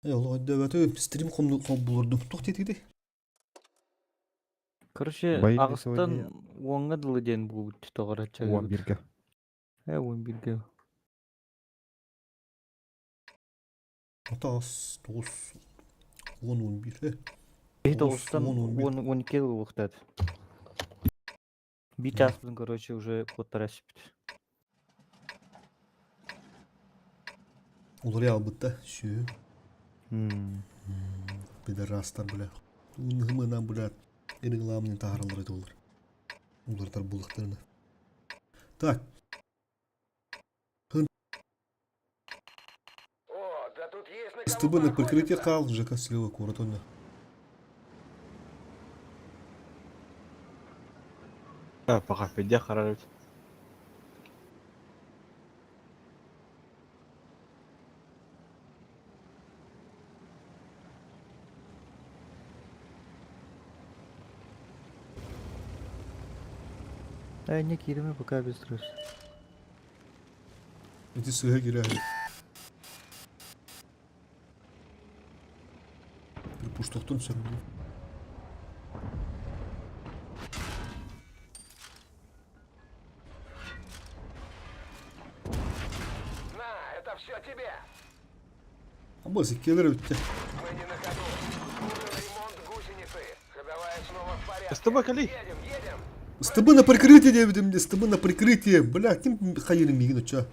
Э, олох өйдөөбөтүм. Стрим холбулурдум. Туох диэтигитий? Короче, Бои аҕыстан сегодня уоҥҥа дылы диэн буолбут тоҕо уон биргэ. Э, 11-гэ. Атаас, тоҕус, уон уон биир. Э, Киһи тоҕус, тоҕустан уон уон биир. уон уон икки буолуохтаат. Биир чааспытын, короче, уже куоттара түспүт. Уларыйа албытта. Сүө. М. Пидорастар, бля. Ууннуһумынан, бля, рекламаны таһаараллар этэ олар. Уларытар буоллахтарына. Так. СТБ на прикрытие хаал, ЖК слева куорат онно. Пока пиздец харарыт. Э, не киирими пока без стресс. Ити сыыһа киирээһин. Припуштохтун сөрүннү. На, это все тебе. Абы сиккиэлэр эбиттэ. Мы не на ходу. Нужен ремонт гусеницы. Ходовая снова в порядке. СТБ кали. Едем, едем. СТБ на прикрытие диэбитим, СТБ на прикрытие. Бля, ким хайырын миигин оччо?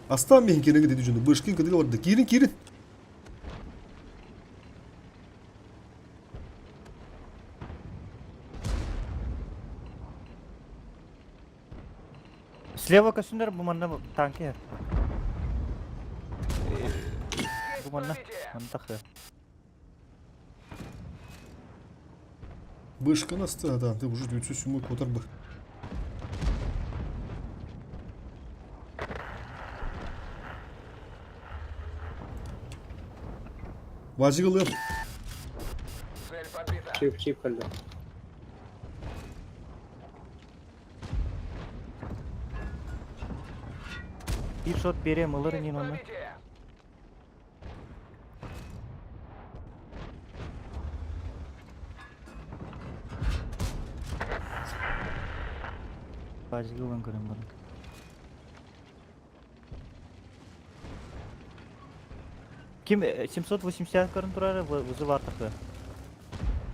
Астаан миһин кириҥ диди дьону. Бышкин кыдыга барда. Киирин, киирин. Слева көстүннэр бу манна танки иһэр. Бу манна, манна тахсыа. Бышкын асты да, ты уже 907 квотер бы. Вазик ылыам. Цель подбита. Чип, чип кэллэ. Биир шот биэриэм ылар Есть инин онно. пробитие. Базик ылан көрөн баран. Ким 780 көрөн турар вызывар тахы.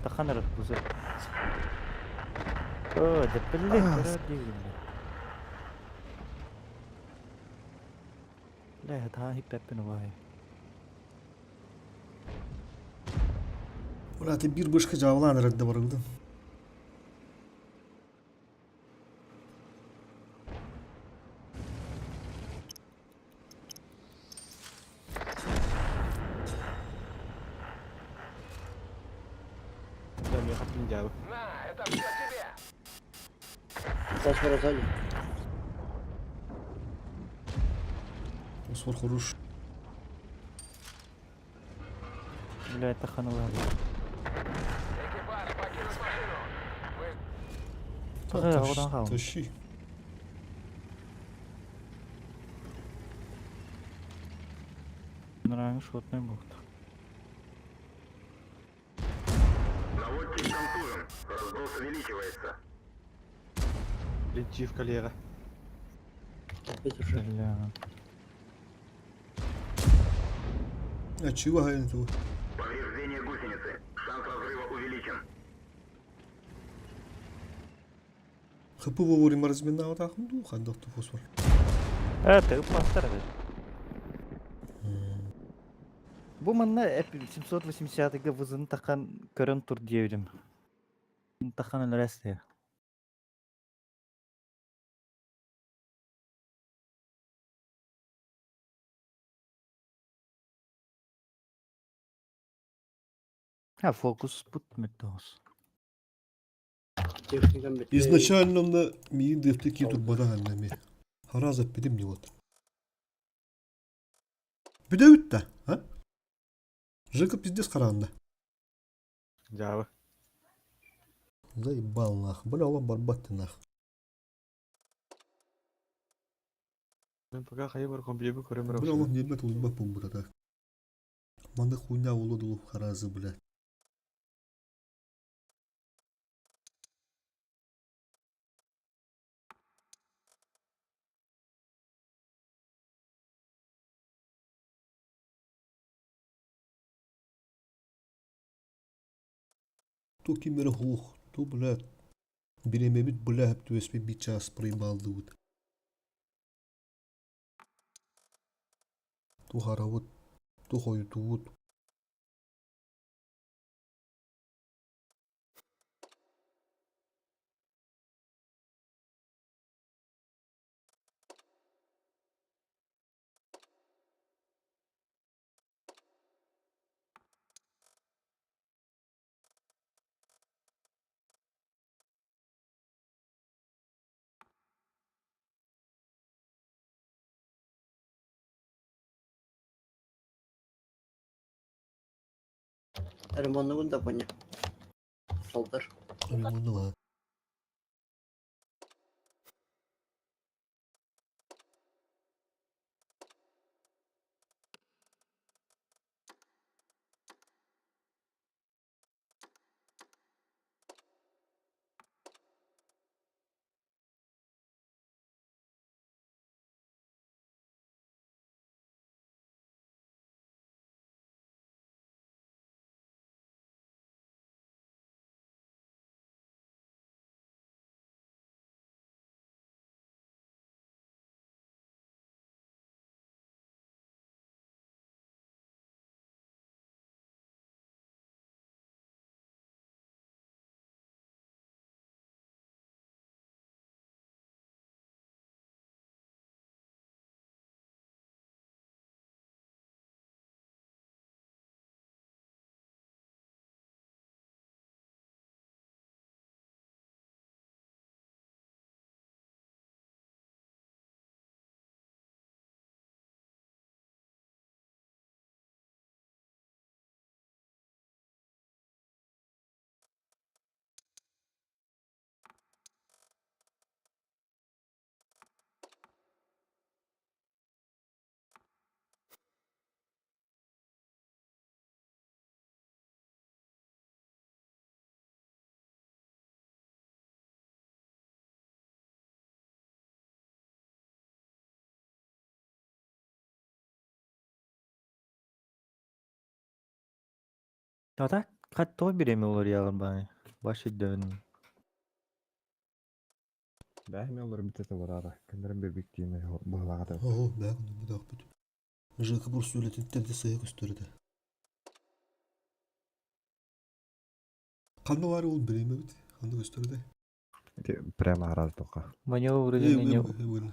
Тахан эрэр вызов. О, деппелли көрөр диигин. Бля, таа хиппеппин убай. Бля, ты биир бышка жаалаан эрэрдэ барыгытын. Да, мне хапнин дьаабы. На, это все тебе. Фосфор сзади. Фосфор хорош. Бля, это ханула. Экипаж, покинуть машину. Мы Ага, одан хаалын. Тащи. Нравится шотный бухт. Наводчик контужен. Разброс увеличивается. Летив коллега. Опять уже. Бля. А чего хайын ту? Повреждение гусеницы. Шанс разрыва увеличен. ХП вовремя разминаатаахым дуу, хайдах ту фосфор. Э, ты пастор эбит. Бу манна 780-га вызын тахан көрөн тур диэбитим. Тахан өлөрөс А фокус пут метос. Техникам бит. Изначально на миин дефте ки турбада ханнами. Хараза пидим не вот. Бүдөбүт да, а? Жека пиздец хараанда. Дьаабы. Заебал нах. Бля, ола барбат нах. Мен пока хайа бар компьютеры көрөм Бля, олох немет улбат буолбута так. Маннык хуйня буолуо дуу харазы, блядь. Ту ким эрэ хуох, ту, блядь, бириэмэбит, бля, түбэспит биир чаас проебаллыбыт. Ту харабыт, ту хойутуубут. Ремонтун да поня. Солдар. Ремонту А так хат тоҕо бириэмэ уларыйаҕын баҕайы? Баш өйдөөн. Бээ эмиэ олорон бүтэ толороро. Көннөрөн биэрбиттиин быһылаах этэ. Оһо, бээ күнү Жека бу сүлэтиттэн де сыһа көстөр этэ. Ханна баар ол бириэмэбит? Ханна көстөр этэ? Ити прямо араас тоққа. Маневры не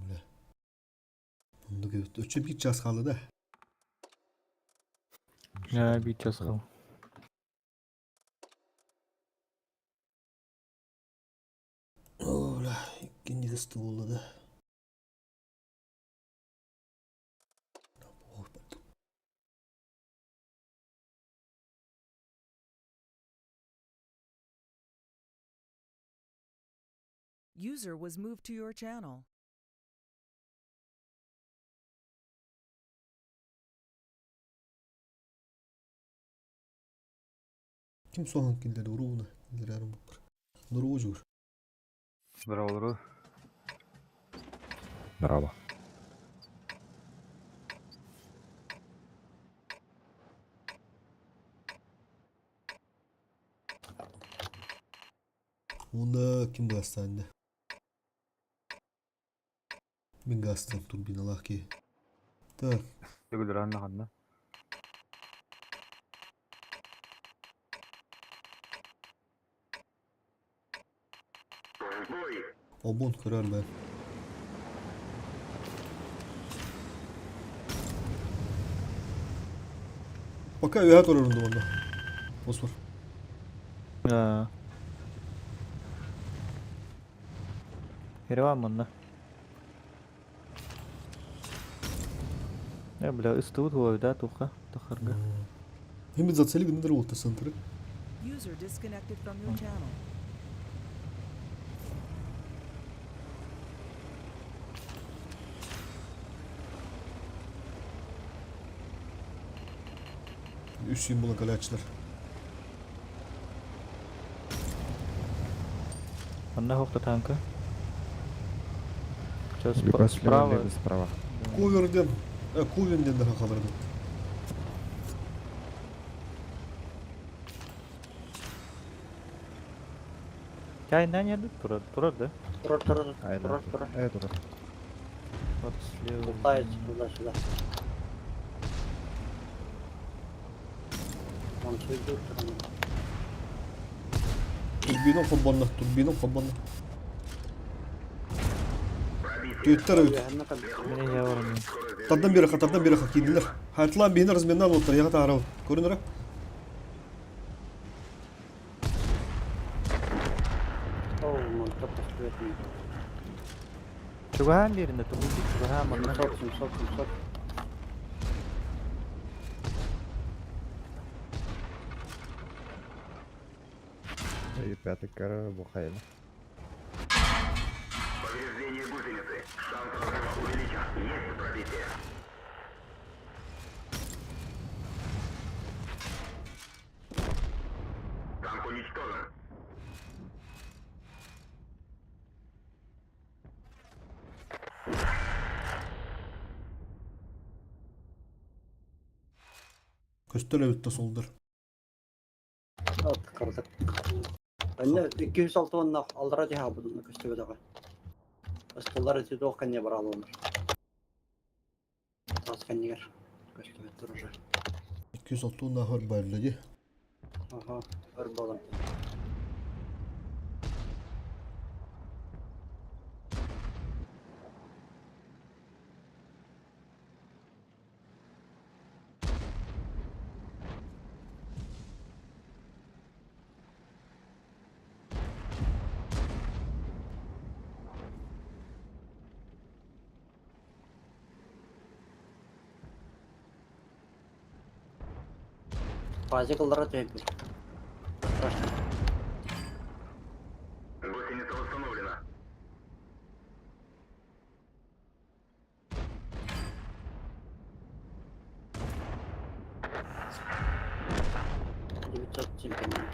Бля. Оннук эбит. Өчө биир час хаалла да. А, биир час хаалла. О, бля, иккинчи кысты буолла да. User was moved to your channel. Ким соһон киллэрэ урууна киллэрээр буппар. Нуруу жуур. Здорово, Здорово. Уонна ким гаастаан Мин гаастан турбиналаах киһи. Так. Төгүл анна ханна. Обон көрөр бэ. Пока үөһэ турарым онно. Фосфор. А. Ереван манна. Бля, ыстыбыт хуой да туха тахарга. Химит зацели гыннар болта центры. User disconnected from your channel. Үс символа калячтар. Анна хохта танка. Сейчас Либо слева, справа. либо справа. Коверден, Ковенден да хахаларды. Чайна не турар, турар да? Турар, турар, Айда. турар, турар. Турар. Вот слева. Болтается туда-сюда. Он свой сторону. Турбина холбонна, турбина холбонна. Төттер өт. Меня я вармин. Тардан бері ха, тардан бері ха, кейділер. Хайтлан бейін разменнан оттар, яға тағарау. Көрінір? О, он только светный. Чугахан берінде турбин, чугахан манна. 700, 700, 700. И пятый кара бухайна. Повреждение гусеницы. Шанс разрыва увеличен. Есть пробитие. Танк уничтожен. Көстөр өтті солдар. От, кардак. Анна 206 онна алдыра диха будун көстөбө дагы. Астылар эти тоқ кане бар алыныр. Тас канегер. Көстөбө тур уже. 206 нахар барлыды. Ага, бір балам. Пазикалдара төйбү. Страшно. Гусеница восстановлена. Девятьсот семь канегер.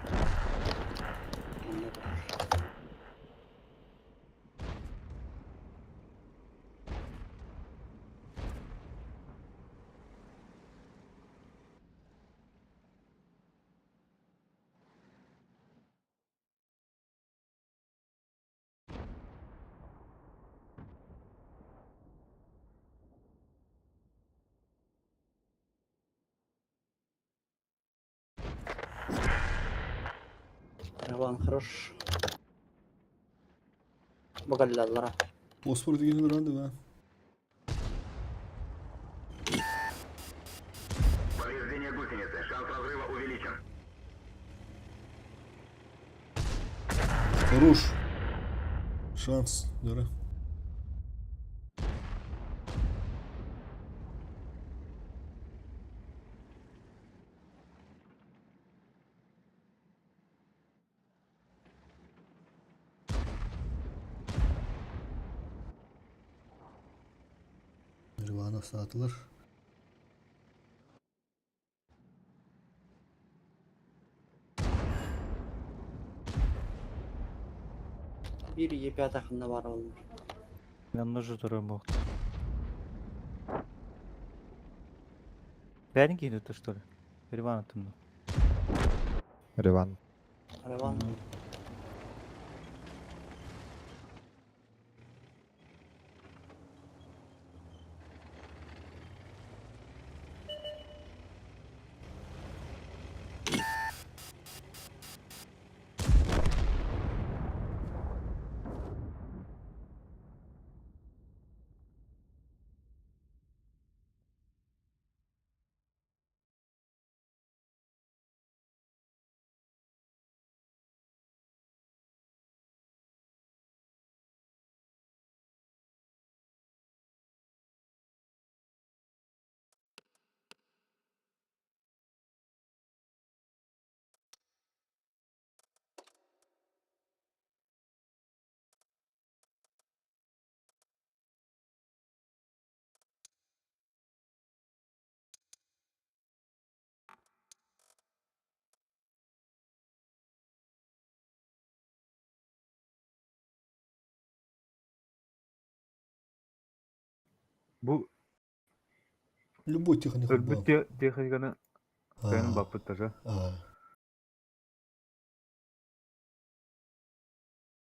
Иван хорош. Багаллалара. Фосфор деген ұранды ба? Повреждение гусеницы. Шанс разрыва увеличен. Хорош. Шанс, дөрі. Nirvana satılır. Bir Е5 ханна бар олар. Мен нужы турар мог. Бәрін кейді что ли? Ривана тымны. Риван. Риван. Бу Любой техника өлбүт буолан. техниканы кыайан баппыт даже.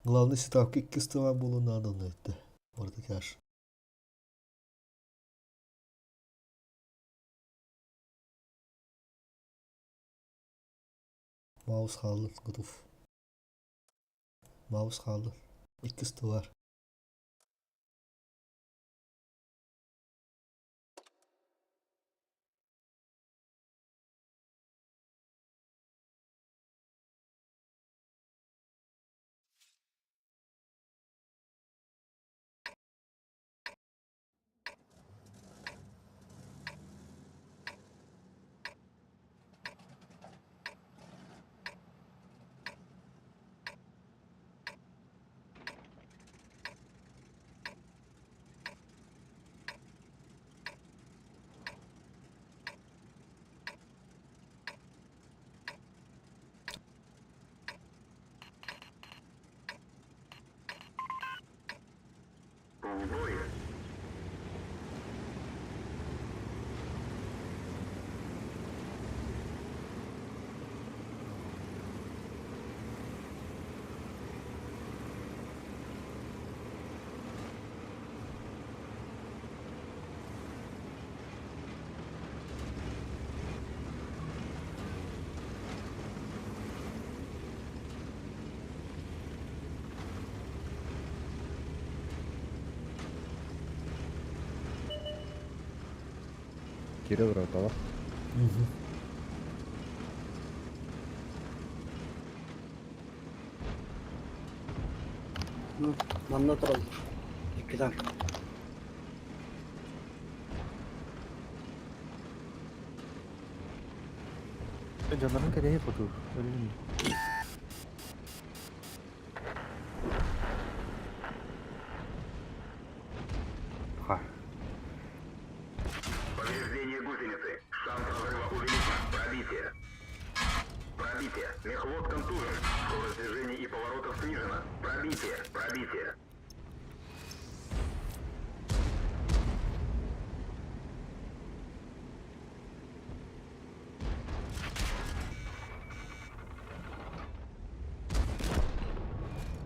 Главный сетапка икки стола было надо на это. Мордокаш. Маус хааллын, готов. Маус хааллын. Икки столар. Кире братала. Угу. Манна тураллар. Икки танк. Дьоннорун кэтэһи хотуур. Өлүн. Ха. Повреждение гусеницы. Шанс разрыва увеличен. Пробитие. Пробитие. Мехвод контужен. Скорость движений и поворотов снижена. Пробитие. Пробитие.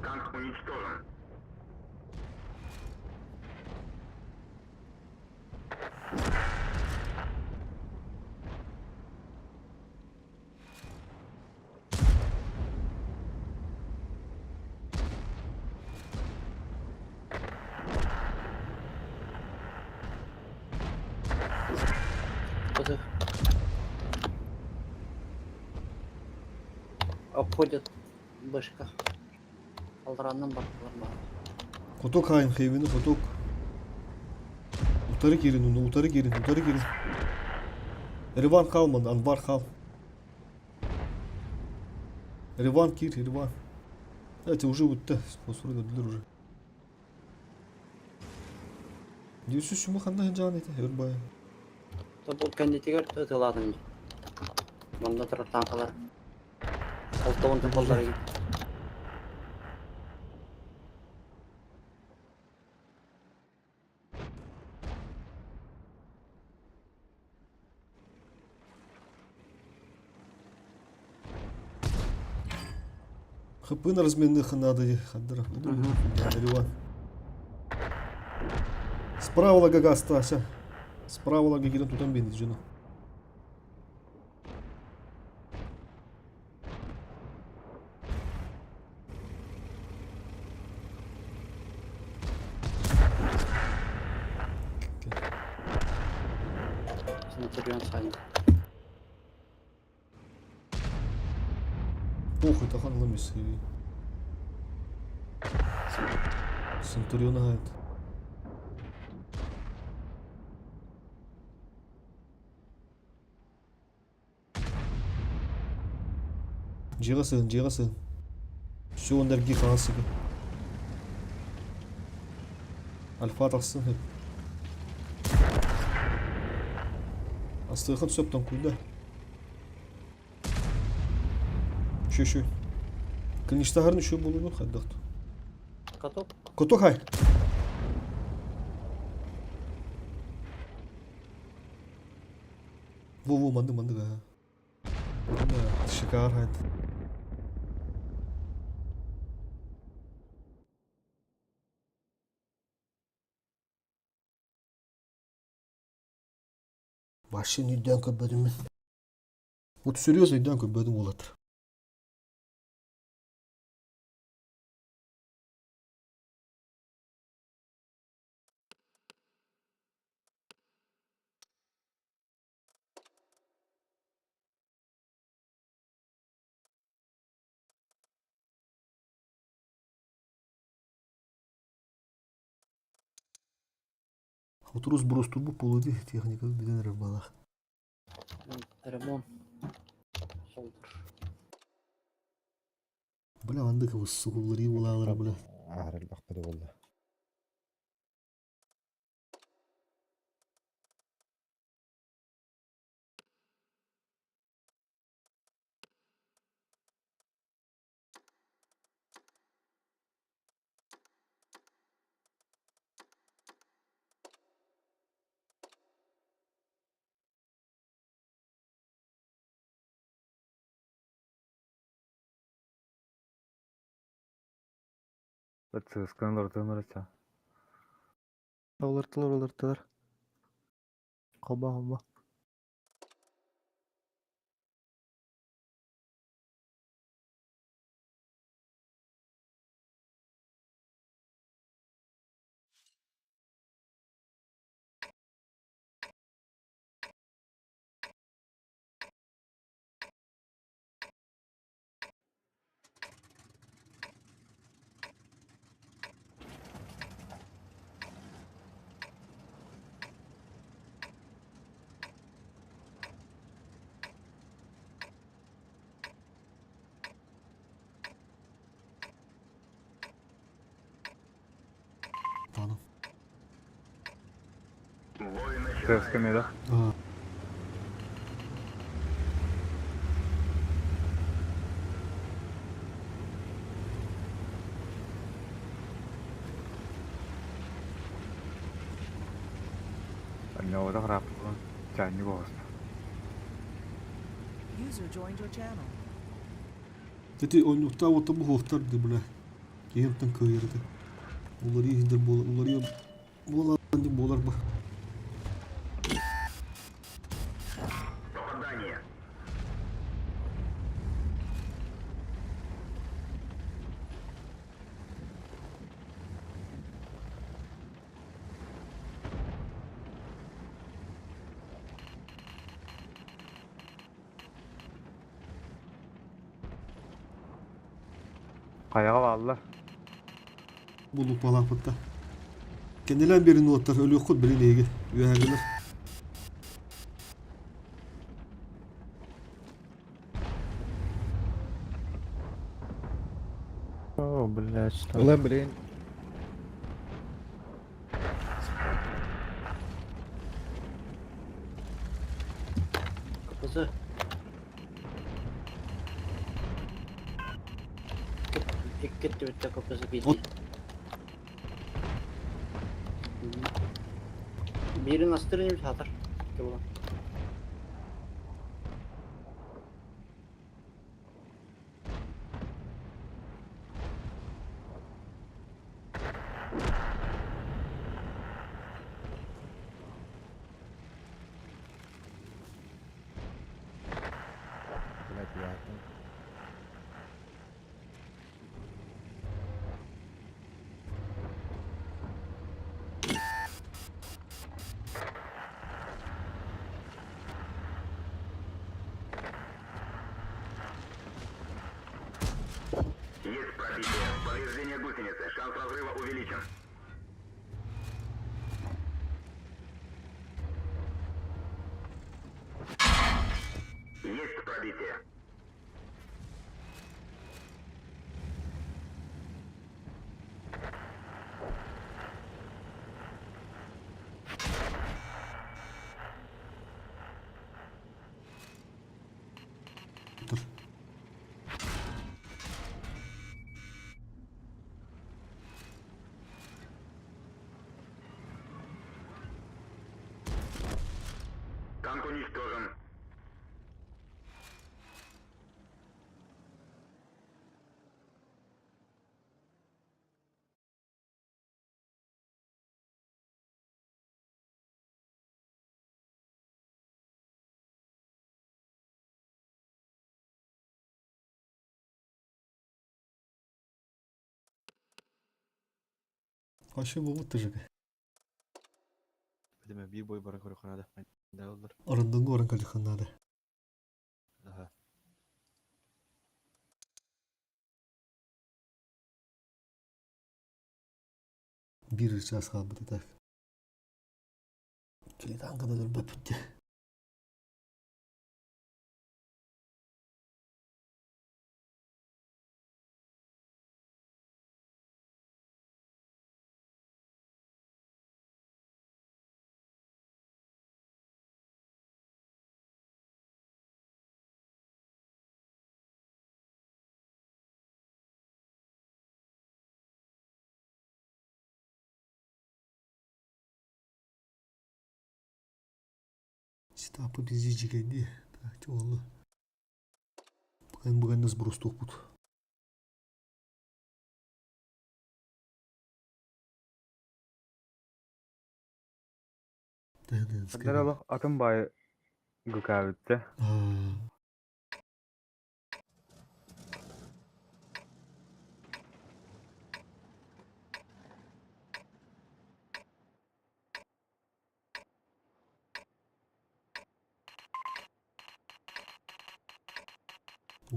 Танк уничтожен. Куда? Обходят башка. Алдараннан бардылар баар. Кутук хайын хейвини кутук. Утары киирин, уну утары киирин, утары киирин. Риван хаалман, Анвар хаал. Риван киир, Риван. Это уже вот спонсоры дадылар уже. Дүйсүс сүмү ханна сылдьаҕын этэ, өр баайа. Бу кэннитигэр ытылаатын Манна турар тааҥкалар Олтоҕун тупаллар Хаппын разменных надо хаддара. Риван. Справа лагага Стася. Справа лагагирен тутан бенди жена. Центурион Саня. Похуй, тахан ламис. Центурион агает. Дьиэҕэ сыһын, дьиэҕэ сыһын. Все энергии хаҥас сыгын. Альфа тахсын сөп. Астыахын сөп тоҥкуйда. Үчү үчү. Кынычтаһарын үчү буолуну хайдах. Каток. Кутук хай. Во-во, маннык маннык аа. Шикарно. Вообще өйдөөн көрбөтүм мин. Вот серьезно өйдөөн көрбөтүм уолаттар. Отрус брус турбу полуди техника бүтэн эрэр баалаах. Ремонт. Солдур. Бля маннык сугулларыы булаалара бля. Аар элбэхпит буолла. Сыскан олордон. Олортулар, олортулар. Холба, холба. Tamam. Бой Сыскан начинается. да? Аа. Анна храппын. Чайник оҕус. User joined your channel. Эти ойнуктаа вот бу хуохтар ди бля. Киһимтэн кыйырды. Уларыы хиндер буола уларыы буола ди буолар бу. Попадание. Хайаҕа бааллар. Булуп балаапытта. Кенелен берин уоттар өлүөххүт билин эһиги. Үөһэҥҥилэр. О, блядь, что? Ulan блин. КПЗ. Икки бүтэ КПЗ биир. От. Биирин астырын хатар. Була. Блядь, я. Есть пробитие. Повреждение гусеницы. Шанс разрыва увеличен. Есть пробитие. Тур. Танк уничтожен. Вообще буолбут да Жека. Видимо, биир бой баран көрүөххэ наада. Дагыллар. Орындыҥҥа баран көрүөххэ наада. Аха. Биир чаас хаалбыт этэ. Килитанка да өлбөппүт дии. Ситапы пиздичигэ дии. Так, уолу. Бүгэн сбростуохпут. Хаддар олох атын баайы гыкаабытта.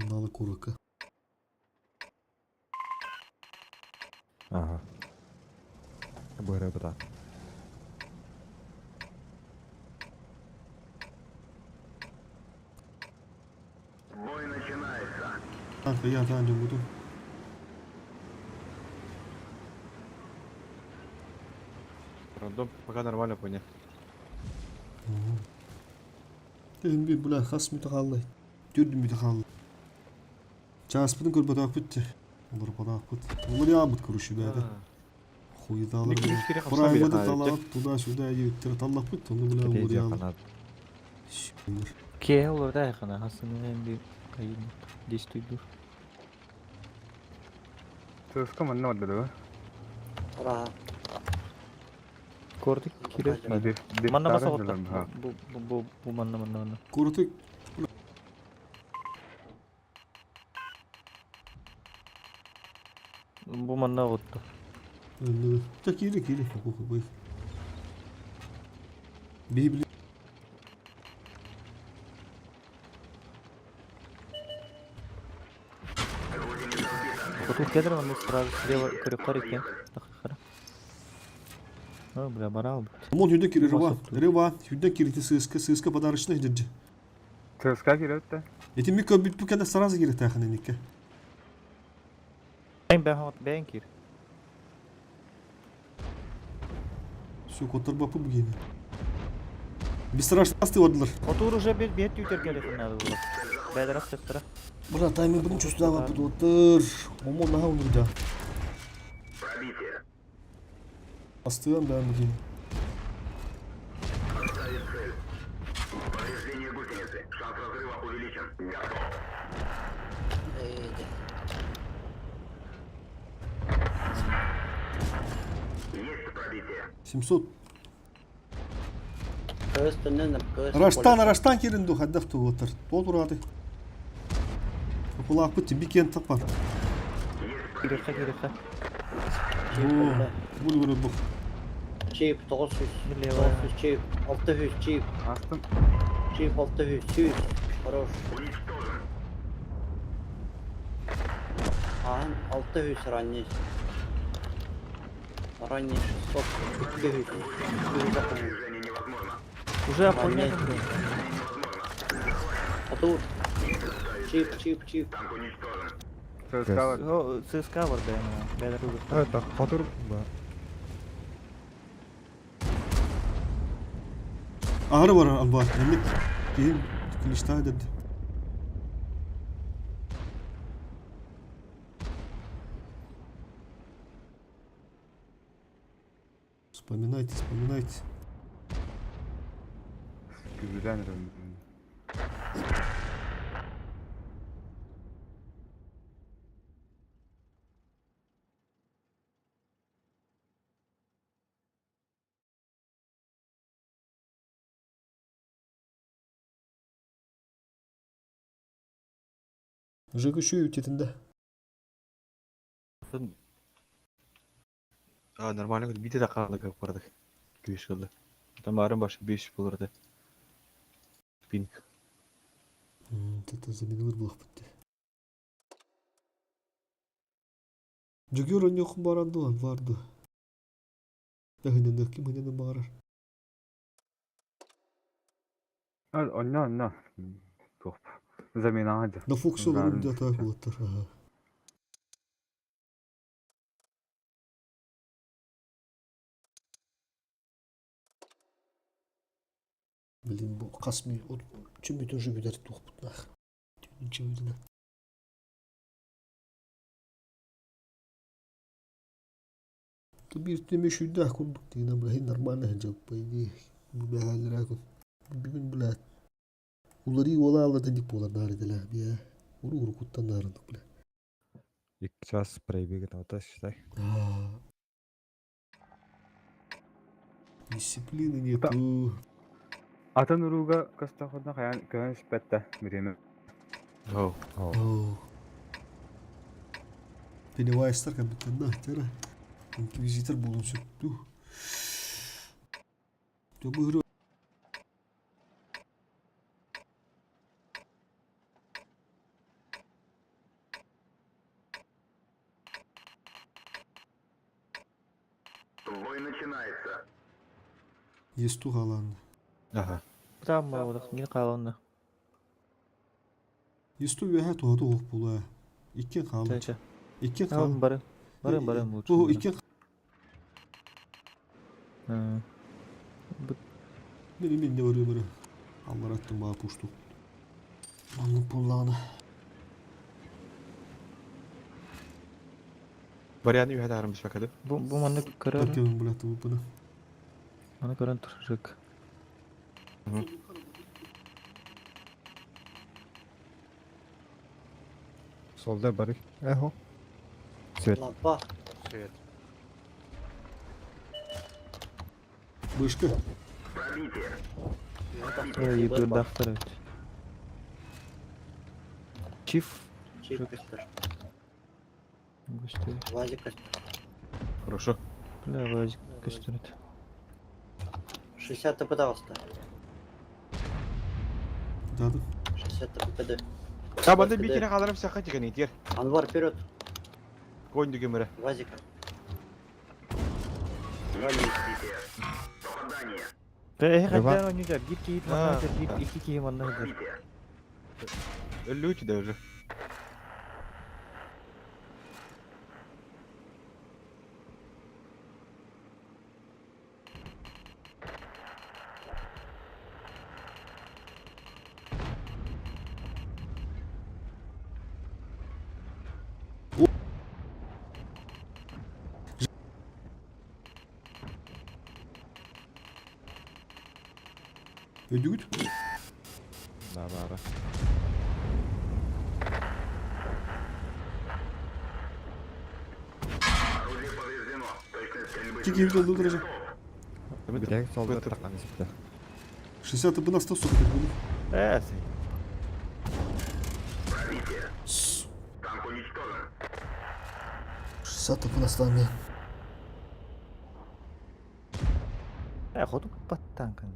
Уналы курака. Ага. Быһырабыта. Бой начинается. Так, я да, не буду. Рандом пока нормально понял. Эһин бля хас мүтэ хаалла. Төрт мүтэ хаалла. Чааспытын көрбөтөхпүт те. Олорботохпут. Уларыйаабыт короче бэйэтэ. Хуйдалар. Праймады талаат туда-сюда диэбиттэр таллаппыт, ону бля уларыйаабыт. Киэһэ олордо айхана хасыны би кайын действуйдур. ЦСКА манна барда дуо? Араха. Кордик кирер. Манна баса отта. Бу бу бу бу манна манна манна. Курутук Бу манна отта. Та кири кири бу. Библи Тут кедр манна сразу слева көрүккар экен. Тахара. О, бля, барал. Мон хүдэ кири рыба. Рыба хүдэ кирити сыска сыска подарочный дирди. ЦСКА киирбит Эти ми көбүт бу кэнэ сразу кири тахын эникке. Бэйн бэйн бэйн кир. Все котор бапы бугени. Бесстрашно ордылар. Отур уже бир бир тютер келе надо было. Бэдерах тыктыра. Бра таймер будем чувствовать отыр. Омо наха унурда. Пробитие. Астыган бээн бугени. Ставить цель. Повреждение гусеницы. Шанс разрыва увеличен. Готов. Ээ, Есть пробитие. 700. Көс төннөн көс. Раштан раштан кирин ду хаддаф ту отыр. Тол ураты. Кулаак бут бикен тапар. Кирехе кирехе. Бу бу бу. Чип 900. Лево. 900 чип 600 чип. Астым. Чип 600 100. Хорош. Уничтожен. Ахан 600 ранний. Ранний 600. 200. 200 Движение невозможно. Уже ополнение. Отур. Чип чип чип. Танк уничтожен. ЦСКА бар. ЦСКА бар бэйн. Бэдер. Это хотур ба. Ары бар алба. Эмник. Кийин клишта деди. Вспоминайте, вспоминайте. Күбүлээн эрэн. Жека еще үтетінде. А, нормально, бите да қалды как бардық. Күйіс қылды. Там башы 5 болырды. Пинг. Это заменилыр булах бітті. Жүгер өнеқін баранды lan vardı. Дәхінен кім хінен бағарар. Онна, онна. Топ. Замена hadi. На Фоксе Барын олорун диата булаттар. Ага. Блин, бу касми от чүмү тоже бүдер тухпут нах. Ничего видно. Бир теме шүйдә курдук дигән бля нормально жок по идее. Бу бәһәләр Бүгүн бля. Улары ола алды дип болар нары дела. Бия. Уру уру куттан нарындык бля. 2 час пробег на считай. А. Дисциплины нету. Атын уруга кастахудна хаян көн спетте биреме. Оу. Оу. Пеннивайстар как будто на, тера. Инквизитор болун сөттү. Жобу Бой начинается. Есту халанды. Ага. Там вот не қаланы. Есту веһә туһаты оқ була. Иккен қалды. Ча. Иккен қалды. Бары. Бары бары лучше. Бу иккен Мен мен не барıyor бары. Allah attım bana puştu. Anlık pullağını. Баряны үйәді арымыз бақады. Бу бу маны көрөр. Bakıyorum bu bunu. Маны көрөн туржук. Солда бары. Эхо. Свет. Лампа. Свет. Бышка. Пробитие. Ебырдақтар өт. Чиф. Чип көстөр. Көстөр. Вазик көстөр. Хорошо. Бля, вазик көстөр. 60 ТП дағыста. Дады. 60 ТП. Табанды битіне қаларым саққа деген етер. Анвар вперед. Конь деген бірі. Вазика. Попадание. Э, хотя не да, бир кийит А, манна, бир iki кийит манна. Пробитие. Өлі да уже. Ödügüt. Да, бары. Орудие повреждено. Точность стрельбы Тики снижена. evde duracak. Битек солда таққан есепті. 60 ТП на 100 сокет буду. Ә, Пробитие. Танк уничтожен. 60 ТП на 100 мен. Э, ходу паттан кан.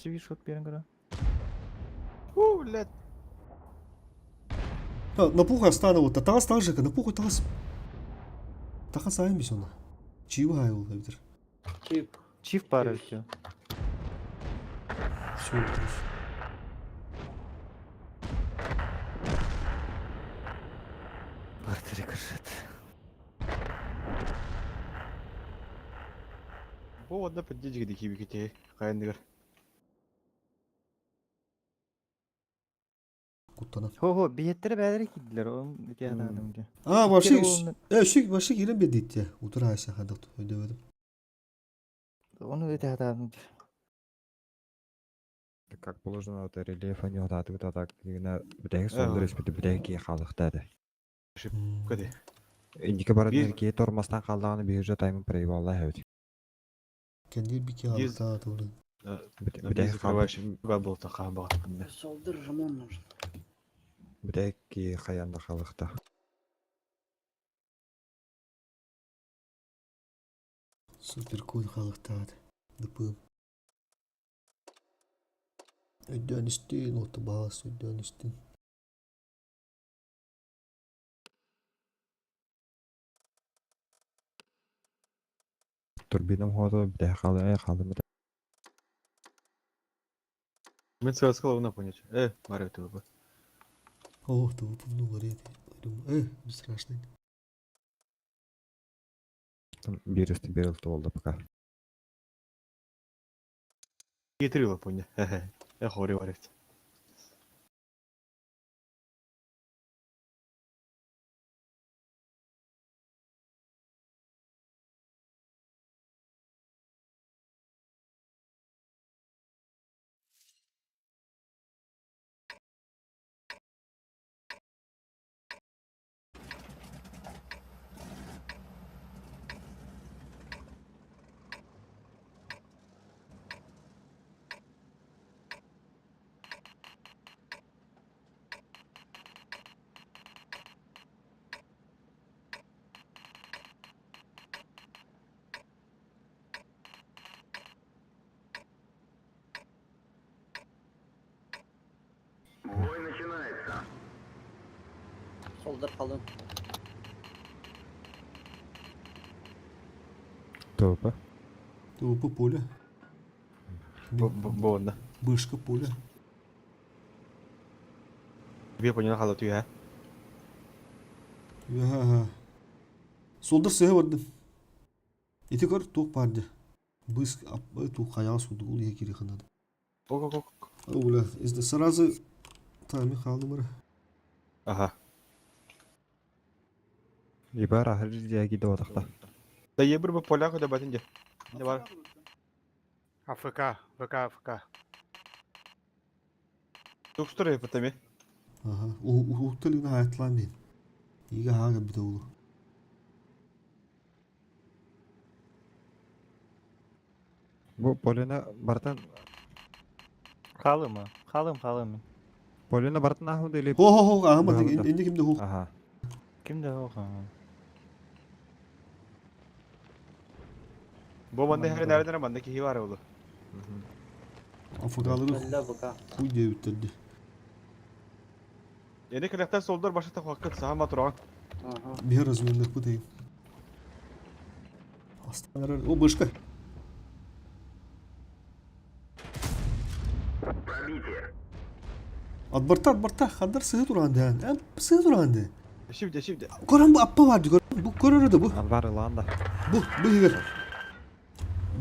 Если шот берен гора. У, блядь. На пуху остану вот. Тағас тағас на пуху тағас. Тағас айын бис оны. Чиви хай ол битер. Чип. Чиф пара өтө. Все. Барты рикошет. Бу одна поддержка дики бикете. Қайындығыр. Куттана. Хо-хо, биеттер бәдер кидилер. Он ите адамды. А, вообще, э, вообще, вообще кирен бедит. Утра айса хадат өдөбөдүм. Оны ите адамды. Как положено, это рельеф они вот так вот так на битек солда респекти битек ки халыктады. Кәде. Индики баран Бир- ки тормастан қалдағаны биржа таймын проебалла хәбит. Кенди бики Биз- алыкта тулы. Битек Закрываешь. Бабыл таққан бағат. Солдыр жамон нужен. Битек ки хаянда халыкта. Супер кун халыктаат. Дыпым. Өйдөөн истин, уоту баас, өйдөөн истин. Турбинам хоото битэ халы халы битэ. Мен сыаскал уна понять. Бар это бы. О, ты выпугнул говорит. Бесстрашный. Там биир берил туолда пока. Етрила поня. Хори варит. Бой начинается. Солдар қалын. Топа. ТВП поле. Бу онда. Бышка поле. Би поняла хала түйә. Ага. Солдар сыһы бардым. Ити көр туох барды. Быс туох хайаҕас курдук ол иһэ кири ханады. Ок ок ок. Бля, сразу тами хаалым эрэ. Ага. Ибар ахыр дияги доотахта. Да ебір бу поляк да батын же. Не бар. АФК, ВК, АФК. Туктур епатами. Ага. Уһукталыгына хаайтлаан бин. Ига хаага бите улу. Бу Полина бартан Халым, халым, халым. Полина бартан ахун или Хо хо хо аһама Браво, да. инни кимде хо. Аха. Кимде оға? Бу манда хэр нәрдә манда ки бар улу. Африкалары Әллә ВК. хуй диэбиттерди. Эне келәктә солдар башта хаккыт саһама тураган. Ага. Бир разменных бутайын. Астан О, бышка. Пробитие. Отборта, отборта, хандар сыһы тураан дээн. Эн сыһы тураан дэ. Шибде шибде. Көрөн бу аппа бар көр. Бу көрөрө да бу. Анвар Иланда. Бу, бу хигер.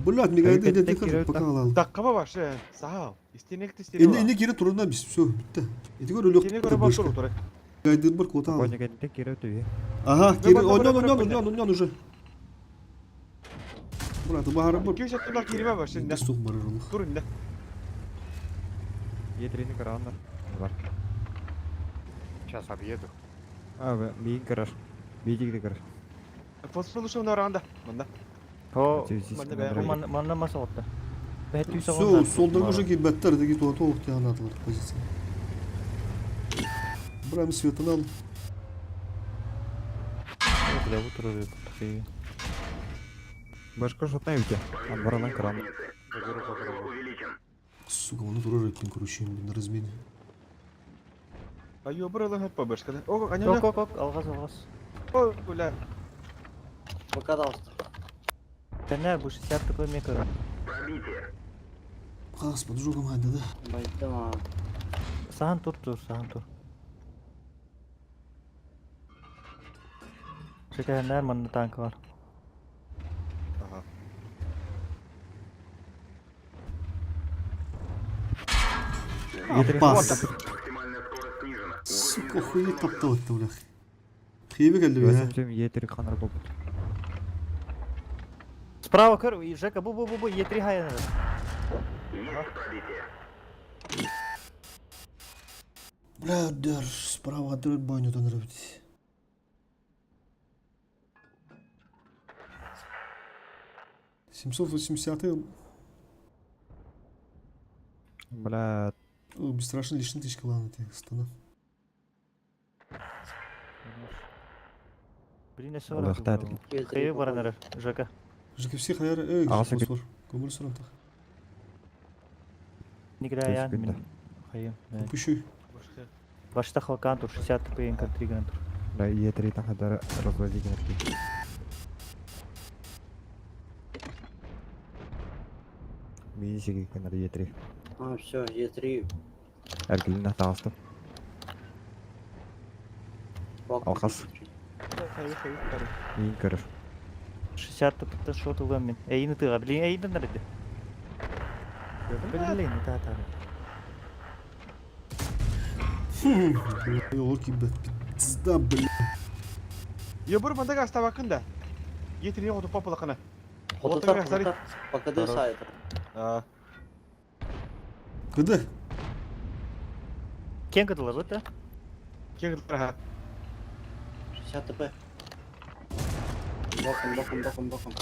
Блядь, мегайды Кеттек, деді көр, киреп пока та. алалы. Таккаба башы. Сахал. Истенек тистене. Энни энни кире турунда биз, все, битте. Эти көр өлөк. Истене көрө бар тур. Гайдыр бар кота алды. Коня кеттек кире түйе. Ага, кире, бар, бар, оннан, бар, оннан, бар, оннан, оннан уже. Брат, бахары бар. Ким шаттылар кириме башы. Инде сух барар олух. Тур инде. Етрини караандар. Бар. Сейчас объеду. А, миин караш. Бийдигди караш. Фосфор наранда. Манда. О, Манда бәрі. манна маса отты. Бәт түйсі Все, солдан уже кибеттер, деги туа тоқ тианадылар позиция. Брам светын ал. Бля, бу туры такие. Башка шотна үте. Анварынан караан. Заберу Шанс разрыва попробую. увеличен. Сука, оны турар эттин короче, на размене. Айо бер алан хаппа башка. Ок, аня. Ок, ок, ок, алғаз, алғаз. О, бля. ВК да алысты. Тәнә, бу 60 такой мекер. Пробитие. Қас, под жогом хайда да. Байттым а. Сахан тур тур, сахан тур. Шекәһәннәр манна танк бар. Ага. Аппас. Максимальная скорость снижена. Сука, хуй таптал это, блях. Хейбе келди бе. Өзім етри канар болуп. Справа көр, и Жека, бу бу бу бу, Е3 хайна. Есть пробитие. Бля, дер, справа дер бойню тон рабит. 780 Бля, О, бесстрашно лишний тысячка ладно ты, стана. Блин, я Олох сорок. тәтик. Хейбе бар анары, Жека. Жкфс хайар э Аҕыс фосфор. Көмөр сырантах. Никогда мин хайым. Пущу. Вашта халкан тур 60 ТП НК3 гынан тур. Да, Е3 тахадара развози генерки. Мини сиги канар Е3. А, все, Е3. Эргилин атаҕастым. Алхас. Миин көрөр. 60 ТП шот ылыам мин. Эйин ытыга, блин, эйин нарыды. Блин, это та. Бля, орки, блядь, пизда, бля. Ебыр мандага астабакын да. Е3 хоту папалакына. Хотутар, хотутар. ПКД сайт. А, Кыды? Кем кыдылар да? кең ха. 60 ТП. Боком, боком, боком, боком.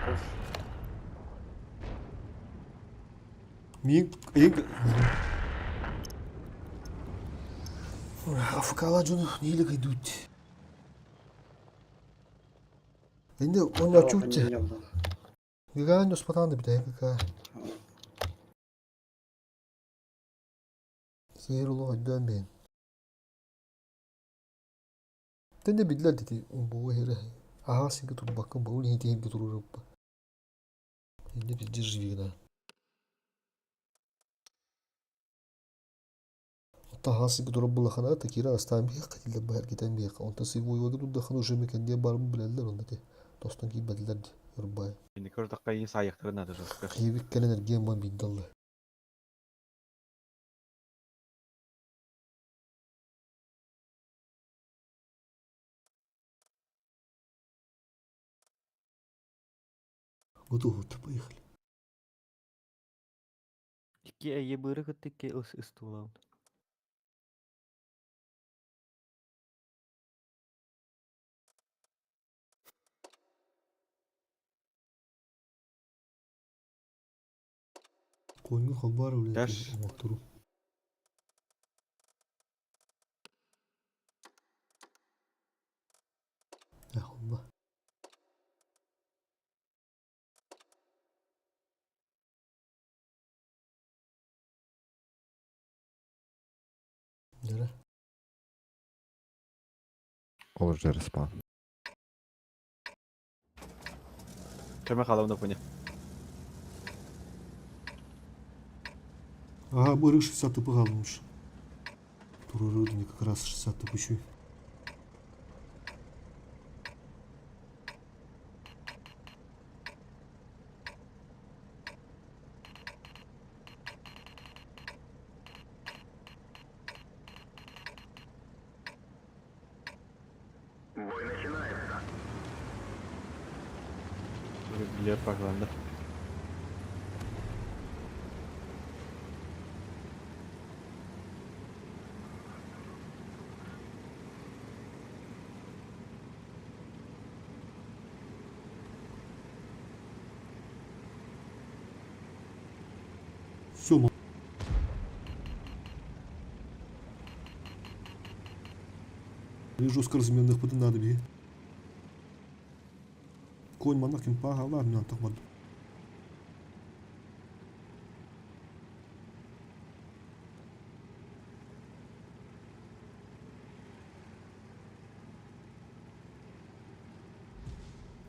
Хорош. Мин эйин АФК-ла дьону нэһиилэ кыйдыбыт. Энди оонньооччубут дии. Гагаан успатаан да бүтэһик КК. Сиэр олох өйдөөн бэйэн. Тэнде биллэр дити буга хере аһаа сиргэ турбаккын бу иһин тиһиргэ туруоруппа. Инде пиздец живи гына. Оттон аһаа сиргэ турар буоллахына такира астаан биһиэххэ тиллэр баһар китэн биһиэххэ. Онтон сивуйвага турдахына уже мекендиэ баарбын билэллэр онно ти. Тостон киирбэтилэр ди ырбай. Инде көрдөхкө ии саайыктарын надо жестко. Киһибит кэлэн эргиэн бан биирдэ ылла. Готово, поехали. Икки эйе быры кытты икки ыстуулаут. Коньгу халбар блядь, Даш. оҥоттору. Э, холба. Дара. Ол уже респаун. Көмө халамда пуня. Ага, бырык 60 ТП қалмыш. Турурудни как раз 60 ТП еще. Бой начинается. Билер пагланда. Все, Жестко разменных потом надо бе. Конь монах кимпа, ладно, так вот.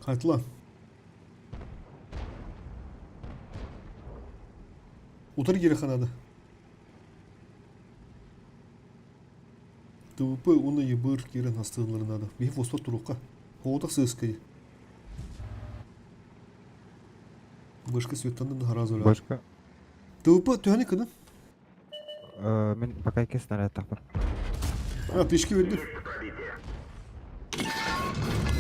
Хайтла. Утар надо. ТВП уонна ЕБР киирэн астыылларын наада. Биһи фосфор туруохха. Оҕотох сыыскай. Башка светтанын да сразу өлөр. Башка. ТВП түһэни кынын. Мин пока икки снаряд тахпар. А, пешки бердим. Пробитие.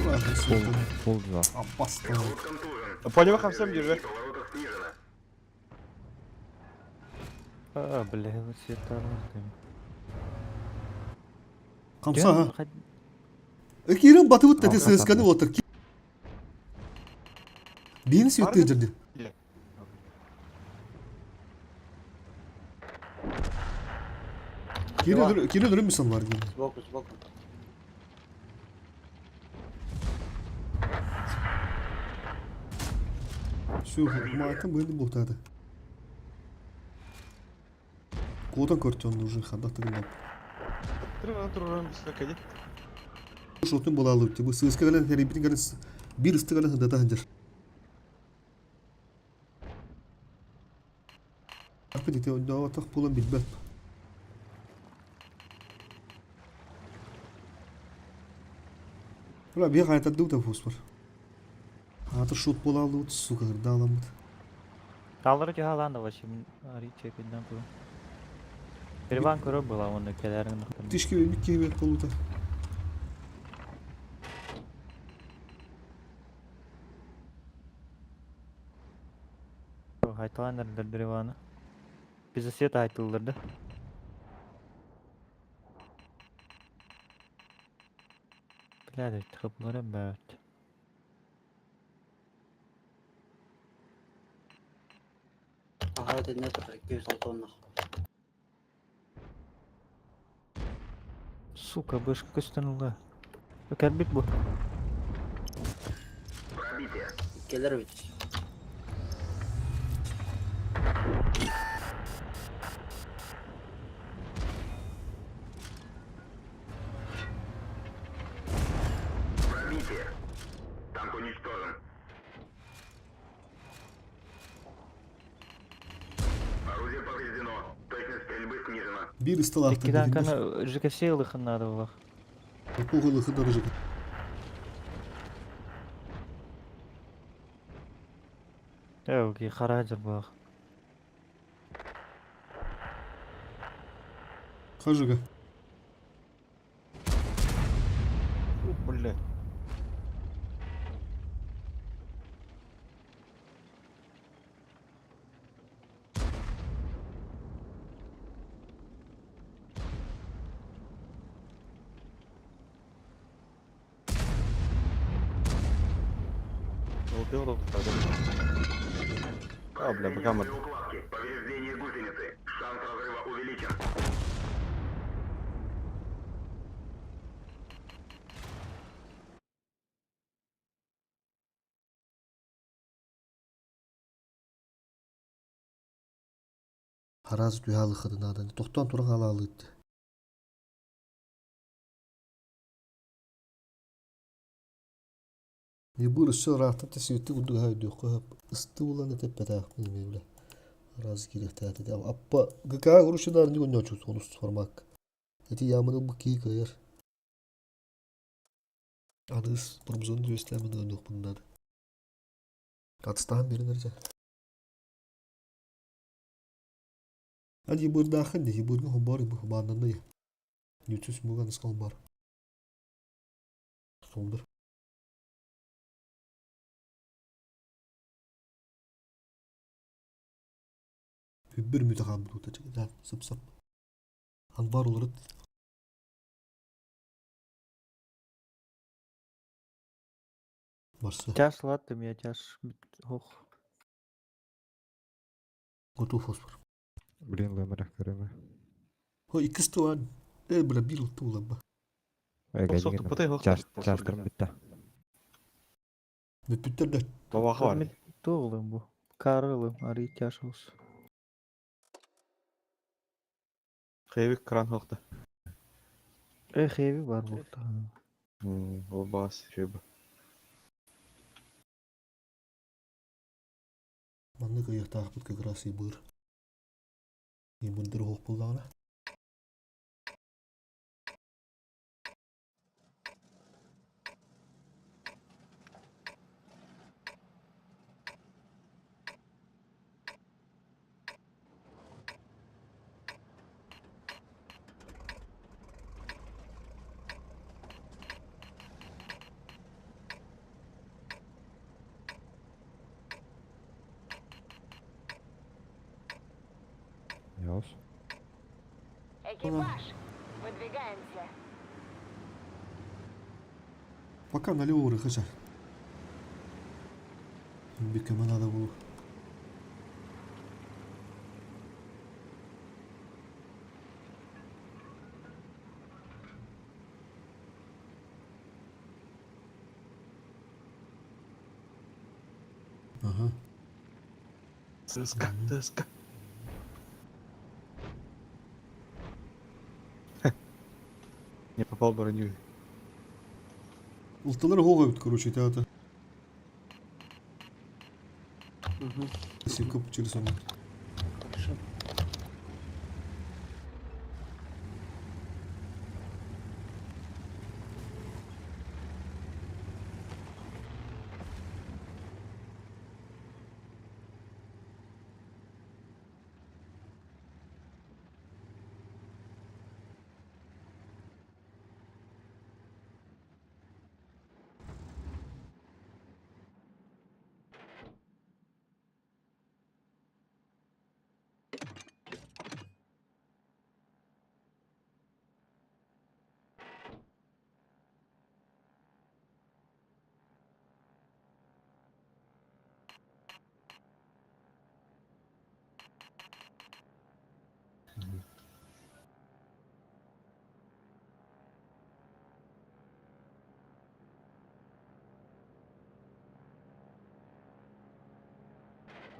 Ладно, Пол, светтан. пол два. Опасно. Мехвод контужен. Полево хамсам держи. И поворотов снижена. А, бля, вот света. Хамса ха. Кирин батыбыт тати сысканы отыр. Бейін светті жерде. Кирин үрім мисан бар дейін. Сбоку, сбоку. Все, маайтан быһыны буолтаата. Куотан көртөн уже хадах тыгын Туран быстро кеди. Шотун буолаалыбыт бу сыыска кэлэн тэрийбитин кэлэн биир ыстык кэлэн сындата сылдьар. Аппыт ити оннооҕотох буолан билбэт. Бля, биһи хайатардыбыт фосфор. Аатыр шот буолаалыбыт, сука, ырдааламмыт. Тааллары түһэ алаан да вообще мин арый чекайдан куру. Переван көрөр была онно кэлэрин нахтан. Тишки өлбүт киһи бэт болута. Хайталаан эрдер Древаны. Бизе свет айтылдырды. Бля, тыгыплары бәт. Аһара тэннэ турар 206 оннох. Сука, бышка көстөн ула. Кэлбит бу. Пробитие. Иккилэр эбит. Пробитие. Танк уничтожен. Орудие повреждено. Точность стрельбы снижена. Биир ысталаахтар Икки билиннэр. танканы ЖКС ылыхын надо было. Пугылыхы дорожы. Эуги, харахажыр буах. Хажыга. Бля. Ол А, бля, бакамар. Укладки. Повреждение гусеницы. Шанс разрыва увеличен. Хараз түһалыхы надан. Тохтон туран алалыт. Ебыр өссө ыраахтан тэсиэти курдук аһа өйдүөххэ сөп. Ысты булан этэппэтэх билэ. Араас киириэхтээх этэ. Аппа ГК уручунаар ньугун ньочу онус формак. Эти яманы бу кии кыайар. Аныгыс промзон үөстээмин ойнуохпун наада. Атыстаһан биэрэн эрэ. Ан ебырдаахын дии, ебырга хомбоор хомбааннанна Нүтүс муган ысқа хомбоор. Солдыр. Үббір мүті хааммыт ута чыгыда сып-сап. Анбар олорут. Барса. Тяж латтым я тяж. Ох. Готов фосфор. Блин, лымырах көрөмө. Хо икки туан. Э, бля, бир тууланба. Соқты, пытай хоқ. Чаштырым битте. Бүппүттер да. Бабаха бар. Туғылым бу. Карылым, ари тяж олс. Хейвик кран хоқты. Э, хеви бар бу. Ол бас шөбі. Маннык ыйыктаахпыт как раз и быр. Ебырдыр хоқ буллаҕына. Яус. Экипаж, выдвигаемся. Пока налево урыхача. Бикеме надо было. Ага. ЦСК, ЦСК. Не попал в броню. Улталар хоға бит, короче, театр. Сикып через он. Хорошо.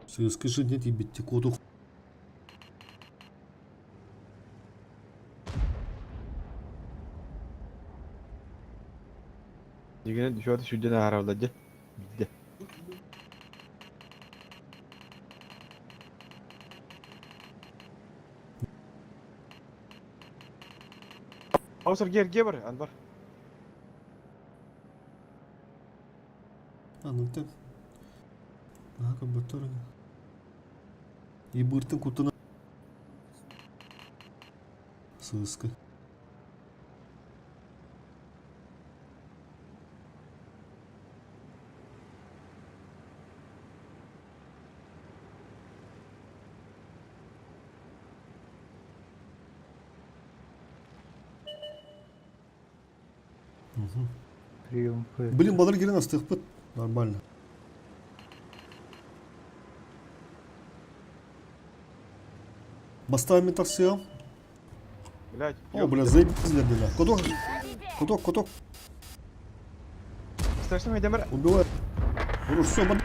Скажи, нет, ебать, коду. Дигенен düşüyordu şuradan ağır Bitti. Avsar gel gel бар, Анвар. Anladım. Daha kapatıyorum. Ебыртын кутuna. Сыска. Прием. Блин, балар гирен астықпыт. Нормально. Бастамен тақсыям. Блядь. О, бля, заебись для меня. Куток, куток, куток. Страшно мен демір. Убивай. Хорош, все, бад...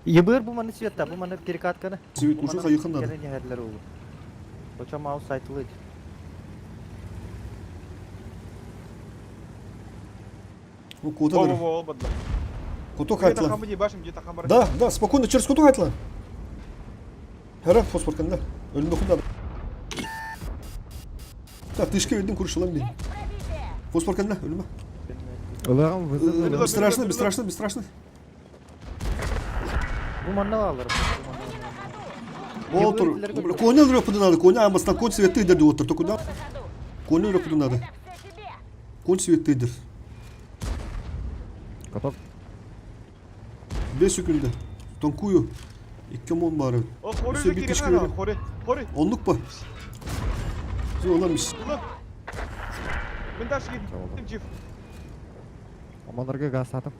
Ебыр бу маны света, бу маны перекатканы. Свет уже хайықын надо. Кene нehirler oldu. Оча маус сайтылы. Ну, куда Во, надо? во, во, бадла. Куток Где айтла. там башым, где там бар. Да, да, спокойно, через куток айтла. Хара, фосфор канда. Ölümde kunda. Так, тышка вердим kurşulan bir. Фосфор канда, ölüme. Уларым вызов. Страшно, бесстрашно, бесстрашно. Бу маны алыр. Отур. Коня рөпүдүн надо, коня амастан конь светты дер отур. Только куда? Коня рөпүдүн надо. Конь светты дер. Готов. 5 секунда. Тонкую. 2 мон бар. О, хоры Все, биточка кирген, верим. хоры, хоры. Онлук па. Все, оламыз. Мен дальше кеттім, чиф. Амандарга газ сатып.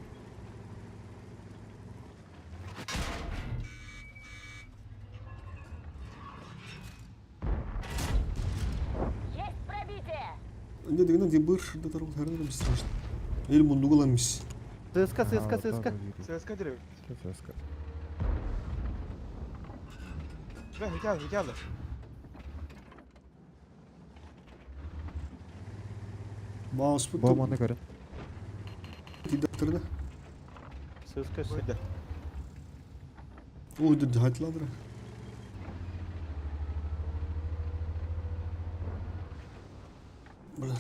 Есть пробитие! Не дегенен дебыр, да тарол харнар бесстрашно. Эл мундуг оламыз. ЦСК, ЦСК, ЦСК. ЦСК дерев. ЦСК. Бля, хитял, хитял. Маус Бу маны көрін. Дидакторына. ЦСК. Койды. Ой, да хайтладра. Бля.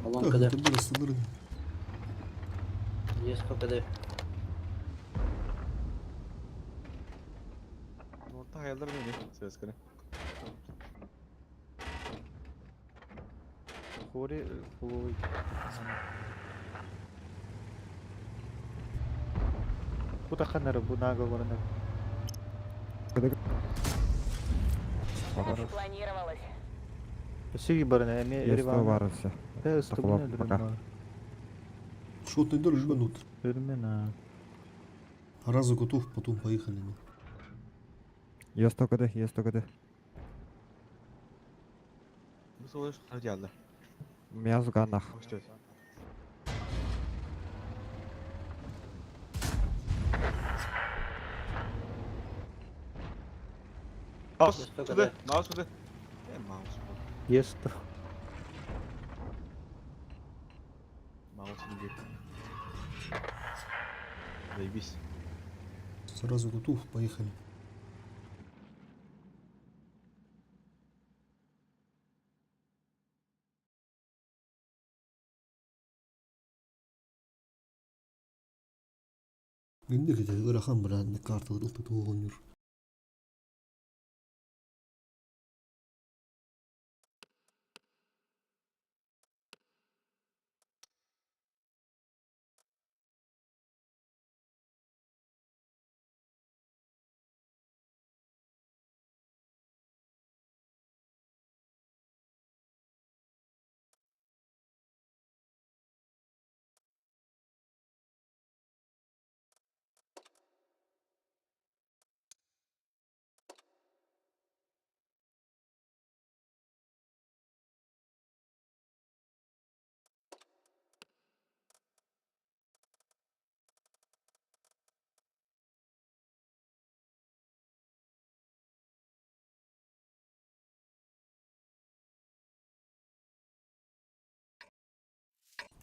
Алан КД. Это было стандартно. Есть по КД. Орта хаялдар мени, ЦСК-ны. Хори фуловый. Бу таханары бу наговорны. Так и планировалось. Сиги барына, эме Есто Ереван. барысы. Э, Тақылап, пока. Шотный дор, жманут. Өрмена. Разу готов, потом поехали. Есто КД, есто КД. Бу солай хитял. Мязу ганах. Что? Маус Сюда. сюда, маус сюда. Маус. Есть. Маус не Заебись. Сразу тут, поехали. Günlük ete ырахан быраанны карталар ылты туоҕунньур.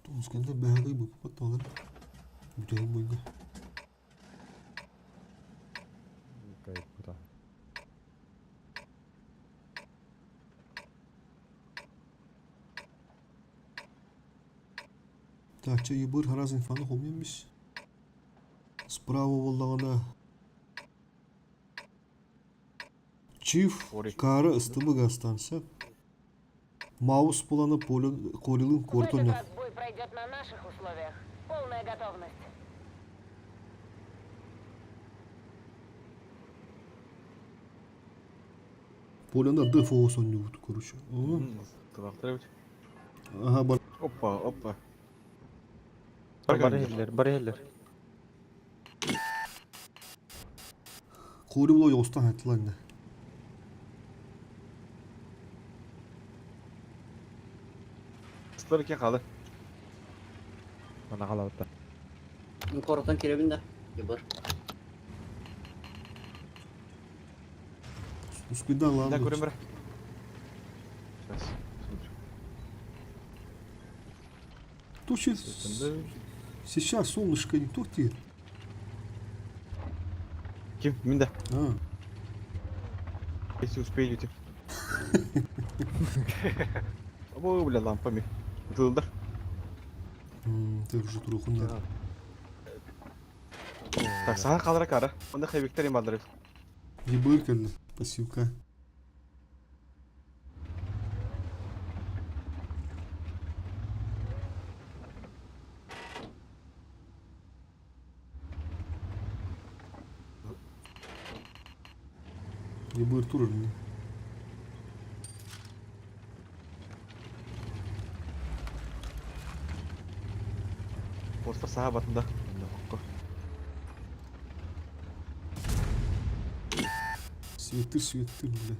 Тумсканда бэһэҕи буппат тоҕор. Бүтэһин бойга. Кайпута. Так, чэ ебыр харазын фаны хомьеммис. Справа боллаҕына Чиф Ори. кары ыстымы станция. Маус буланы полин корилын В этот кортону. раз бой пройдет на наших условиях. Полная готовность. Полина дефо соннювут, короче. Тулақтыр бит. Ага, бар. Опа, опа. Бар еллер, бар еллер. Кори була йостан хаттылан. Сылар екен қалды. Мана қалауытта. Коротан киребин да. Ебыр. Ускуйдан Да лан. көрем бір. Сейчас. Тучи Секунду. сейчас солнышко не то те. Ким? Мен де. А, Если успею уйти. О, бля, лампами. Ұтылдыр. ты уже турухунда. Так, саған қалдыра кары. Онда хайбектер ем алдырып. Ебыр келди. Пассивка. Ебыр турur. Орта саға батында. Онда құққы. Светыр, светыр, бля.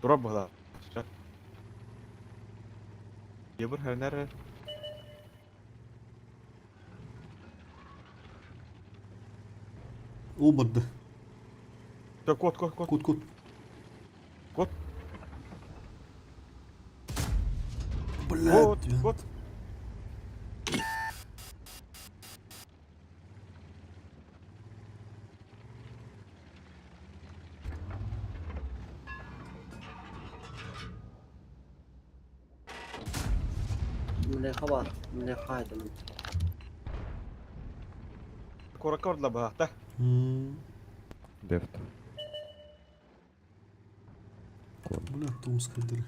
Тура бұғыла. Ебір хәрнәрі. О, барды. Кот, кот, кот. Кот, кот. Кот. Блядь. Кот, кот. Млеха бар. Млеха это. Коракка ордыла бұғақта. Дефт. Бля, Томская дыра.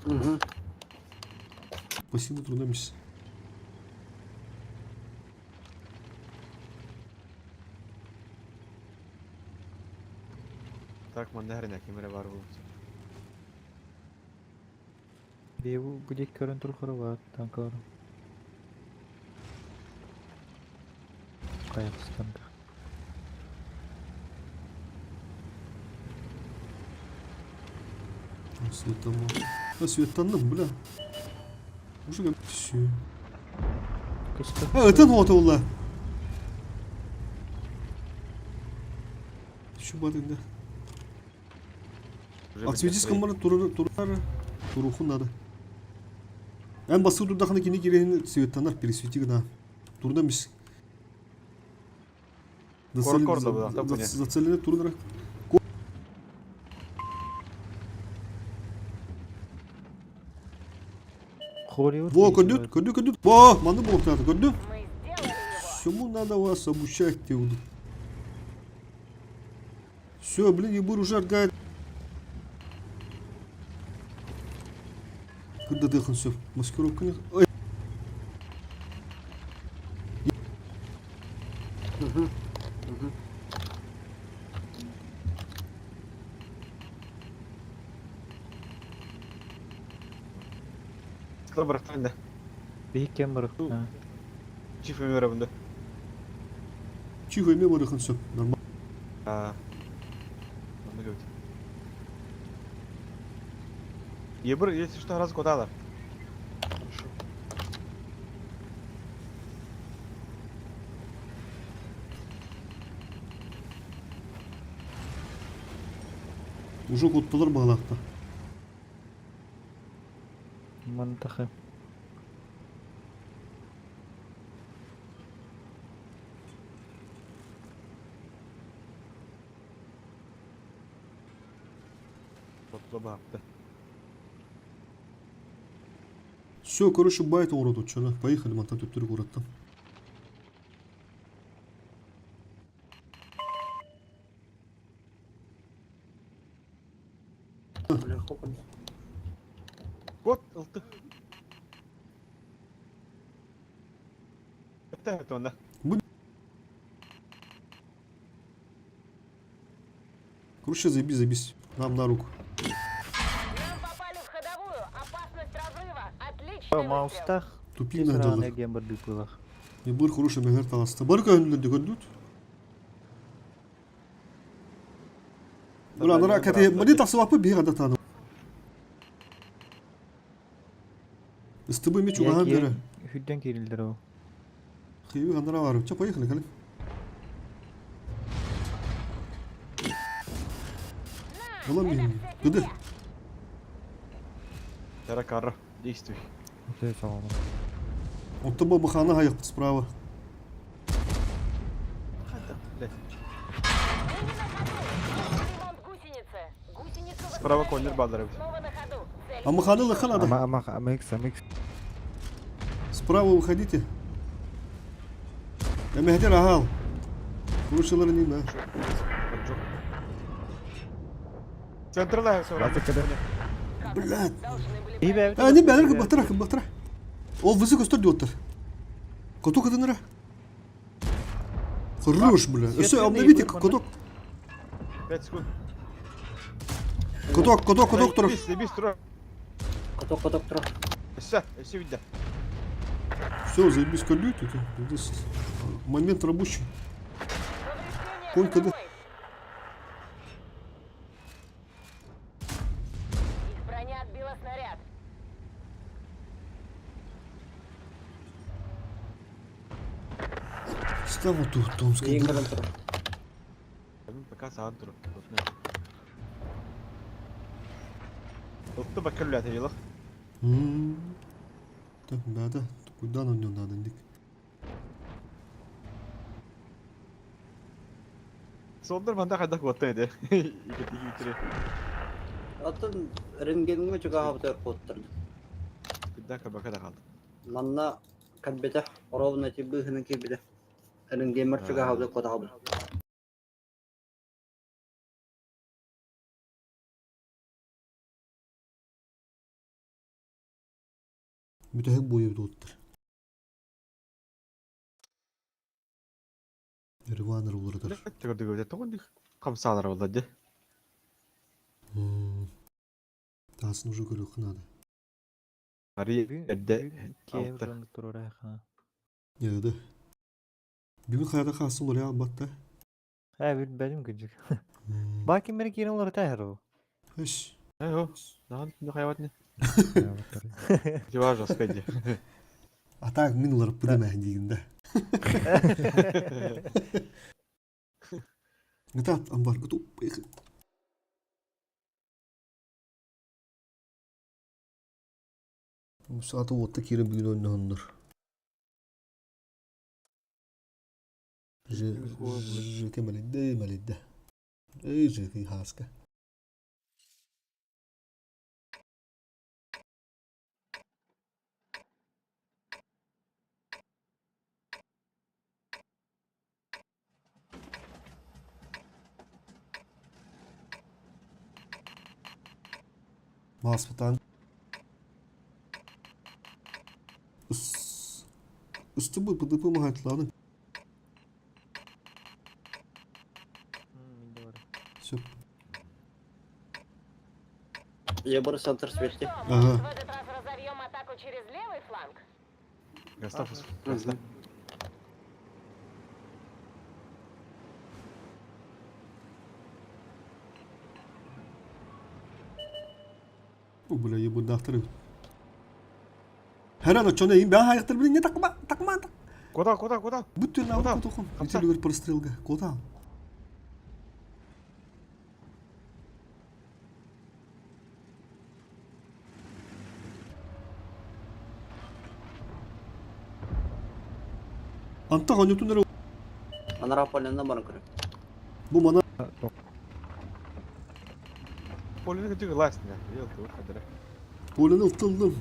Угу. Спасибо, трудомся. Так, манда хәрнә кемере бар бұл. Бу будек көрін тұрқыры бар, танкалар. Қаяқсыз танка. Светтанным. А, светтанным, бля. Уже все. А, это вот ула. Şu badында. Отсветись камара турар турар турухун надо. Эн басы турдахына кини кирехин светтанар пересвети гына. Турда мис. Зацелены турнара. Во, көрдүт, көрдү, көрдүт. Во, манны буолуохтаата, көрдү. Всему надо вас обучать, ты. Все, блин, ебур уже аргает. Кырда дыхын все. Маскировка не... Ой. Добре, Биһиккэн барых. Чиф өмөрөбүндө. Чихо эме барыхын сөп. Нормально. Онда көбүт. Ебір, если что, раз кодалар. Уже кутталар бағалақта. Мантахы. Все, короче, байт уроду, что Поехали, мантан төптөрү городтан. Вот, ылты. Это онда. Короче, заебись, заебись. Нам на руку. Нам попали в ходовую. Опасность разрыва. Отличный Маустах. Тупик надо. Гембер бипылах. Ебыр хороший мегер таласта. Бар көндүлөр көрдүт. Була нара кате мали тахсыбапы бир ада таны. Истыбы ми чугахан бере. Хүдден кирилдер ол. Хиби ханара бар. Ча поехали, кали. Була ми. Гыды. Таракара, действуй. Өте сағалым. Оттан бахана хаяк справа. Ремонт гусеницы. Гусеницу Справа восстановили. конер балдырып. Снова на ходу. Цель А маханы лыха надо. Ама ама ама икс ама икс. Справа выходите. Я мехтер агал. Крушилар не на. Центрда Блядь. Должны были А, не бәлер батыра, батыра. Ол вызы көстөр диоттар. Коток кытыныра. Хорош, бля. Все, обновите коток. 5 секунд. Коток, коток, коток тур. Заебись, заебись, тур. Коток, коток тур. Все, все видно. Все, заебись, колют это. Здесь момент рабочий. Повреждение Конь когда- ходовой. Их броня отбила снаряд. Ставу тут, Томская. Ең баран тур. Пока саған тур. Ылты баккерлят елах. Так, да, да. Куда нам не надо, Ник? Сондар манда қайда қуатты еді. Ике тиги битире. Атын рентгенге чуга хабытыр коттыр. Куда кабака да қалды. Манна калбета ровно тибыхны кибиде. Рентгенмер чуга хабытыр кота хабы. Бүтәһек бойы доттыр. Рванер улырдар. Төгөрдө көбөтө тоғын қамсалар болды. Тасын уже көрүк надо. Ари эрде Киев алты. турара ха. Не да. Бүгүн хайда хасын олар албатта. Ә, бил бәлим күҗик. Бакин бер кирен олар тәһәр ул. Эш. Э, нахан хайватны. Дива жестко ди. А так мин уларыппытым ээ диигин да. Гытаат амбар гытуп. Саата уотта киирэн бүгүн ойноһоннор. Жк мэлийдэ, мэлийдэ. Эй, Жк хааска. Мааспытаан Ыстыбыт ПДП маһайтлааны. Сөп. Я буду центр смерти. Ага. В этот раз разовьем атаку через левый фланг? Гастав, гастав. О, бля, ебудаахтар. Хара, оччону эйин бэҕэ хаайахтар билиҥҥэ такма, такма, так. Куда, куда, куда? Бүт түн Куда? аҕа кутухун. Хамса. Итилигэр прострелга. Куда? Антах онньутун эрэ Анараа полянан баран көрө. бу мана Полина кытыгы ластня. Ел тур хадыра. Полины ылтыллым.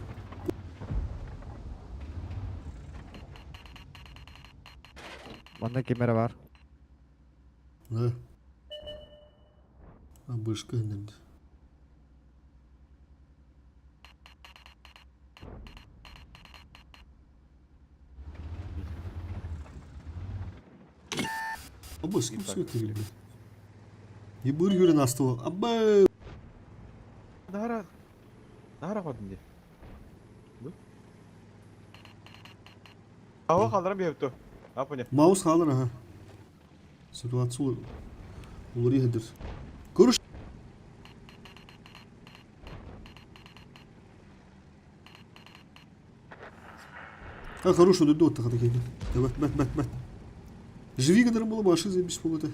Манна ким эрэ бар. Да. А бышка иннин. Аба, с кем все это, блядь? Ебыр юрин астыва. Аба! Нара. Нара ходын ди. Бу. Ава халдырам биэпту. Апыне. Маус хаалар, аха. Ситуация уларыйыдыр. Көрүш. А, хорошо, ду тахата киһи. Бат, бат, бат, бат. Живи гынар була башы заебись болута.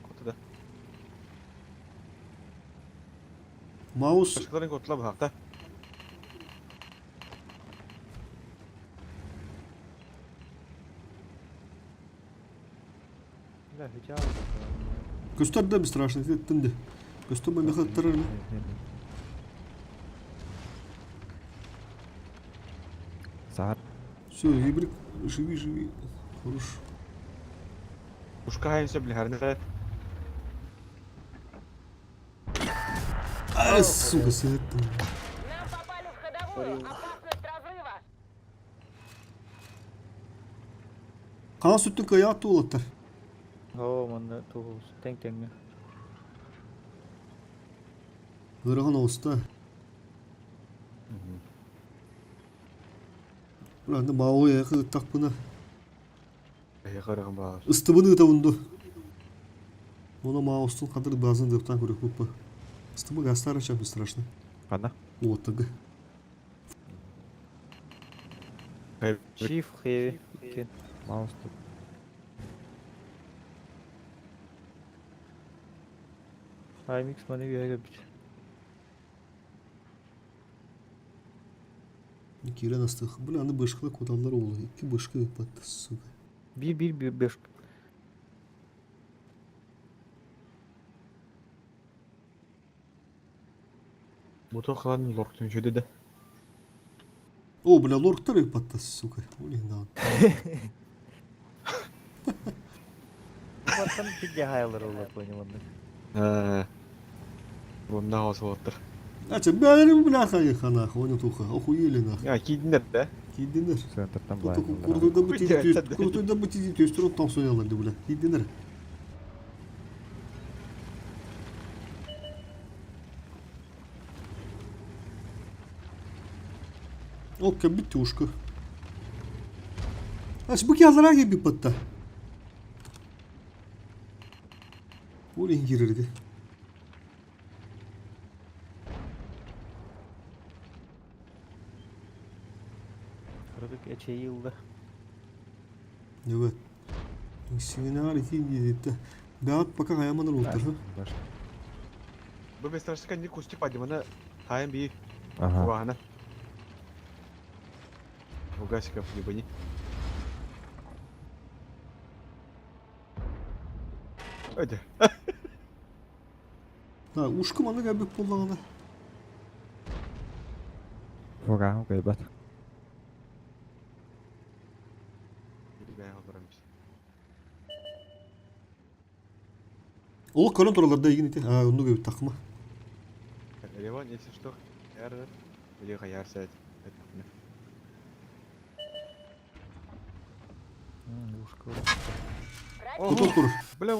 Котуда. Маус Башкаларын котла бахта. Бля, хотя Көстөр да страшно, тынды. Көстөр мехаттырыр. Саар. Все, гибрид, живи, живи. Хорош. Ушка хайынса билхарны. Ай, сука, сыттым. Нам попали в ходовую. Опасность разрыва. Қан сүттің кая туолаттар. О, манна тугус тең теңге. Ырахан оста. Бұланды мауы яқы тақпына. Э, караган бар. Ыстыбыны ытабынду. Оны маустун қадыр базын дыптан көрек бұппы. Ыстыбы гастар ачап страшно. Ханна? Уоттыгы. Chief heavy. Кен. Маус тут. IMX маны үйәгә бит. Кирен астых. Бля, бышкы куталлар олы. Икки бышкы ыппат, сука. Бир бир бир беш. Бутон кылан лорктун чөдө да. О, бля, лорктар ыппатта, сука. Олин да. Баттан пидде хайлар олар понял анда. Э. Бунда хос болуптур. Ача, бәрі бля хайха нахуй, оны туха. Охуели нахуй. Я кийдиндер да. Кийдинер. Центртан былай. Курдуйда бу тиди, курдуйда бу тиди төстөрөн тоңсояларды бля. Кийдинер. Окей, битюшка. Аш бу кязара gibi патта. Олин кирерди. Эчэйии ылла. Evet. Сиҥинэҕэр ити диэбитэ. Бэҕэт пока хайаман уруутар. Бу бестрашка не кустик падимана хаyan би Ага. Куаһана. Угасиков ебани. Өйдө. Да, ушка маннык эбит буоллаҕына. Фугаһым кыайбат. Ол көрөн тураллар да игин ити. Аа, оннук эбит тахма. Реван, если что, хаяр или хаяр сядь. Кутун тур. Бля,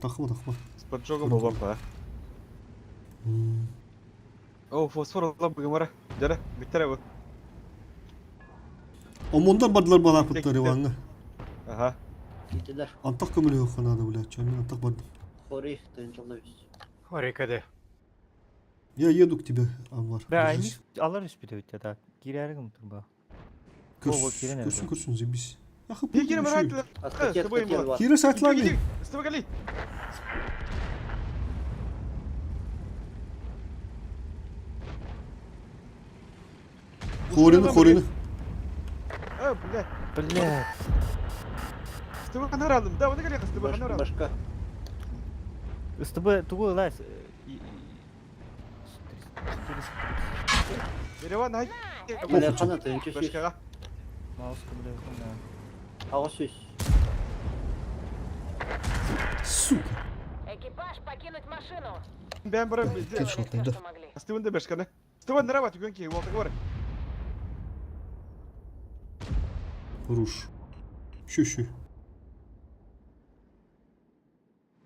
Тахма, тахма. с поджогом был да. О, фосфор алла бүгүн Дьара, бүттэр бу. Омондар бардылар балаапыттар Иванга. Ага. Кийтилер. Антах көмөлөһө ханаада блядь, чё мен антах бардым. Хори тыынчалабыз. Хорикаде. Я еду к тебе, Анвар. Бля, они Держись. алар үспүтэ бүттэ так. Киирээри гымтыр ба. О, киирэн эрэ. Көрсүн, көрсүн, заебись. Ахы, Кире барат. Откатет хотел бар. Кире сатлами. Стыбы Хорины, хорины. А, бля. Бля. Стыбы канарадым. Да, вот гали стыбы канарадым. Башка. СТБ тугу ылаас. 430. Ереван ай. Бля, хана тыынча сүүс. Башкага. Мауска, бля, да. Аҕыс сүүс. Сука. Экипаж покинуть машину. Бен бара. Сделали Шотный, все, да. что могли. Стыбын да башканы. Стыбын нарабат үгөн ки, волта бар. Руш. Щу, щу.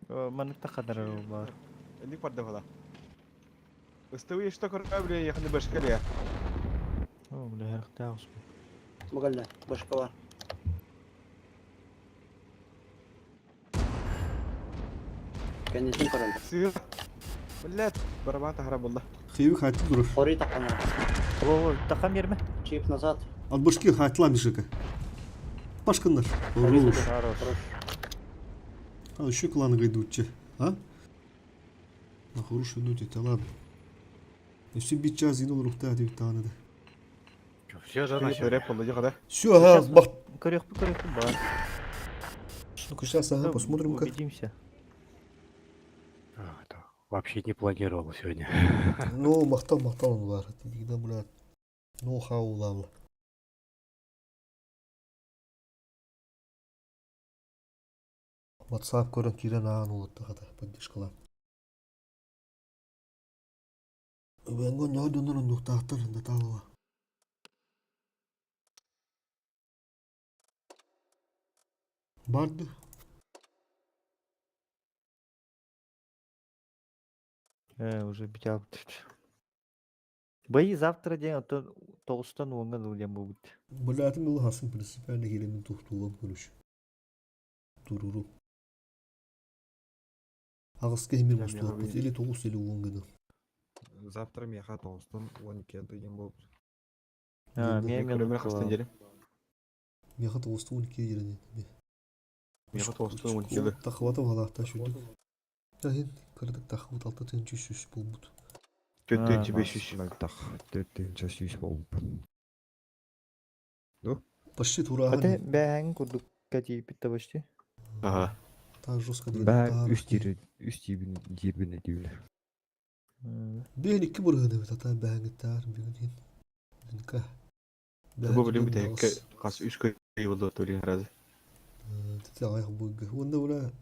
Маныкта кадар бар. Эндик барда бала. Стыбы что корабли яхны башкале. О, бля, харахта аҕыс. Мугалла. Башка бар. Кэннитин көрөллөр. Сыр. Блядь, барабан тахара булла. Хиви хатты durur. Хори таханар. О, тахам берме. Чип назад. От башки хатла мишика. Башкындар. Руш. Хорош. А еще кланы гайдутче. А? На хороший идут это ладно. Если бит час инул рухта деп тааны да. Все за на сегодня. Реп болду жакада. Все, ага, бах. Көрөкпү, көрөкпү бар. Ну-ка сейчас, ага, посмотрим как. Убедимся. А, это Вообще не планировал сегодня. Ну, махтал, махтал он бар. Никогда, блядь. Ну, хау, лавла. WhatsApp көрөн кирен аан улутта хата поддержкала. Венго нөдөнөр нуктаактар даталыла. Барды. Уже битя. Бои завтра день, а то тоғыстан онға дылген будет. Блядь, мил хасын принципиально келемин тухтуулам көрүш. Туруру. Агыска эмир Я мустулаппыт меха или тогуз или он гыны. Завтра меха тоғыстан он екі деген болып. А, Да, мен мен Көрөмөр хастан жерим. Меха тогузту он икки жерин. Меха тоғыстан он екі. Тахватов алахта шүрдүк. Жахин кырдык тахват алты тынчы сүс болбут. Төртінші беш жүз. Мөлтақ. Төртінші сүйіс болып. Почти Ате турахан. бәң курдук катип битте почти. Ага. Так жестко деген. Бә үс тири үс тибин дирбин дибин. Бен икки бурганы бит ата бәңгиттар бүгүн хин. Дүнка. Бу билим бит кас үч көй болду төлген разы. Тете аяк бугы. Онда була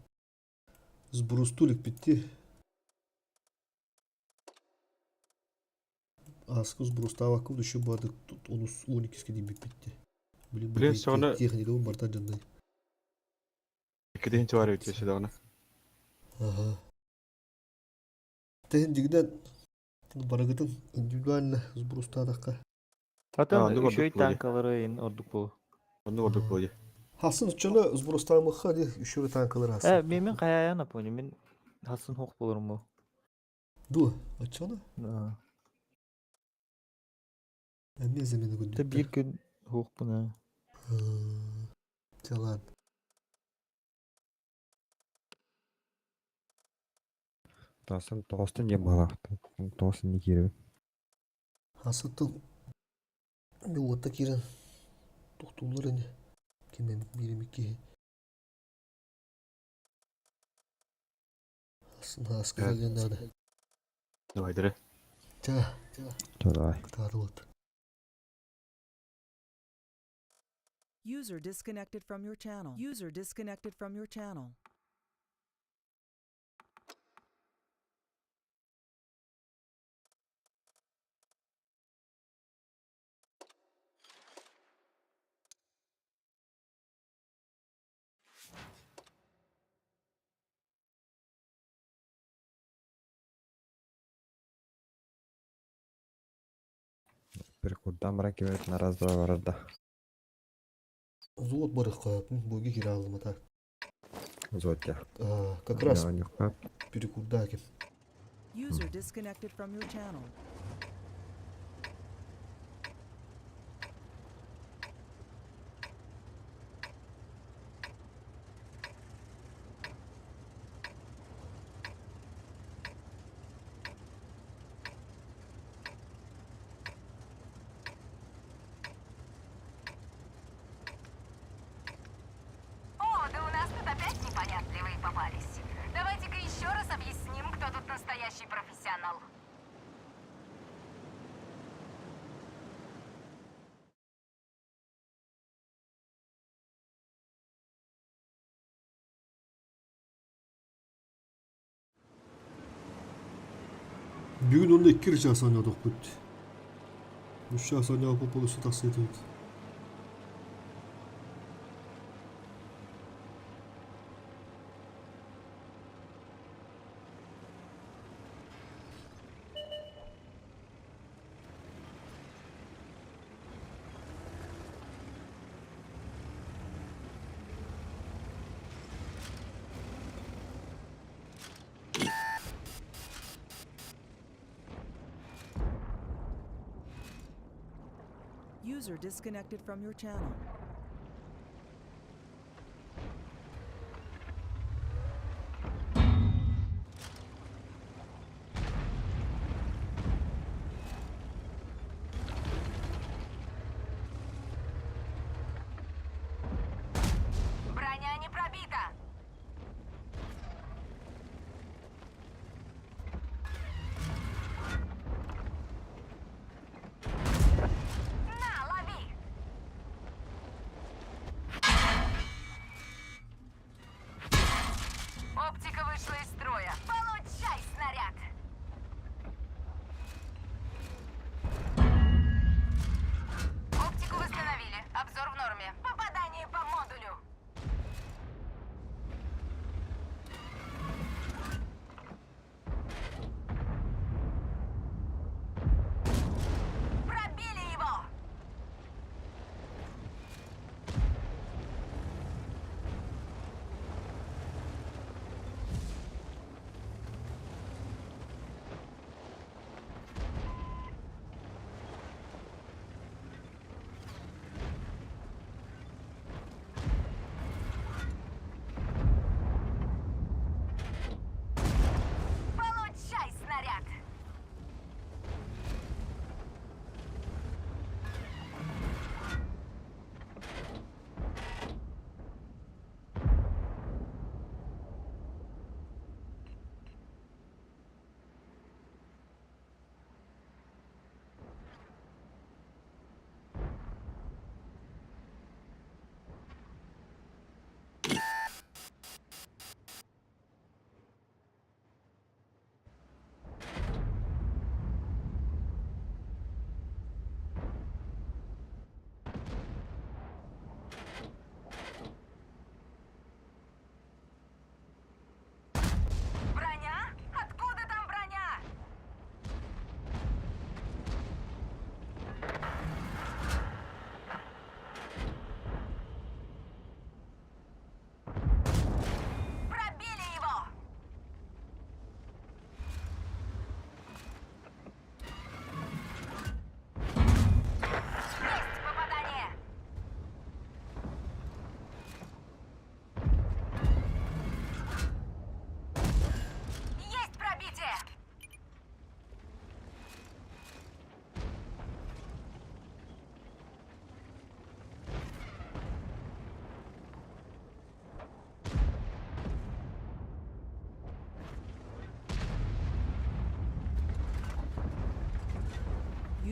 сбрустулик битти. Аскы сбрустава куду еще бардык оны 12 дейін битти. Блин, Блин, соны- техника барта жандай. Кеден чуар өтөсү дагы. Ага. Тehen дигден барагытын индивидуально сбрустадаққа. Атын оннук ордук үшөй буолуо. танкалары ин ордук болу. Оннук ордук болду. Хасын чоны сбрустамыха де еще танкалар хасын. Э, мен каяяна понял, мен хасын хок болорум бу. Ду, а чоны? Да. Эмне замена Та күндүк. бир күн Хуохпун аа. Чэ ладно. Тастан тоҕустан диэн баҕалаах. Тоҕус инни киирэбин. Асыттан уотта киирэн тохтууллар ини. Ким эмит биир эмит киһи. Асын ааска кэлиэн наада. Давай, дыры. Ча, Давай. кытаатыбыт. User disconnected from your channel. User disconnected from your channel. Перекурдан баран кимэбит на раз два барар да. Золот барых буги кире алдым ата. Зоття. Как раз перекурдаки. User disconnected from your channel. О, да у нас тут опять непонятливые попались. Давайте-ка еще раз объясним, кто тут настоящий профессионал. Бүгүн онно 2 час оонньоотохпут. 3 час оонньооппут полностью тахсыытыбыт. User disconnected from your channel. Броня не пробита. На, лови!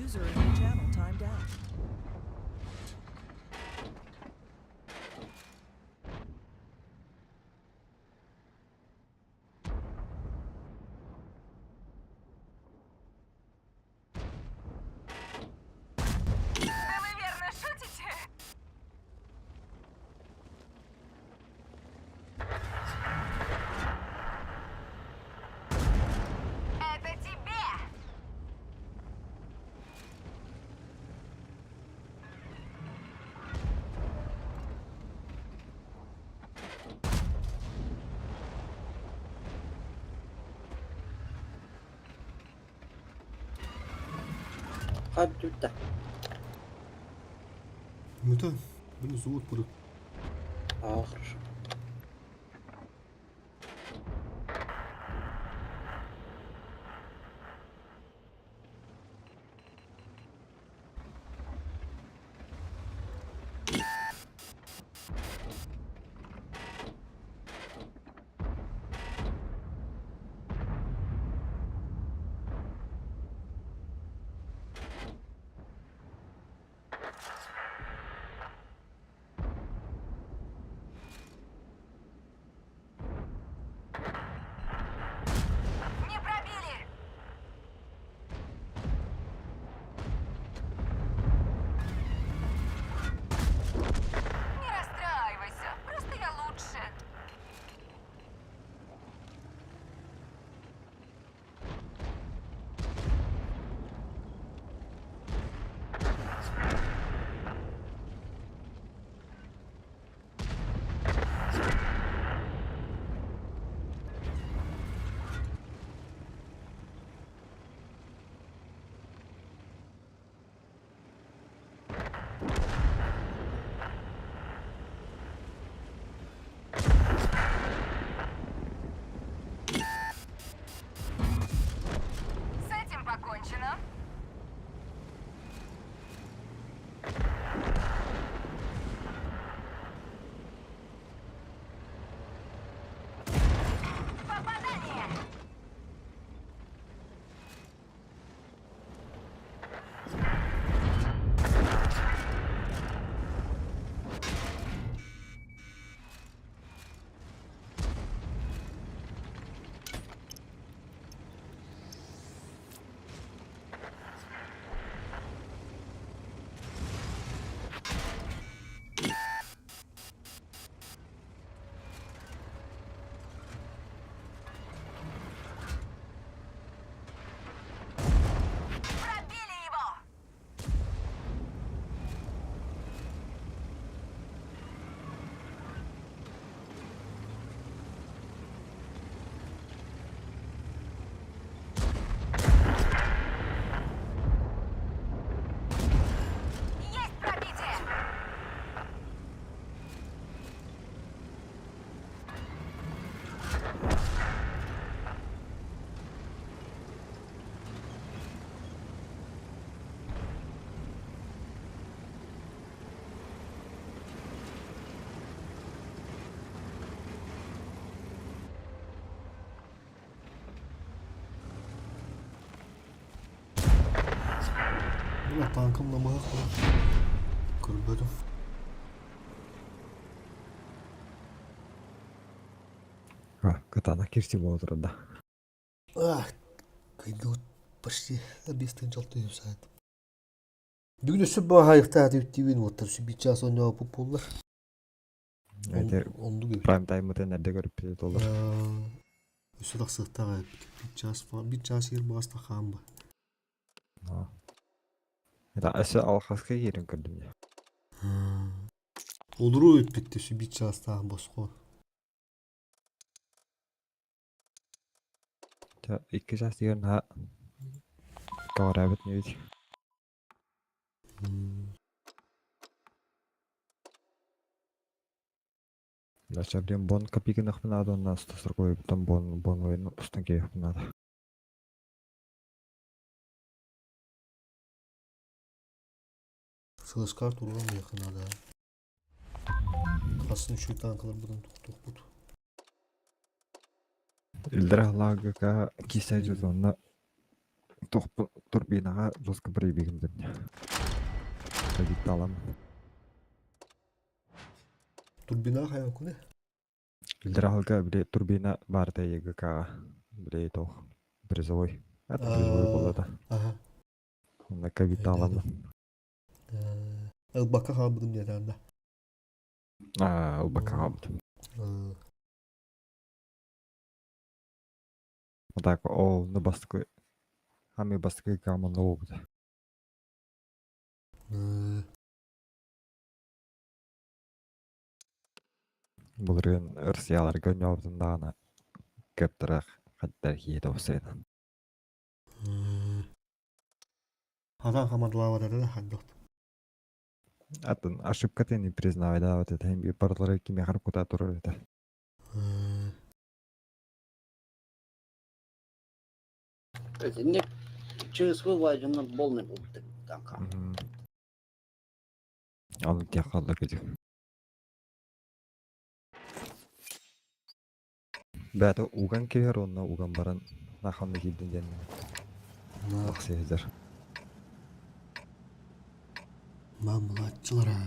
User in your channel timed out. Да вы верно шутите? Это тебе! Хат бүтті. Мөтө. Блин, зуут курдук. А, хорошо. Не пробили! Не расстраивайся, просто я лучше. С этим покончено. Попадание! Пробили его! Есть пробитие! Бля, танком намахах. Көрбөтүм. А, кытаанах кирси буола турар да. Ах, кыйдыбыт почти 5 6 сайт. Бүгүн өссө баһайыктаах диэбин уоттар сү биир чаас оонньообуппут буоллар. Эти Оннук эбит. прайм таймытын эрдэ көрүппүт олор. Өссө тахсыахтаах эбит. Биир чаас 1 чаас иһэр баҕаста хаамба. Это өссө алхаска киирэн көрдүм дьэ. Олору эппит өссө 1 чаастаах босхо. Дьэ 2 чаас диэн наһаа көҕүрээбит ньүбүт. Дача диэн бон копейканыахпын наада уонна 140-ттан бон бон устан киириэхпин наада. Флешкарт уран миэхэ наада. Хасын үчүгэй танкаларбытын тохтуохпут. Илдэрэ лагыка киисэ дьут онно Тохпу турбинаҕа жестко проебигин дэннэ. Кредиттаалам. Турбина хайан куне? Илдерахалга били турбина баарта ЕГК-ҕа били тох призовой. Это призовой буолла Ага. Онно ковидтааламмын. Ылбакка хаалбытым диэтэ анда. Аа, ылбакка хаалбытым. Вот так ол ну бастакы Хами бастакы команда буолбута. Былырыын Россияларга оонньообутум даҕаны кыптарах хаттар киһитэ офсайынан. Хатан хамадылаабатара да хардот. Атын ошибкатын не признавай да вот это им барлары кимиэхэ кута турар этэ. Итинник ЧСВ вайдьанна полный буолбут танка. Оны тиэх хаалла кыдьык. Бэйэтэ уган киһэр уонна уган баран наханна киирдин диэн тахсыа сылдьар. Мамлаччылара.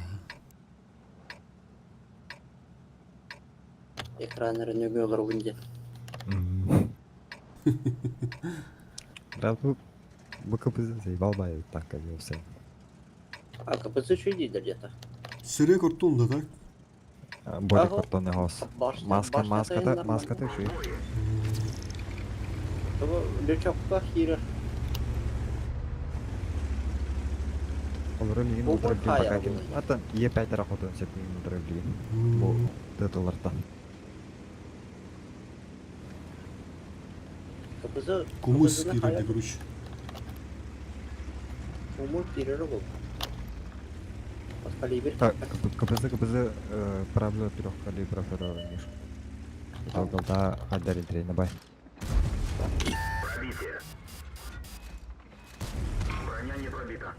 Экраннары нөҥүө олоробун диэн. Брат, бу бу КПЗ заебал бай танка диэбисэ. А КПЗ үчүгэй дииллэр диэтэ. Сире кортун да так? Боди картонный хос. Маска, маската, маската үчүгэй. Того лючокка киирэр. Олору миигин утары билигин пока ким атын Е5 эрэ хотун сөп миигин утары билигин. Бу тытылартан. КПЗ Кумыс киирэрде короче. Кумыс киирэр ол. Калибр. КПЗ КПЗ правило трех калибров равнишь. Долголда хаддарин трена бай. Пробитие. Броня не пробита.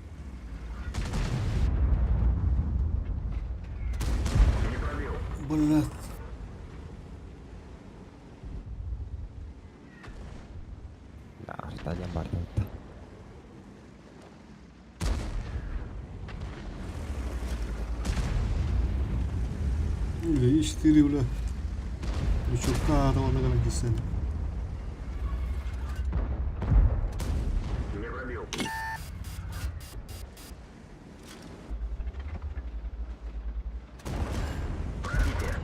Не пробил. Блядь. Арта диэн баар да. Бля, И4, бля. Лючокка аата онно гынан киирсэн. Не пробил. Пробитие.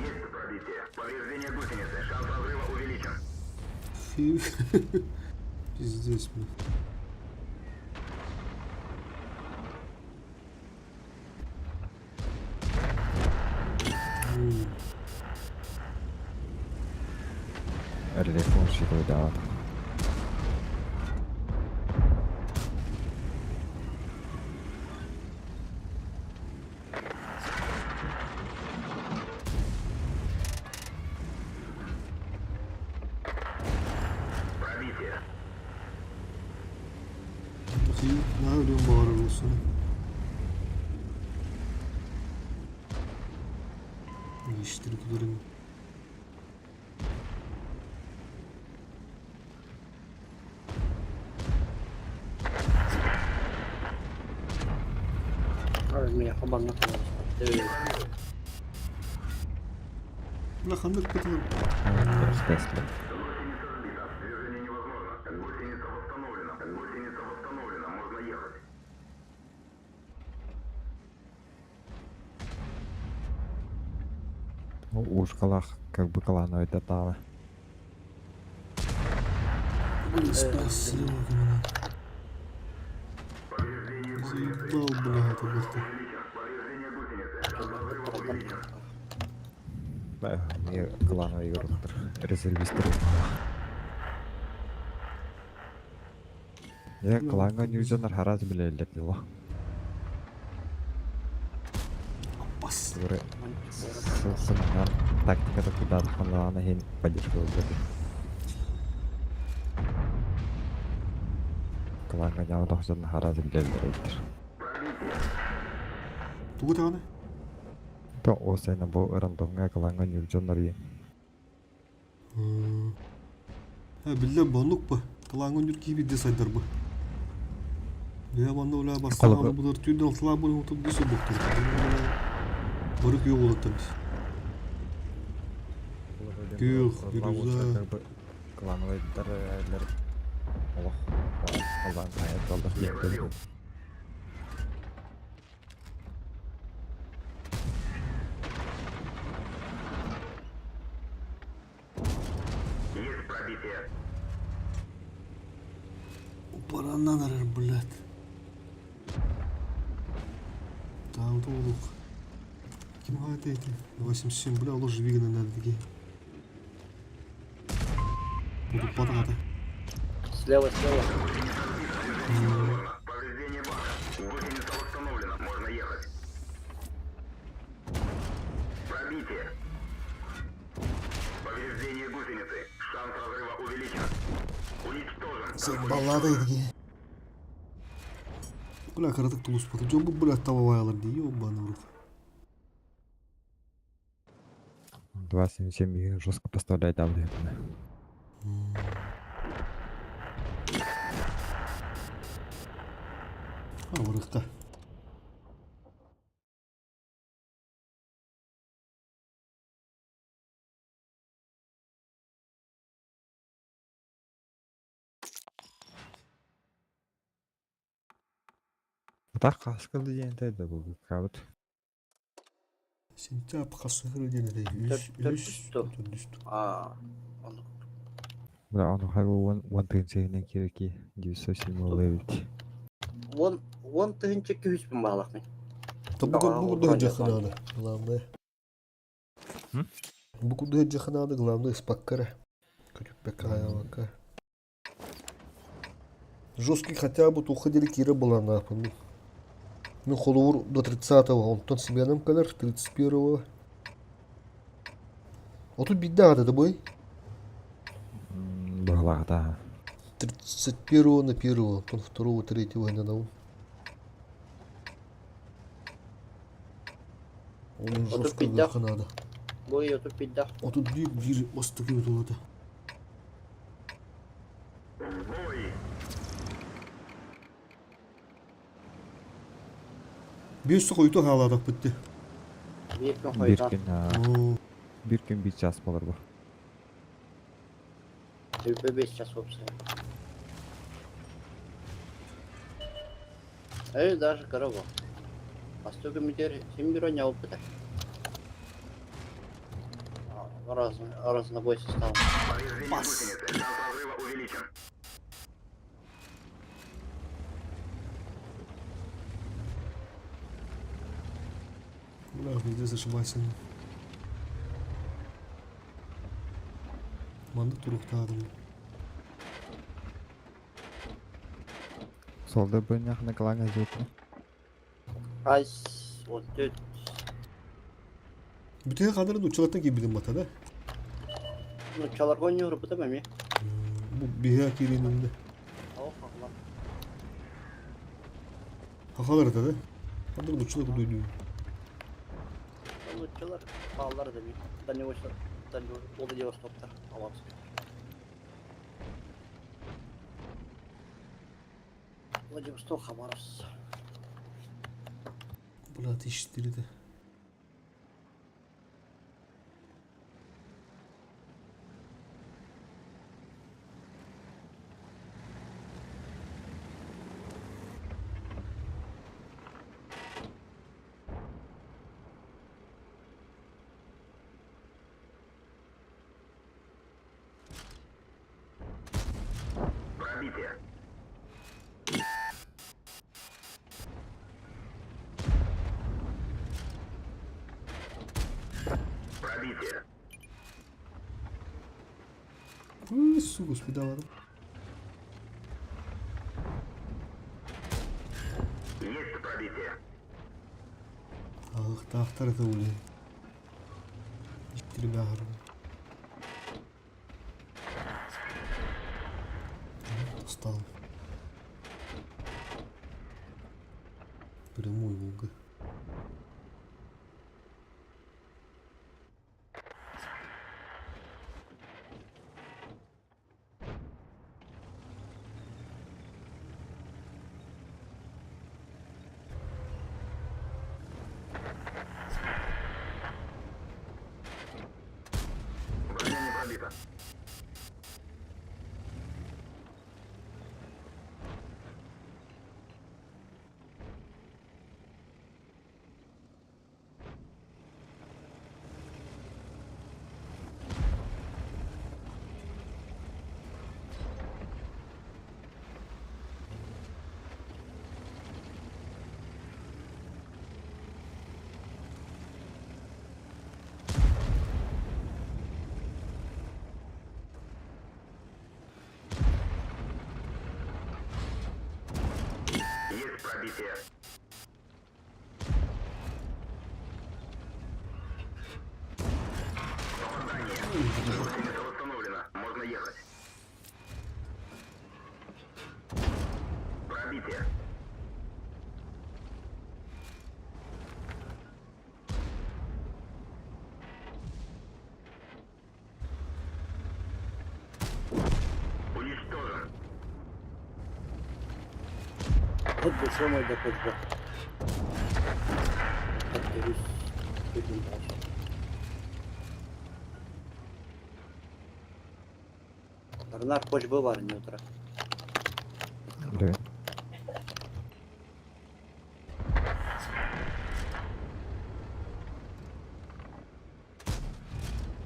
Есть пробитие. Повреждение гусеницы. Шанс разрыва увеличен. Пиздец, бля. Рельеф учитывай, Пробитие. Наһаа өлүөн баҕарар буолсуна. Иштiri кударын. Армия хабанна Бля, ханнык кытылыр. Гусеница сбита. Движение невозможно. Гусеница восстановлена. Гусеница восстановлена. Можно ехать. Ушкалах как бы клановый татала. Блин, спасибо, команда. Заебал, бля, это бырты. Не клановый игроктор. Резервистер. Я кланга ньюзенер хараз билеллер дило. Аппас. Сыманан тактиката куда ханлаана хин поддержка ылбыты. Кланга ньяу тохсон хараз билеллер эйттер. Тугу таганы? То осайна бу рандомга кланга ньюзенер. Биллэр боннук бу. Талааҥҥа үнүр киһи биирдэ сайдар бу. Бэйэ манна үлэ бастаан булар түүн алтылаах буолан утуп бис буктар. Бары күйө буолаттар. Күөх, бирюза. Клановайдар олох албан хайат диэн. Есть пробитие. Бараннан эрэр, блядь. Там толук. Ким это эти? 87, бля, ложь вигана надо такие. Буду падать. Слева, слева. Повреждение бака. Гусеница восстановлена. Можно ехать. Пробитие. Повреждение гусеницы. Шанс разрыва увеличен. Уничтожен. Sen баллада такие. Бля, кыратык тулуспаты. Дьон бу бля табабаялар дии, ёбаный в рот. 2.77 жестко поставляет давление. А, вырыққа. Так хаскыл диэн да бу кабыт. Сентябрь хасыгыр диэн этэй. Үс, үс, Төрт. А, он Бля, он хайгу one one тыынча киреки 907 левит. Вон, вон тыһынча күһүспүн баалахмын. Та бу курдук жаханады, главное. Бу курдук жаханады, главное, спаккара. Көтүппекка аялакка. Жесткий хотя бы уходили Кира была на ну. Ну, холур до 30-го, онтон Семеном калер, 31-го. А тут беда, это бой. Была, да. 31 на 1, потом 2, 3 на наум. Он жестко надо. Бой, а тут беда. А тут бир остыгы вот. Bir su koydu hala bitti. Bir күн Bir хойда. күн bir күн bir час болар бу. Өбө 5 час болса. Эй, даже корова. Бастуга мидер симбиро не опыта. Раз, разнобой состав. Повреждение гусеницы. Шанс разрыва увеличен. Бля, везде зашибайся. Манды туруктадым. Солда бөннях на кланга зөтне. Айс, вот тут. Бүтэ кадырын учалаттан кийбидим бата да. Ну, чаларгон не урбыта мами. Бу биһэ кирининде. Ох, ахла. Хахалар да да. Кадырын учалат дуйду. Ну, чалар паллар да ми. Дальневосток, Владивостоктар. Аванс. Владивосток, Хабаровск. Бля, тиштерди. Пробитие. Пробитие. Ой, сука, спидаларым. Есть пробитие. Ах, тахтар это ули. Иштирбягар. Устал. Прямой Волга. Гусеница восстановлена. Можно ехать. Пробитие. Уничтожен. Вот большой мой доход был. Подберусь. Будем дальше. Тарнар коч был бар не утра. Бля.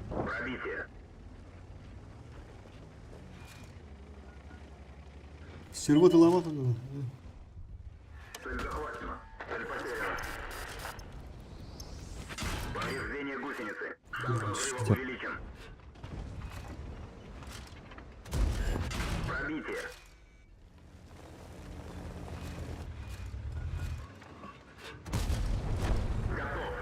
Пробитие. Серво лава надо. Цель захвачена. Цель потеряна. Повреждение гусеницы. Шанс разрыва увеличен. Пробитие. Готов.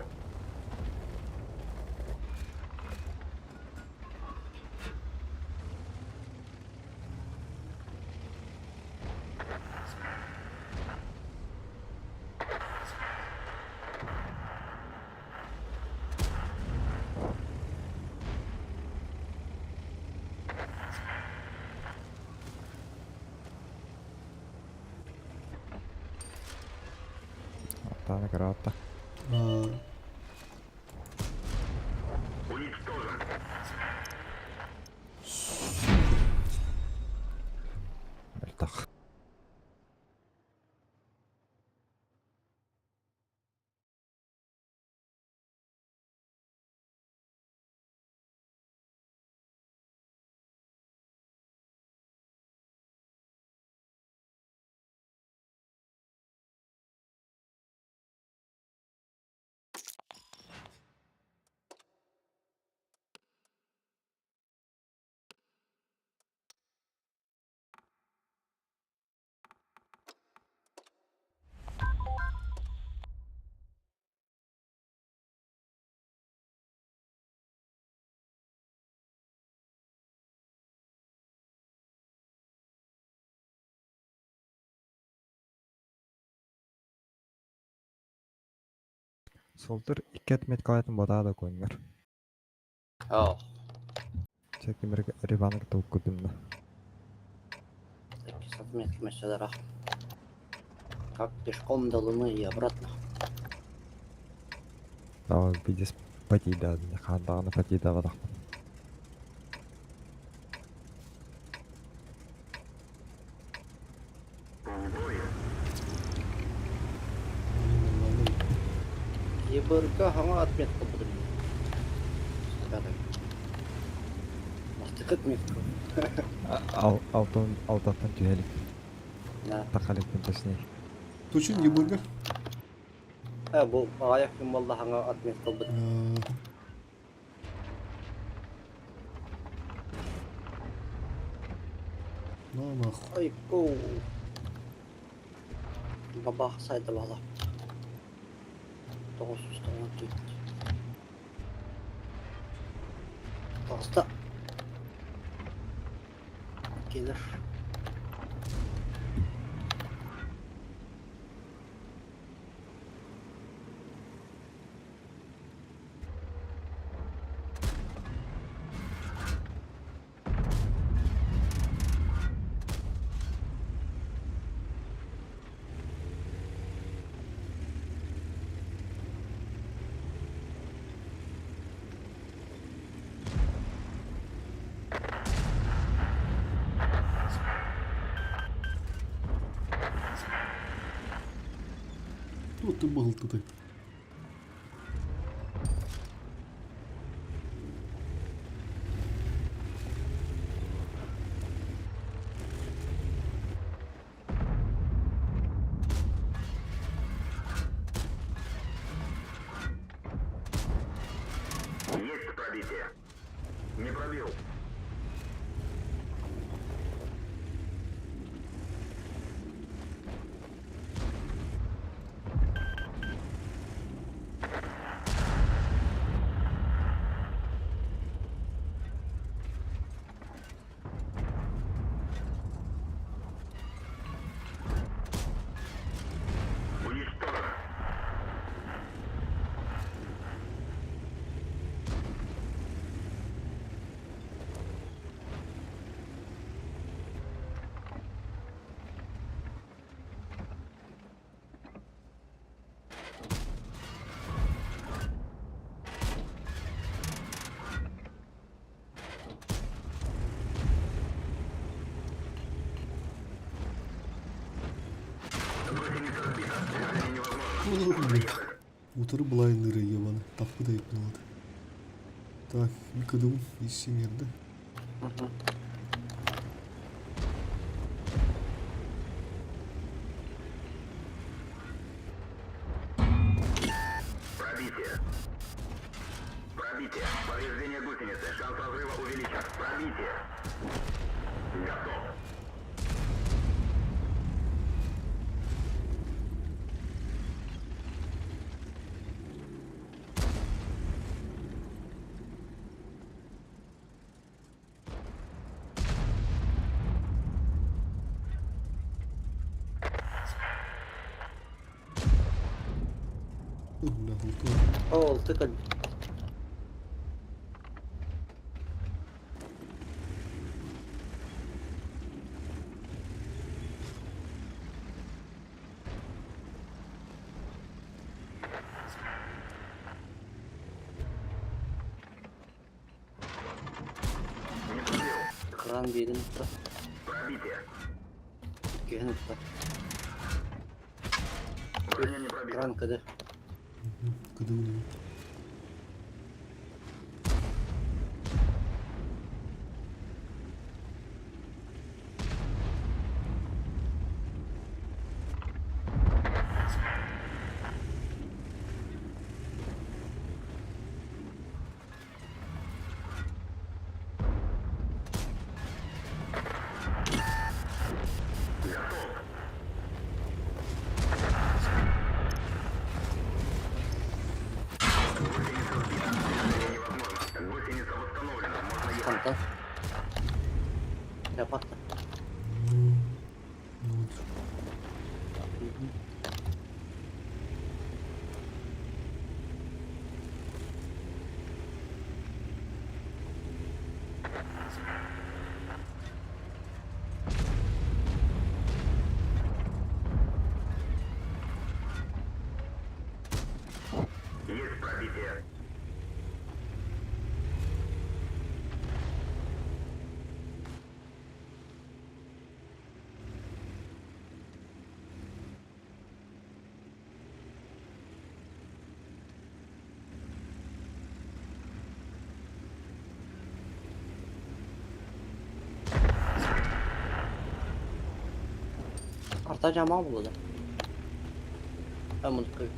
Аттана караатта. Уничтожен. Мөлтөх. Солтыр икки отметкалайтын бодаа да көңөр. Аа. Чекимер рибанак толкудумна. Такие отметки мы сюда. Как пешком до Луны и обратно. Давай бидес патида, хандаганы патида бадах. В бой. ЕБРК хаңа отметка буду. Мастык отметка. Ал алтын алтаттан түһелик. Да. Тахалик точнее. Точно не бургер? Э, бу аяк ким болду хаңа отметка буду. На нахуй. Ой, ку. Бабах сайда бала. 994. Тоғызда. Келер. Тут ты был тут. Есть пробитие. Не пробил. Утары былайынныры ебаны. Таппы да еппин. Так, yıkadım. İşim yerinde. Пробитие. Пробитие. Повреждение гусеницы. Шанс разрыва увеличен. Пробитие. Готов. Бля, oltu. Ол тыкал. Не пробил. Кран биэрин ытта. Пробитие. Иккиһин ытта. Броня не пробита. Кран кыды. Кыдыгын. Гусеница восстановлена. Можно ехать. Хантан. Япатта. Ну, Есть пробитие. Арта жамал булды. Ben bunu koyayım.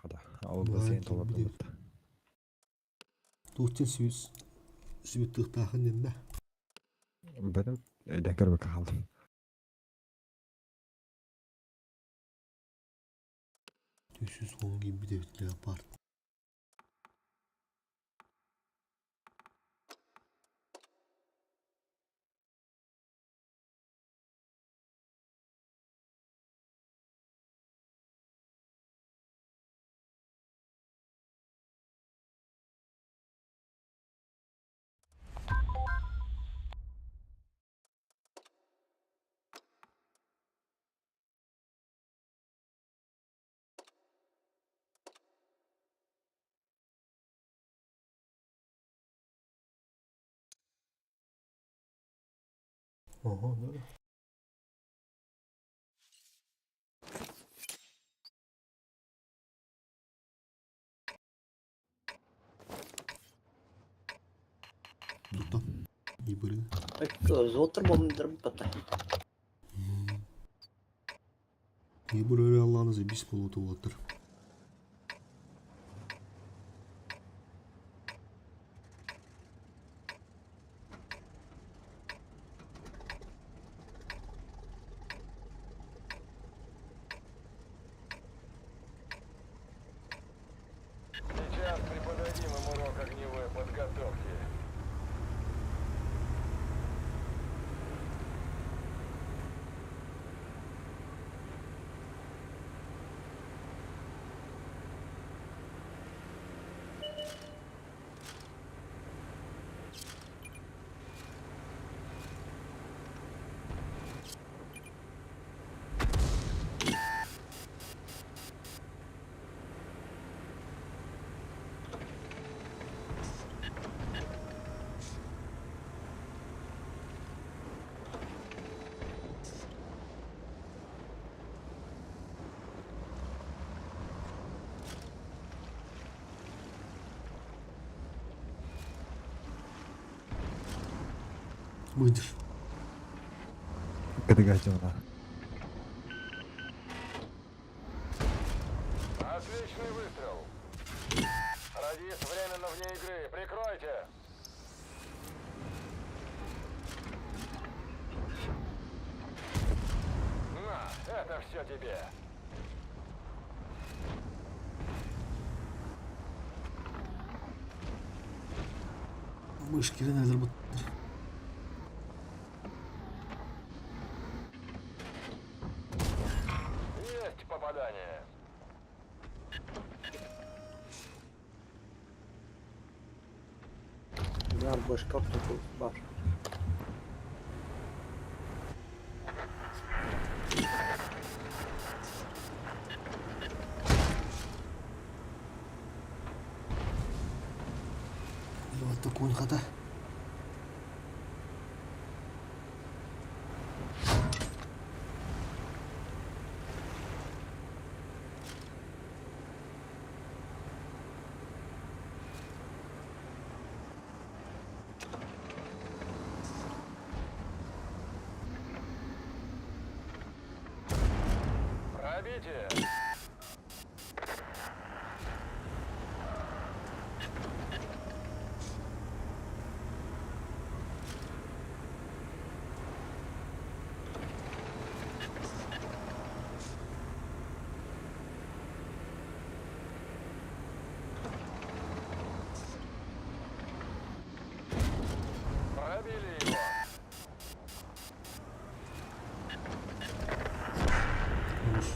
Хада. Ол да сен толып болот. Туğçen süs sübüt тыктахын денде. Бетим өйдөн көрбөккө калдым. 410 gibi bir de yapar. Ага, да. Тутта. Не были. Зотыр болмдыр бата. Не были Allah'ını bis bolutu болаттыр. Выйдешь. Кыдыга дьоно. Отличный выстрел. Радист временно вне игры. Прикройте. На, это все тебе. Мышки кирен өлөр. Есть попадание. Бар башка ортоку бар. Такой хата. Пробитие. Пробили его. Хорош.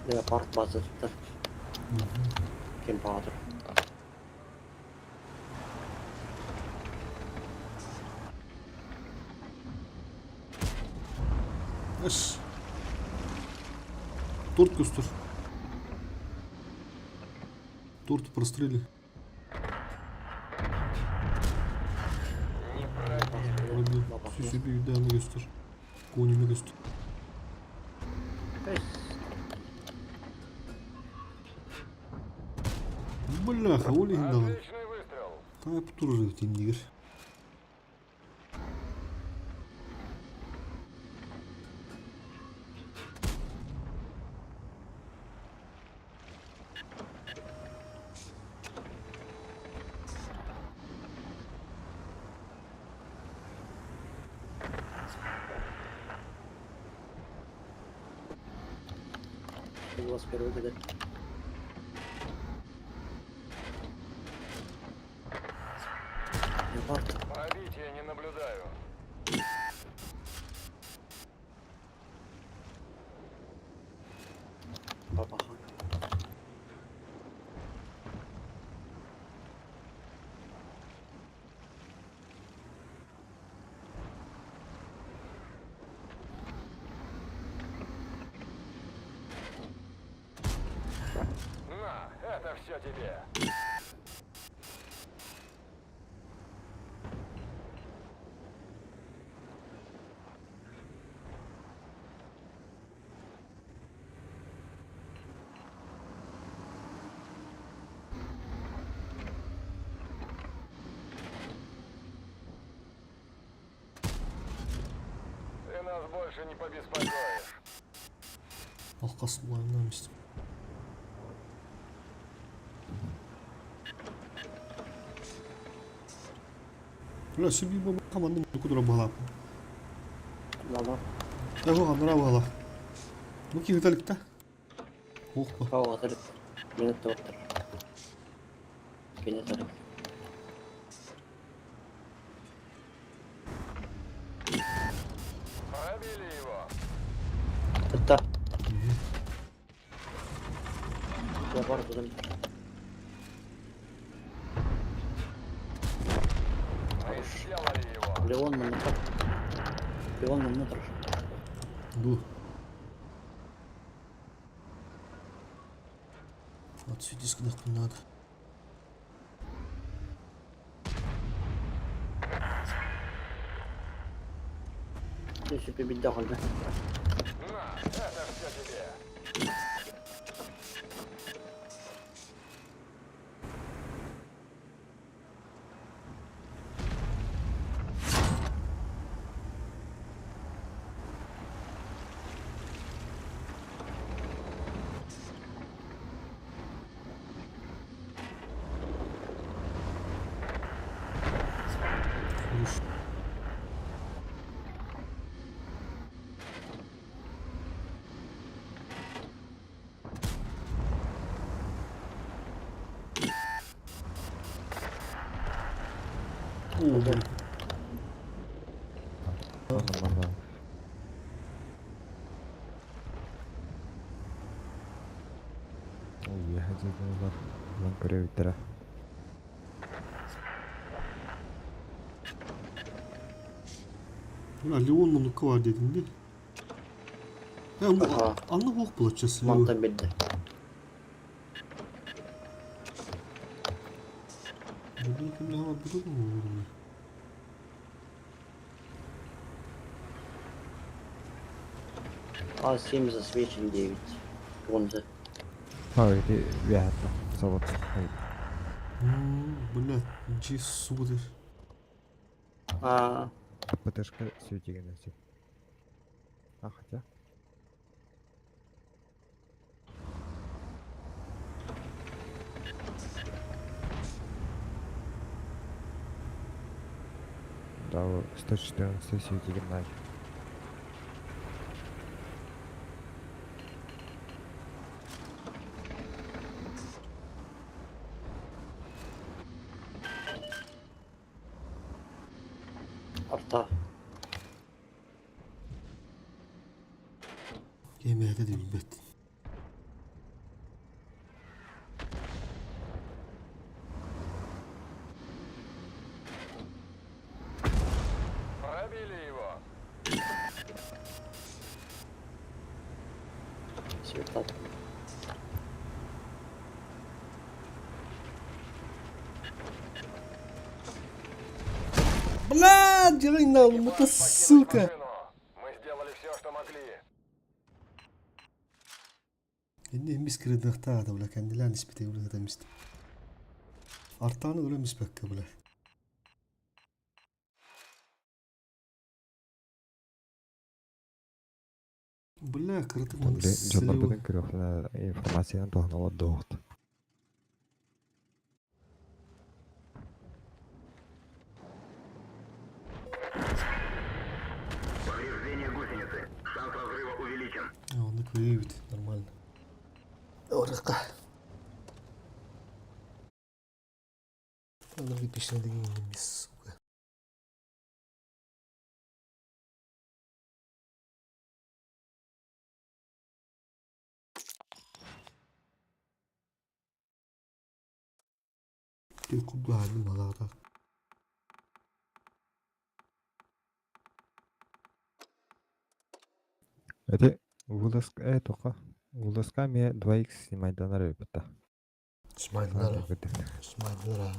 Леопард база tuttu. Kim Bahadır. Эс. Торт көстөр. Торт прострели. Пробил. Сүсү bir göster. Konimi göster. Бляха, ол иһин даҕаны. Отличный выстрел. Таап турар тиндигер. У вас первый год. Леопард. Пробития не наблюдаю. Бабахан. На, это все тебе. Ты нас больше не побеспокоишь. Алқас булайынан эмес. Бля, себе баба команда кудра была. Лала. Того анра была. Ну ки Виталик-то? Ох, ба. Хау атырып. Мені тоқтыр. Кене тарып. Пробили его. Тытта. Леопард dedim. Мы сделали его. Леон мына Леон мына тұр. Ду. Отсюда гынахпын надо. Сүпү бидде холда. На, это все тебе. Хорош. О, блин. Нормально. Ой, я хотел бы Lan көрөбүттэрэ. Бля, Леон муннукка бар дедим де. Ya bu Aha. anla bok bulacağız. Мантан бидде. Burada kim ne var burada mı olur mu? А 7 засвечен 9. Гонза. Ха, ити үөһэтэ. Собот. Бля, джи суды. А, ПТшка сүүтигэн эси. А, хотя. Да, 114 сүүтигэн най. Арта. Yemeğe de bilbet. Пробили его. Светат. Бля, дерай Экипаж это покинуть сука. машину. Мы сделали все, что могли. Inni mis kırdıkta da bula kendiler nispeti bula demişti. Artağını öyle mispekke bula. Бля, кырдык маны Дьоннорбутун көрүөхтүнэ информацияны туһаналар дуоҕут. Повреждение гусеницы. Шанс разрыва увеличен. Онда көйбүт, нормально. Орыққа. Аларга пешне деген емес, сука. Кубаны малада. Эти вылазка тока. Вылазка ме 2х снимайданар эбитта. Смайдылар. Смайдылар.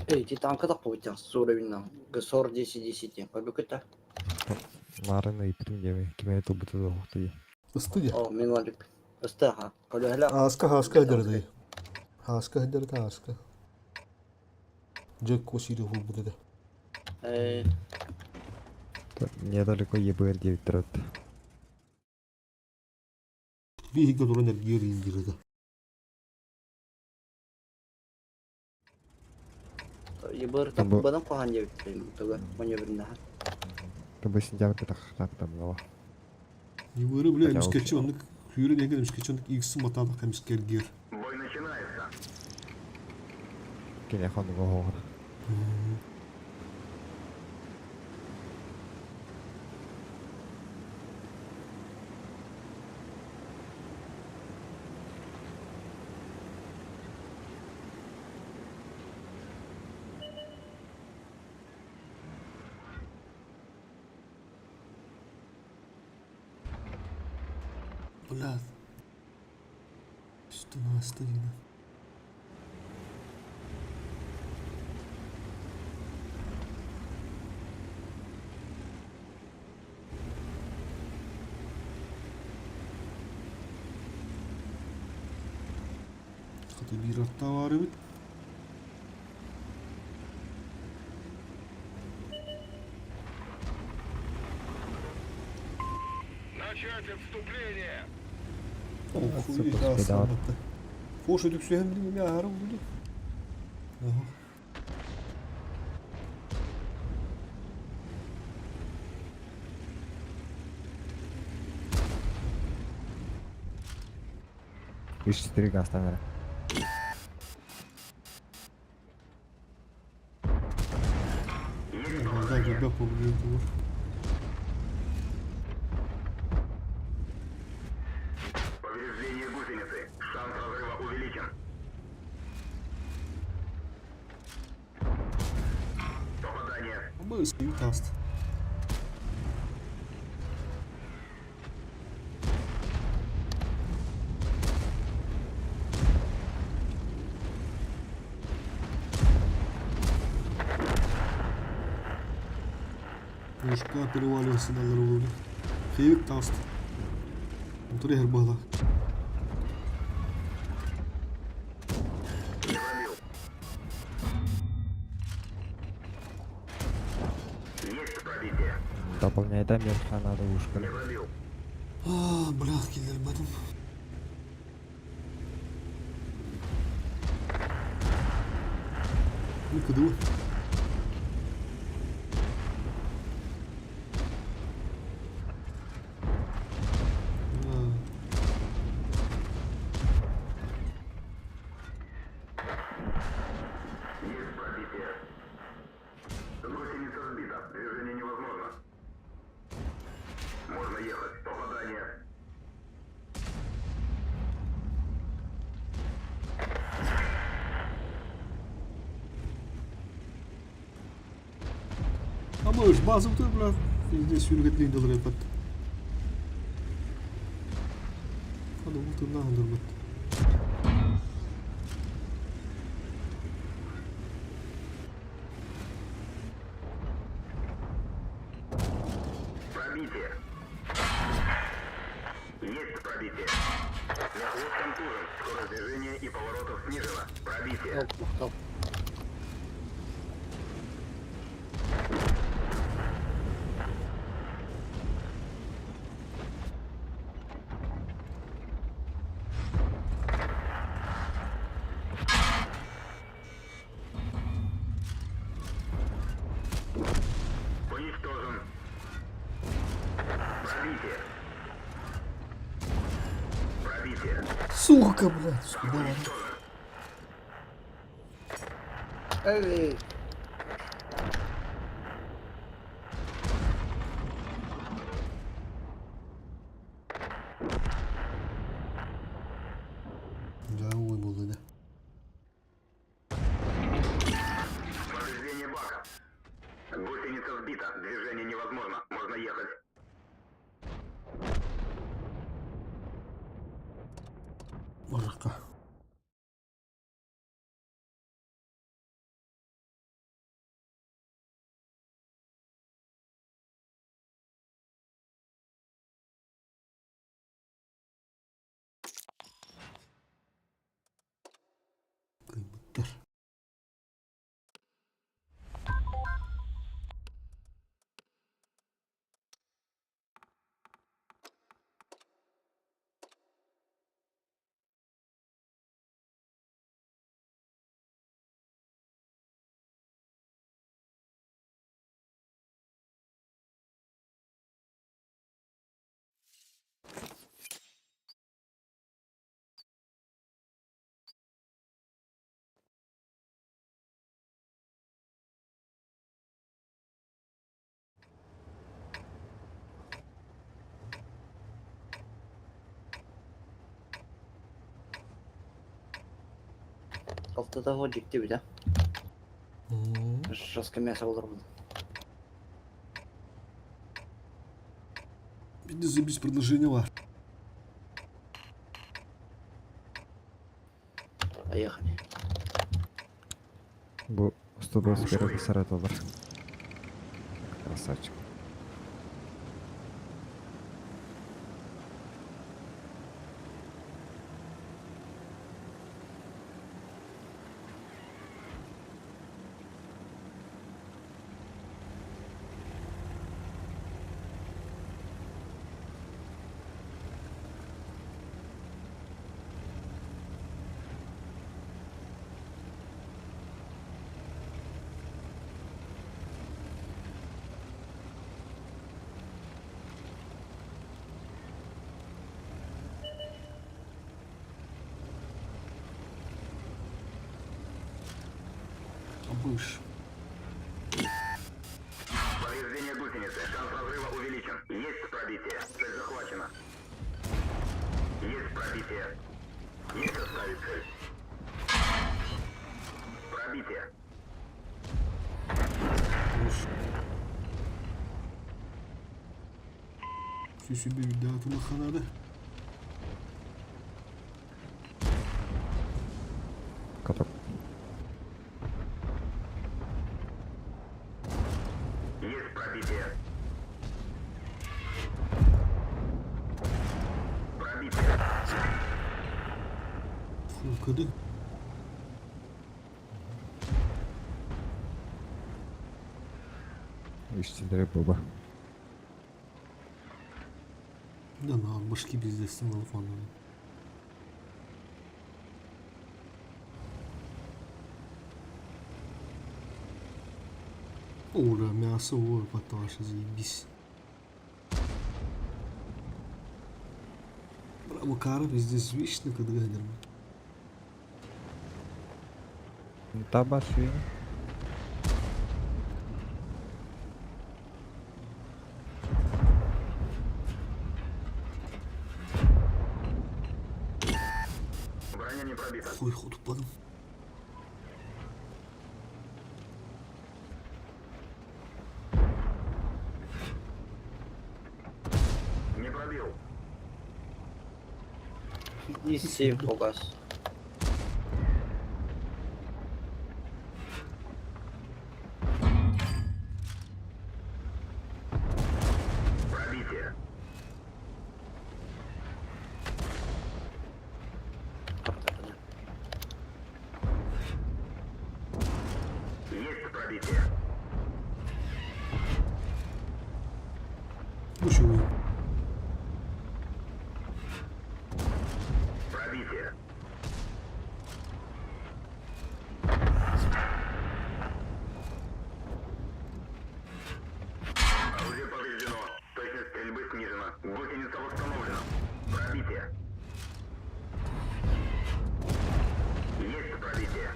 Эй, ти танка так получил с уровня. ГСОР 10-10. Побекута. Марын ыйпытым деме киме тылбыты дуохтуй. Ыстыя. О, миналик. Ыстаха. Колюхля. Аска хаска дерди. Хаска дерди хаска. Джек косири хул буде. Э, Недалеко ЕБР 9 тұрады. Биһиги туран эргиэр индирде. ебыр так Бу- бадан кохан деп туга маневрында. Тобы сентябрьде тахтап там лава. Югары биле Хотя эмискечи оннук күйрө деген эмискечи оннук икси матаада эмискер гер. Бой начинается. Кене хонуга хоҕор. Блядь. Что на стоит? Хата биир аттаа баар эбит. Начать отступление! Охуй, астаммыта. Фош үтүксүһэн билин эмиэ аһара булду. Үс четыре газтан эрэ. Да, көрбөх буолуо тугу. Повреждение гусеницы. Шанс разрыва увеличен. Попадание. Быс, таст. Ушка переваливался на дорогу. Фейвик таст. Триггер была. Есть пробитие. Дополняй да меха надо ушкали. Пробил. А, блядь, киллер бэтим. Никуда. Есть пробитие. Гусеница сбита. Движение невозможно. Можно ехать. Попадание. А мы ж базу ты, блядь, здесь сүүргэтлийн доллар yapат. Hadi bu tırnağı durmat. Пробитие. Есть пробитие. Мехвод контужен. Скорость движения и поворотов снижена. Пробитие. Махтал. Уничтожен. Пробитие. Пробитие. Сука, блядь, сюда. Эй, Да, ой, был, да. Повреждение бака. Гусеница сбита. Движение невозможно. Можно ехать. Барака. Кыйбыттар. Алтыда хо дьикти бит. Жестко мясо болор бу. Бенде заебись предложение бар. Поехали. Бу 121 сараталар. Красавчик. Абыш. Повреждение гусеницы. Шанс разрыва увеличен. Есть пробитие. Цель захвачена. Есть пробитие. Есть оставить цель. Пробитие. Хорош. Сүсүбү үрдээтин ханады. Каток. Есть пробитие. Пробитие. Фу, кыды. Үстілері буба. Да на башки пиздец алып ананы. Ура, мясо, ой, поташа, заебись. Браво, кара, пиздец, вечно, когда нормально. Таба сүйін. Броня не пробита. Хуй ход упадым. Не пробил. Иси фугас. Пробитие. Есть пробитие. Ну чего? Пробитие. Орудие повреждено. Точность стрельбы снижена. Гусеница восстановлена. Пробитие. Есть пробитие.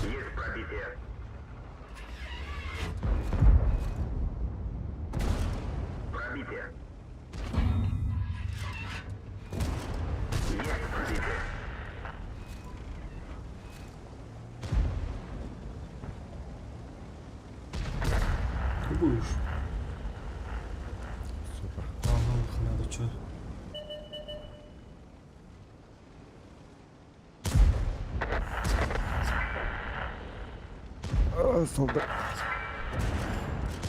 Есть пробитие. Пробитие. Есть пробитие. Будешь? Супер. Ага, надо чё? Солда.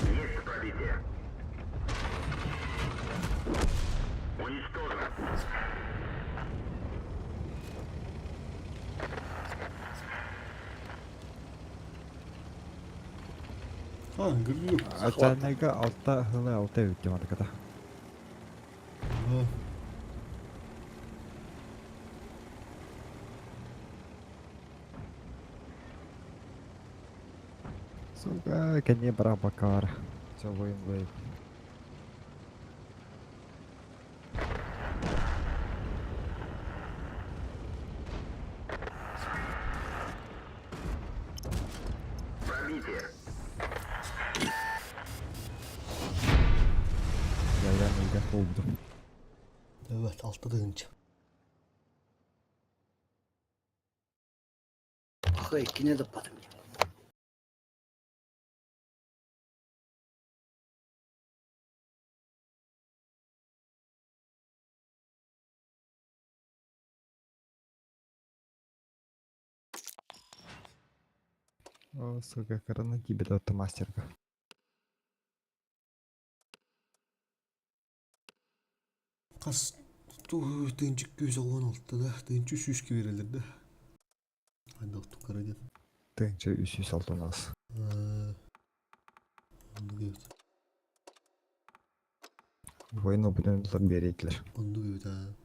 Есть пробитие. Уничтожено. А, говорю. Ачанайга алта хылы алта өтті мадыката. Да. Сука, кәне бара бакар. Все, воин бай. Пробитие. Я я не болдум. Evet, 6 тыһыынча. Ахы иккини да ыппатым. О, сука, корона тебе дата мастерка. Хас тыһыынча 216 да, 1300 биэрэллэр да. Хайдах тукара диэн. 1368. Оннук эбит. Воин бүтүн биэриэтлэр. Оннук эбит аа.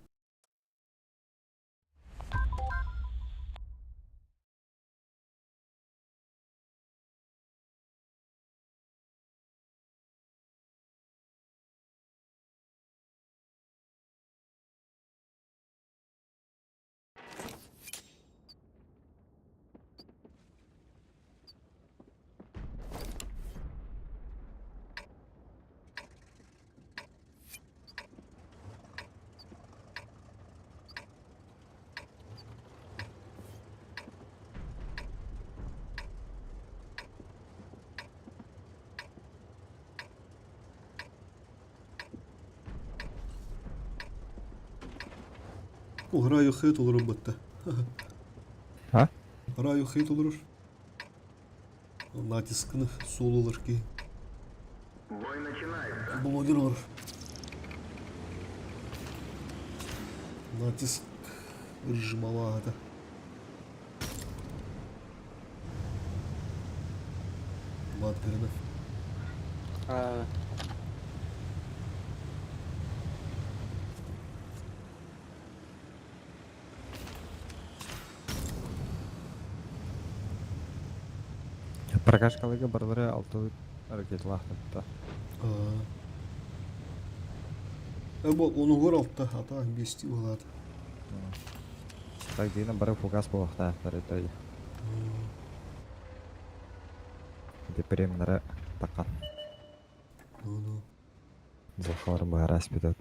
О, Райо хет олорор батта. А? Райо хет олорор. Натискını sol olur ki. Бой начинается. Блогер olur. Натиск режималаата. Бат гырына. Аа, Прокачкалыга барлары алты ракеталаахтатта. Бу онугар алта, ата бести улат. Так дейін бары фугас болуқтаяқтар это. Де премнары таққан. Ну, ну. Зылқаларын бары аспидат.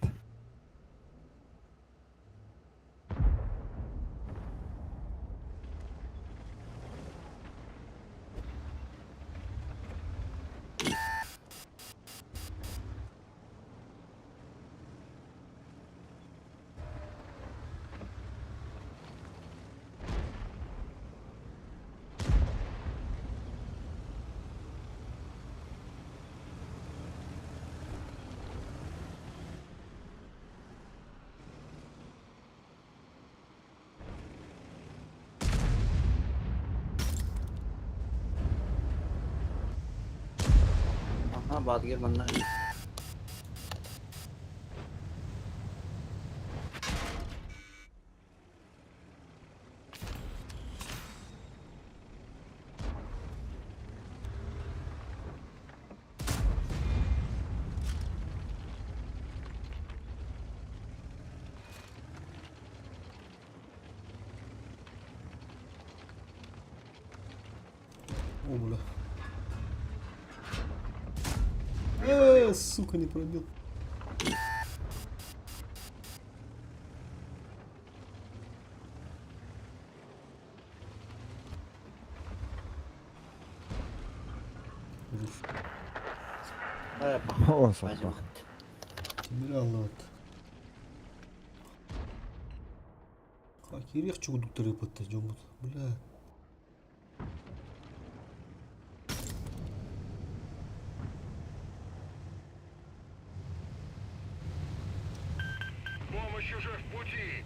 Аха, баатгер манна. О, бля. Сука, не пробил. Уф, О, саппах. Тимир аллават. Кирих чугдуктар ыпытты жомут. Бля. Помощь уже в пути.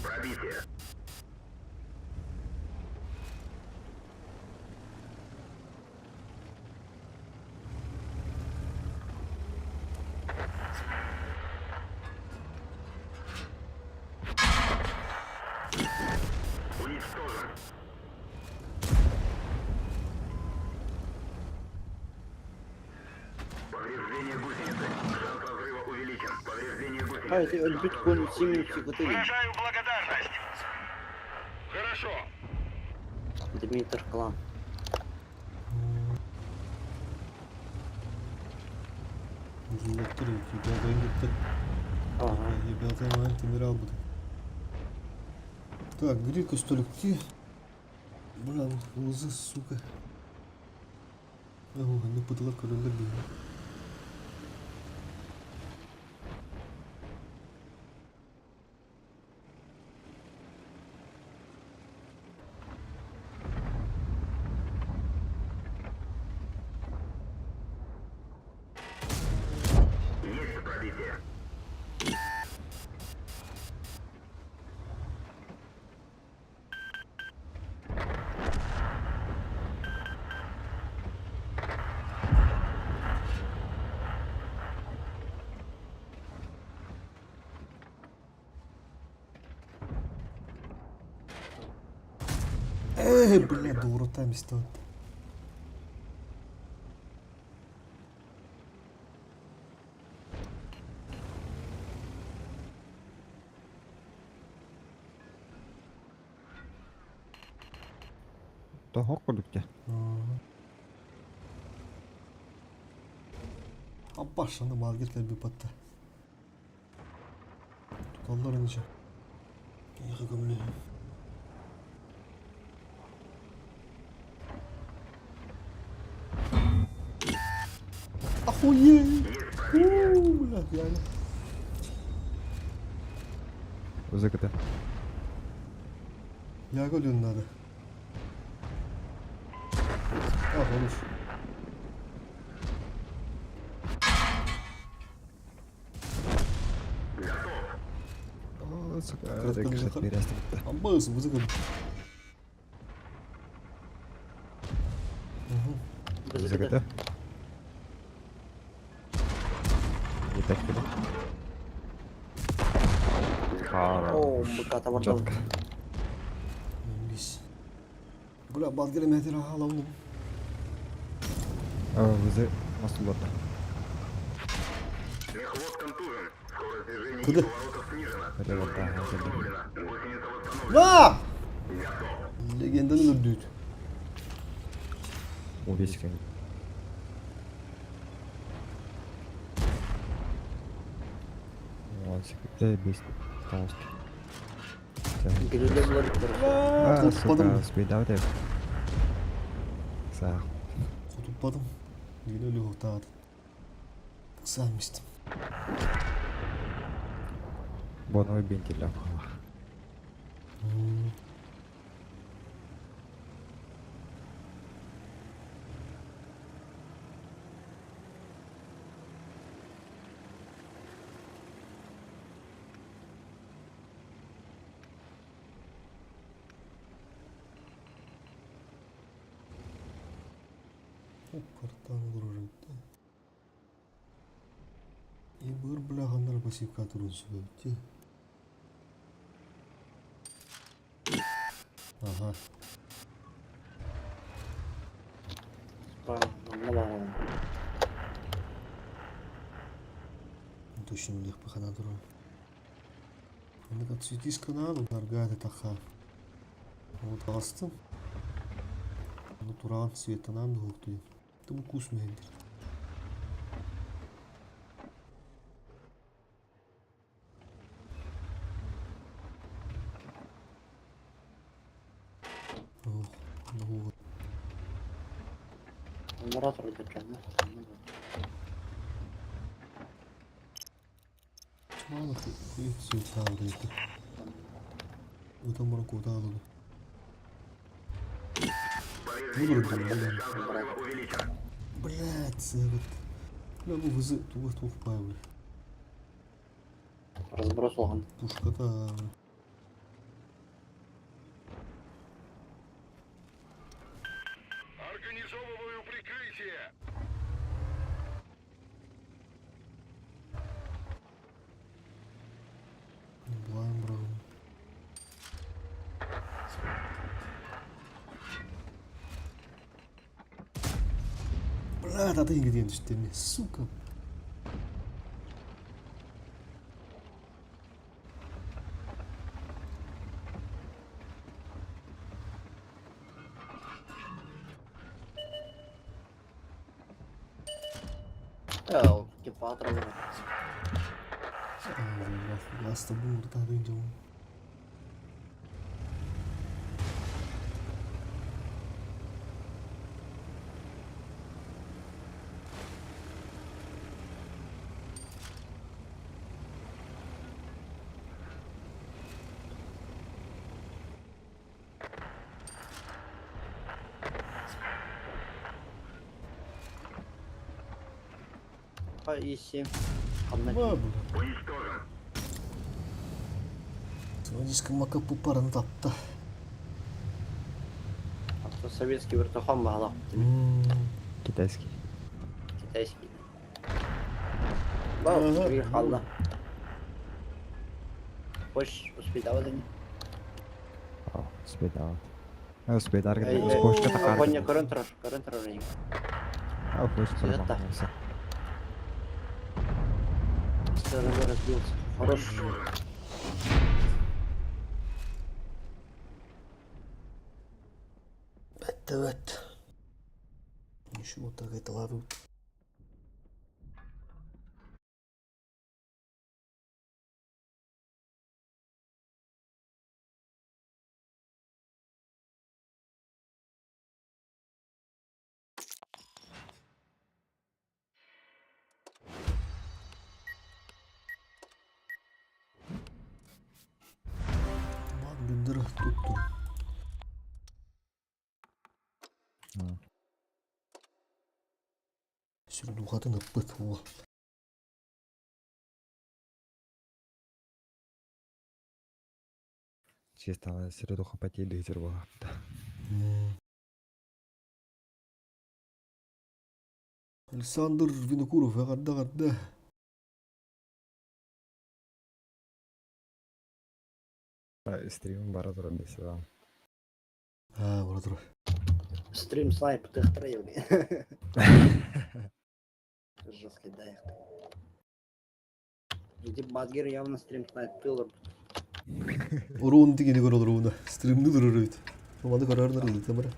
Пробитие. Уничтожен. Повреждение гусеницы. Хайа өлбүт күн симин сикутын. Выражаю благодарность. Хорошо. Дмитр Клан. Uzunluktur YBA'dan gitti. Ага. YBA'dan hemen demir almadım. Так, гриль столик Бля, лозы, сука. О, ну подала көрөлөр бейін. Есть пробитие. Эй, бля, дурута место. То хок курдук дии. Аббашаны малгер кэлби батта. Туталлар инче. Эхэ көмөлө. Охуеть! У, блядь, реально. Узыката. Я говорю, надо. А, хорош. О, сука, Кратко так захар. перестал. Амбас, музыка. Угу. Узыката. Не так куда. О, быката бардал. Четко. Бис. Бля, балгер мәтер аламын. А, вызы масулата. Мехвод контужен. Скорость движения Куда? и поворотов снижена. Восстановлена. Гусеница восстановлена. На! Легенданың үрдүйт. Увесик. Бес. Пожалуйста. Гриле булар. А, сука, Туппадым. спидав деп. Саа. Туппадым. Деген өлі хоқтағады. Сам истим. Боновый бентиль апхала. Оп, картаны дорожит. И бір бля хандар пассивка турун сүбөтти. Ага. Точно билих пахана турун. Аны отсветись канал, наргада таха. Вот астым. Ну туран светанан духту. Тым кус мендер. Ох, ну Мурат вроде прям, Мало хуй цветал это. Вот он куда надо. Шанс разрыва увеличен. Блять, вот. Бля, бу вызы тугы тух павы. Разброс алган. Пушка-то. Организовываю прикрытие. Блайн браун. Бля, да ты ингредиент что мне, сука. Кипатор. Ласта буурда дьон. И7. Хамна. Уничтожен. Содиска мака пупаран тапта. А советский вертохон бағалақ. Китайский. Китайский. Бау, bir қалды. Хош, успейдавады не? О, успейдават. Успейдар Эй, где почта такая. Огонь, көрін тұрар, көрін тұрар. А, почта Света. промахнулся. Сторожой разбился. Хорош. Evet. Еще так это лавы. Gündür tuttum. Сүрдуғатын ыппыт ол. Чисто средуха потели была. Александр Винокуров, ғадда ғадда. Стрим бара турар десе. А, бара турар. Стрим снайп тыхтыра Жесткий да. Иди Бадгер явно стрим снайп тылыр. Оруун дигени көр олоруна. Стримни турар бит. Маны көрөрнөр эле бара.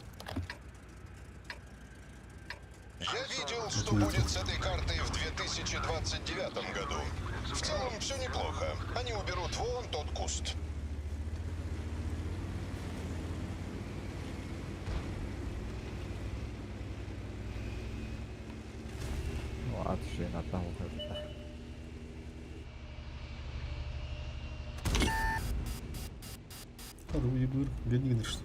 Я видел, что будет с этой картой в 2029 году. В целом все неплохо. Они уберут вон тот куст. Ну, ат на там выходит. Hadi uyuyabilirim. Beni gelir.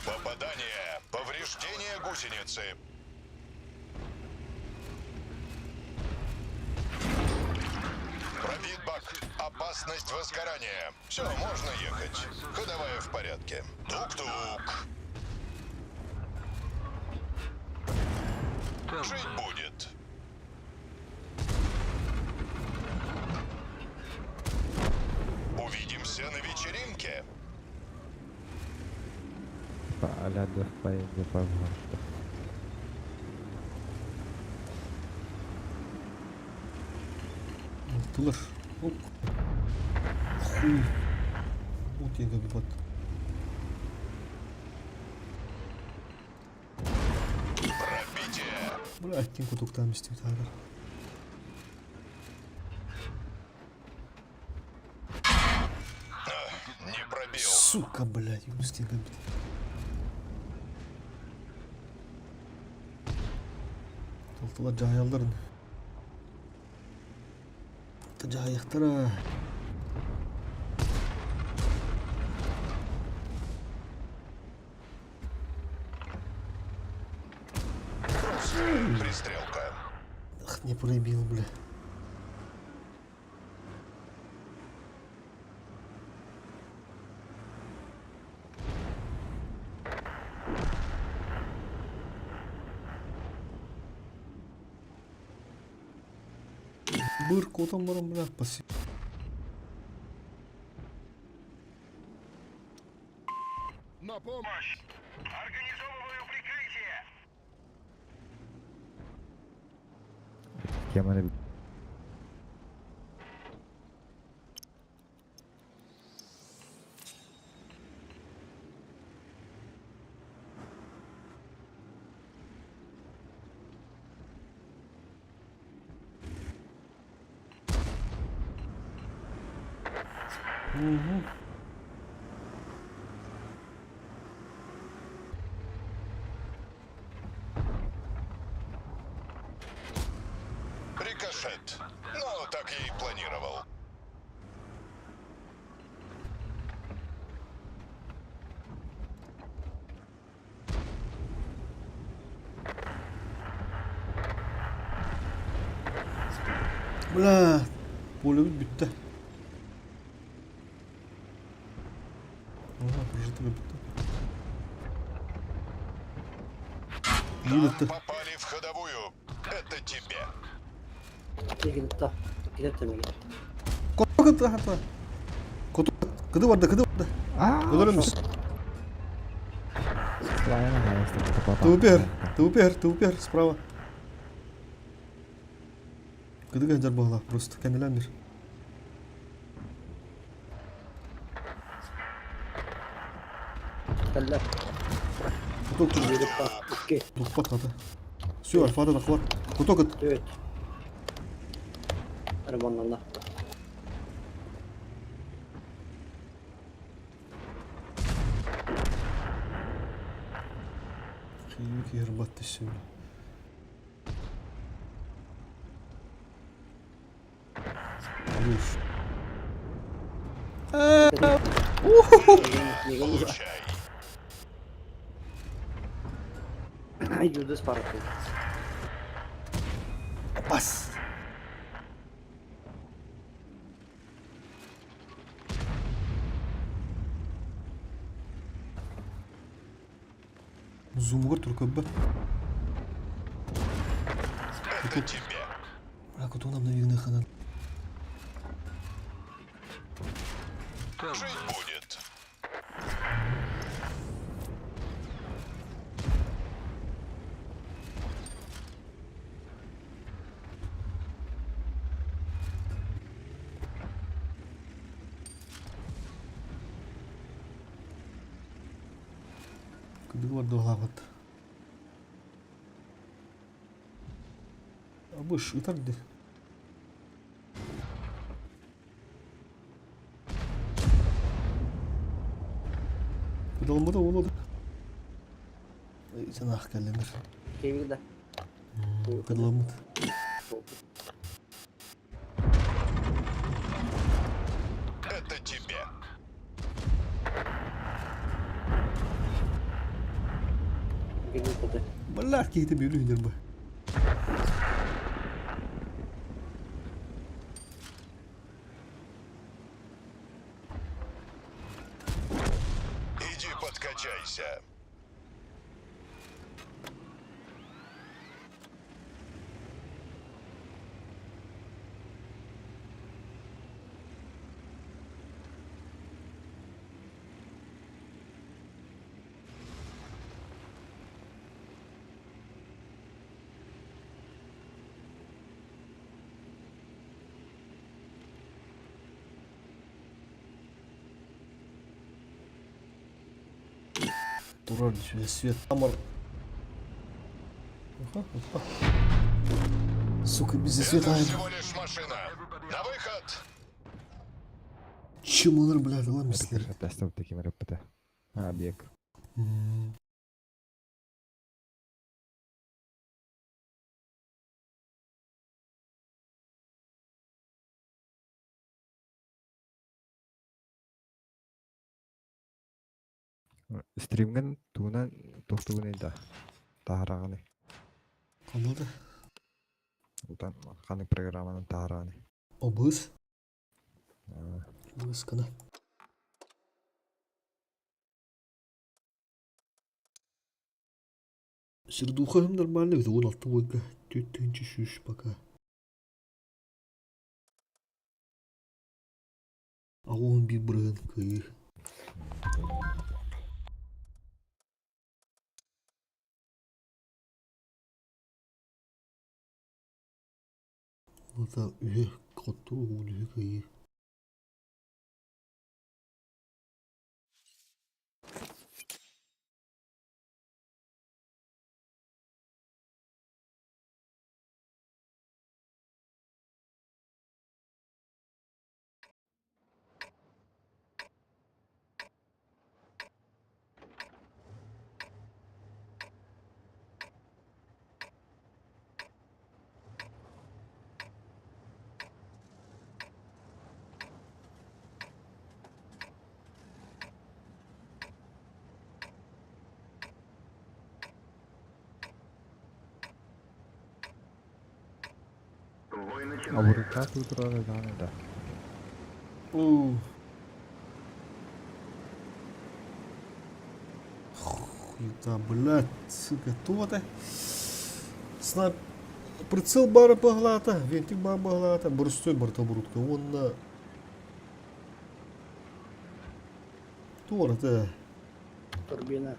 Попадание. Повреждение гусеницы. Пробит бак. Опасность возгорания. Все, можно ехать. Ходовая в порядке. Тук-тук. Жить будет. Увидимся на вечеринке. А-ля Death by. Тылыр. Оп. Хуй. Вот я как вот. Пробитие. Бля, кем кутуктан истейт хазыр. Не пробил. Сука, блядь, юстин бит. Толтула жаялдарын. Жайықтыра. Пристрелка. Ах, не пробил, бля. Быр котом барам, бля, спасибо. На помощь! Организовываю прикрытие! Теманы Угу. Рикошет. Ну, так я и планировал. Бля, поле бүттэ. Ага, прожитый бүттэ. Нам Билетті. попали в ходовую. Это тебе. Кигилта. Кидет эмиге. Кыды хата. Кыды кыды барды, кыды барды. Өлөрөмүз. Тупер, тупер, тупер, справа. Кыды гаджар бағла, просто кәнелән бир. Кэллэ. Куток тур. Биир па. Икки. Туппат хата. Все, альфада да хват. Куток ыт. Түөрт. Ремоннанна. Кийик ербат десем. Алуш. Получай. Юлдус параты. Бас. Зумугар туркабба. Это тебе. А кутунам навигны ханан. Жить будет. Кыдык бар доғлағат. Абыш, ытар де. Кыдалмада болады. Сен ақ кәленір. Кигилда. Кыдаламыт. Это тебе. Кигилта. Бля, кейті бөлі үндер бі. Иди подкачайся. Турар сюда свет. Амар. Ага, опа. Сука, без света. Это всего лишь машина. На выход. Чем олар, блядь, ала мислер. Тестов таким РПТ. А, бег. Стримген туунан тохтугун да. Таараганы. Қандалды. Утан ханы программанын таараганы. Обыз. Обыз кана. Сердуха нормально, это он алты бойга. Төттінші шүш пока. А он би брын кый. Ата үһэ хотторуу уон үһэ кыайыы. Бой начинается. Абырыкка туутурар даҕаны да. Оу. Хуета, блядь, сука, туота. Снайп прицел бары баҕалаата, винтик баар баҕалаата, боростуой барыта бурутка уонна туората. Турбина.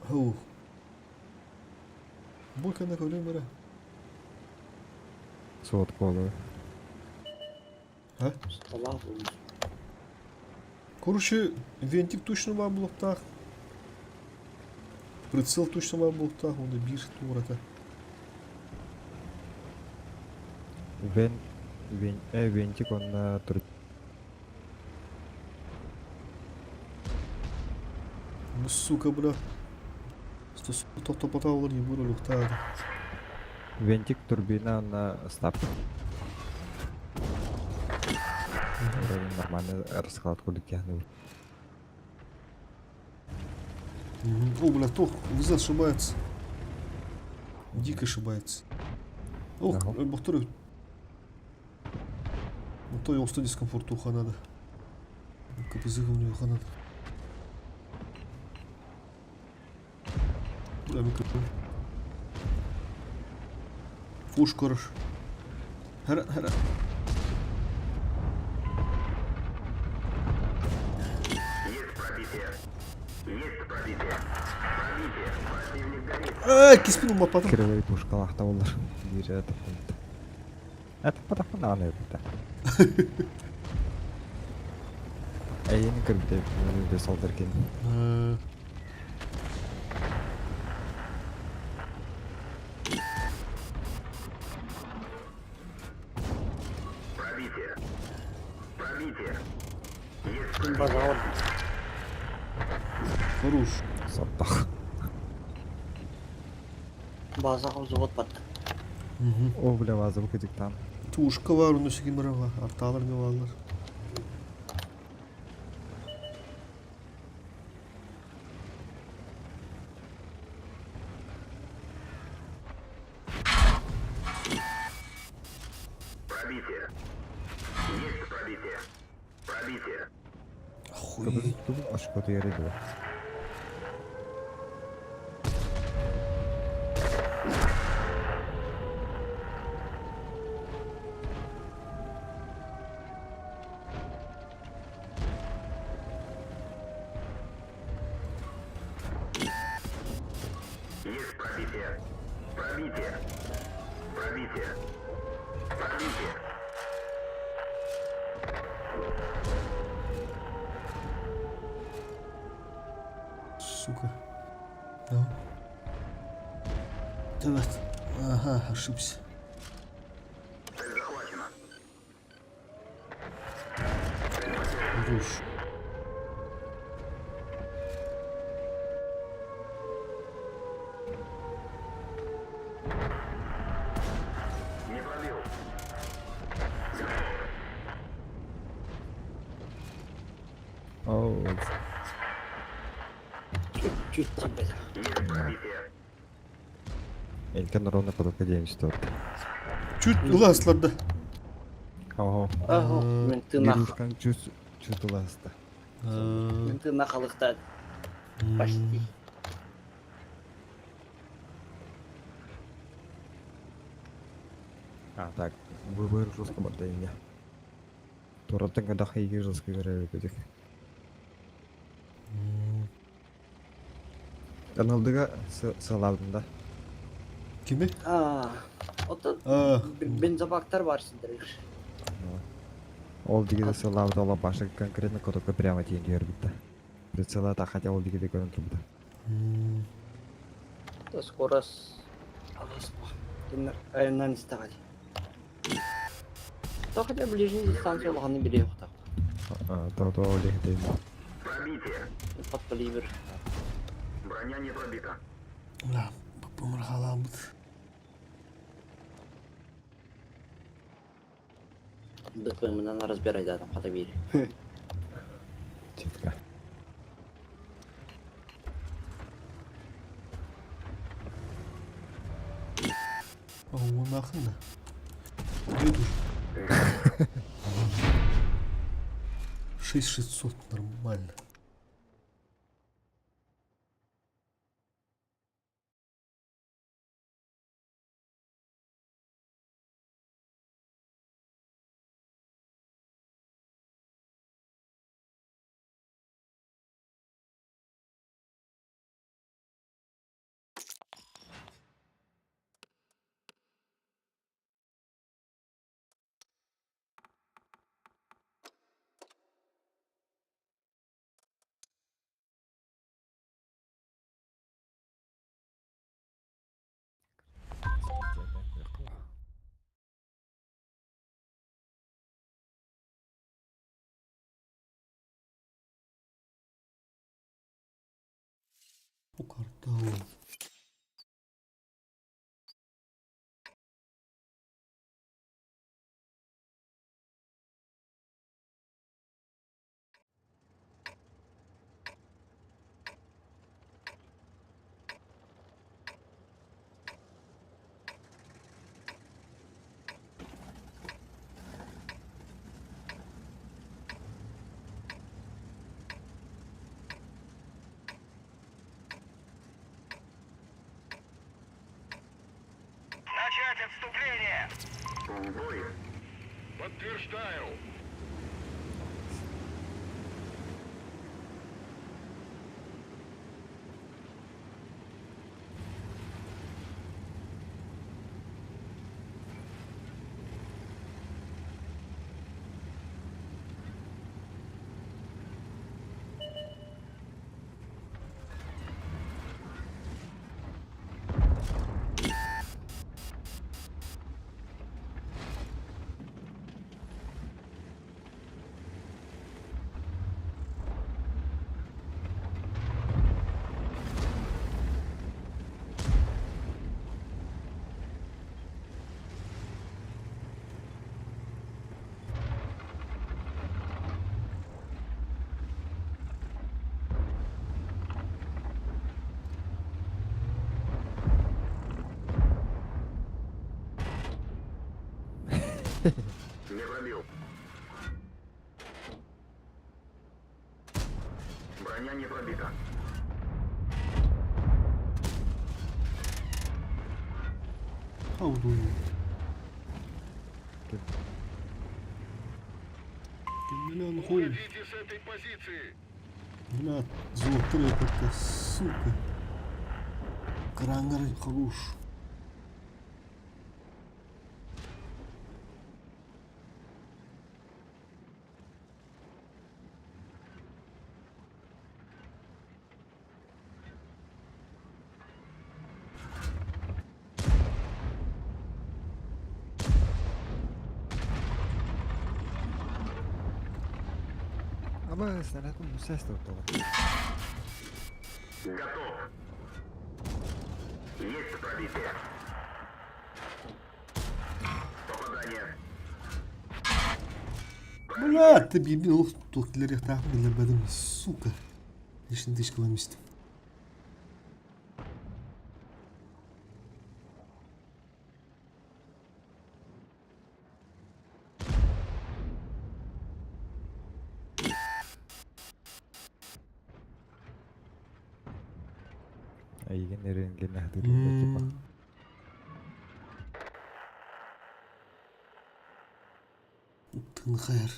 Оу. Бу кэннэ көрүөм эрэ. Суот буолуо. А? Ствола буолуо. Короче, винтик точно баар буолуохтаах. Прицел точно баар буолуохтаах уонна биир туората. Вен, вен, винтик онно тур... Ну, сука, бля. Тохтопоталлар не буду люхтаады. Винтик, турбина на ставка. Вроде нормально расклад курдук киһини. О, бля, тох, ВЗ ошибается. Дико ошибается. Ох, Ага. повторю. Ну то и дискомфорт уха надо. КПЗ у него надо. Бля, микрофон. Фуш, хорош. Хара, хара. Есть пробитие. Есть пробитие. Пробитие. Противник горит. Ай, киспин умапатым. Кривой пушкалаах табыллар. Биир это Это потахман это. Эйин көрбүтэ бес алдар кен. Пробитие. Пробитие. Есть Ким базар. Хорош. Саттах. Базар взвод батта. О, бля, вазы бу кытыктан. Тушка var, onu sikim var. Artalar ne varlar. Пробитие. Есть пробитие. Пробитие. Охуеть. Туб ашкоты ярыды. Есть пробитие. Пробитие. Пробитие. Пробитие. Сука. Да. Давай. Ага, ошибся. Цель захвачена. Хорош. Не пробил. О, Чуть-чуть тебе. Есть пробитие. Элькен ровно потока 94. Чуть уласларда. Ого. Ого, мен тынах. Вирушкан чүс чүтуласта. Мен тынах алыктад. Почти. А, так, выбор жестко бардайня. Тураттан когда хайги жестко говорю, кудик. Каналдыга салабында. Kimi? А, Оттон А, бензобактар бар сиддэригэр. Ол диги сыллаабыт ол баша конкретно котокко прямо тиийэн түһэрбит да. Прицела та хотя ол диги да көрөн турбута. Скорость айаннан истэҕэ дии. То хотя ближний дистанция улаханын билиэ охтоох. То то ол диги Пробитие. Под калибр. Броня не пробита. Бля, баппымыр хаалаабыт. БПМ-нан разбирайдаатым хата биир. Четко. Оҥунахын да. Где 6600 нормально. Бу карта ол. Начать отступление! В бой! Подтверждаю! Не пробил. Броня не пробита. Хавдую. Миллион хуй. Уходите с этой позиции! Бля, золотые как сука. Крангар хорош. Аба снарядом сестра того. Готов! Есть пробитие. Попадание. Бля, ты бибил тух для бедом, сука. Лишний тысяч километров. Айгын эренген ахтырында типа. Тынхайр.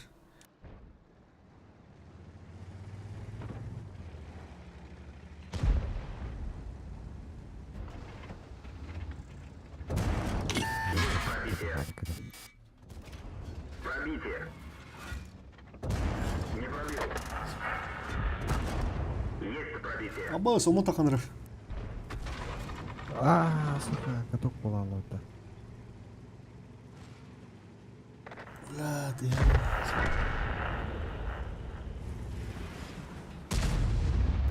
кэлэн. Пробитие. Не пробил. Есть пробитие. Аба, сомо таханрах. Аа, сука, каток буолааллар. Бля, ты.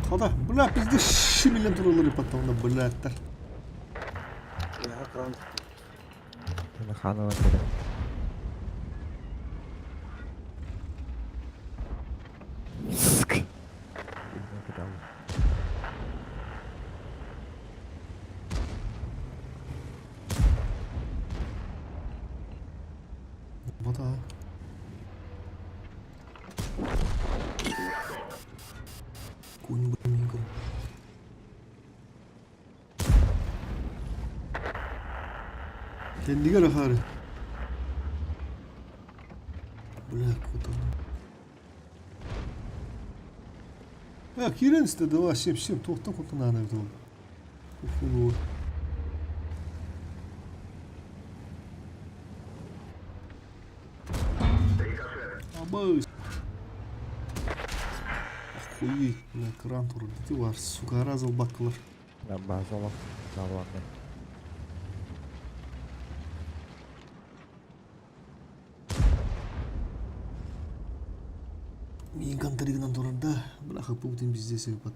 Хада, бля, пизде шимилен туралары потом, блядь. Я кран. Ханова кэлэн. Сука. Вот а. Конь бы. Кендиге рахары. Бля, куда? А, кирен 2, 7, 7, тоқтан құтын аны бит ол. Ухулу. Абай. Охуеть, бля, кран турды. Ты var, сука, разал баккалар. Базала. Залуанны. Мин контригынан турарда, бля, хапы везде себеп.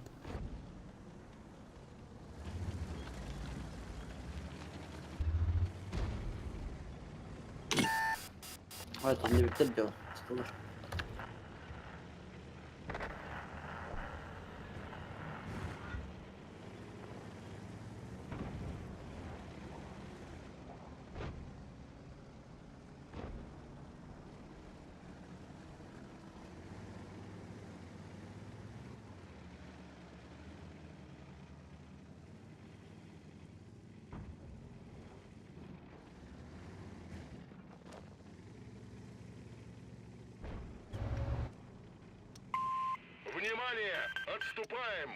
А, это не битер дело. Столар. Внимание! Отступаем!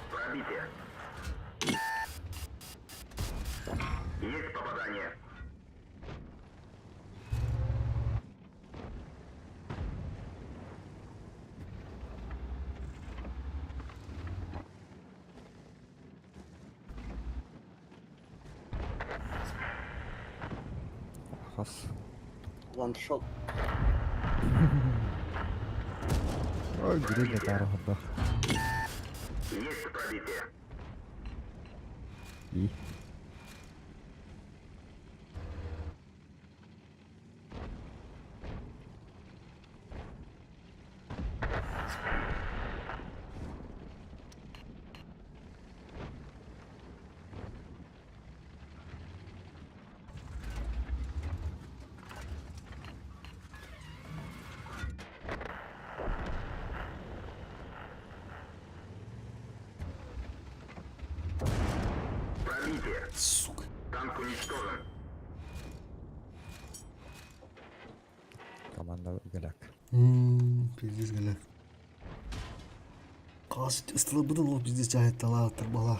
Пробитие. Есть попадание. Хас. Ваншот. Ой, грыня тарахында. Есть пробитие. И. Пробитие. Сука. Танк уничтожен. Команда голяк. Пиздец, голяк. Қасы ыстылы бұдын ол пиздец жайттала тұрбала.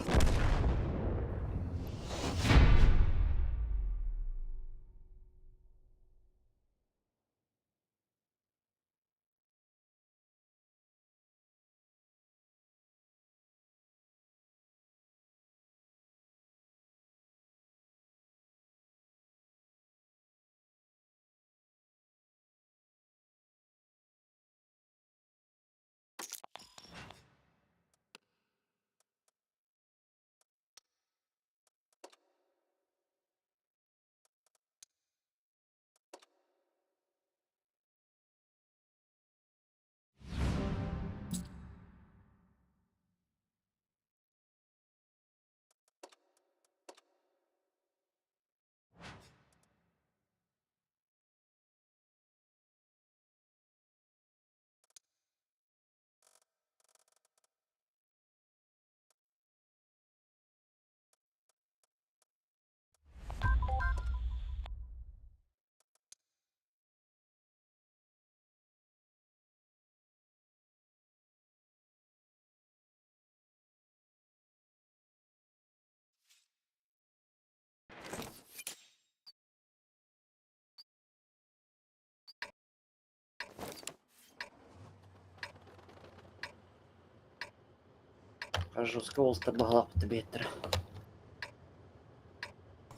Жестко уолаттар баһылаахпыт биһиттэрэ.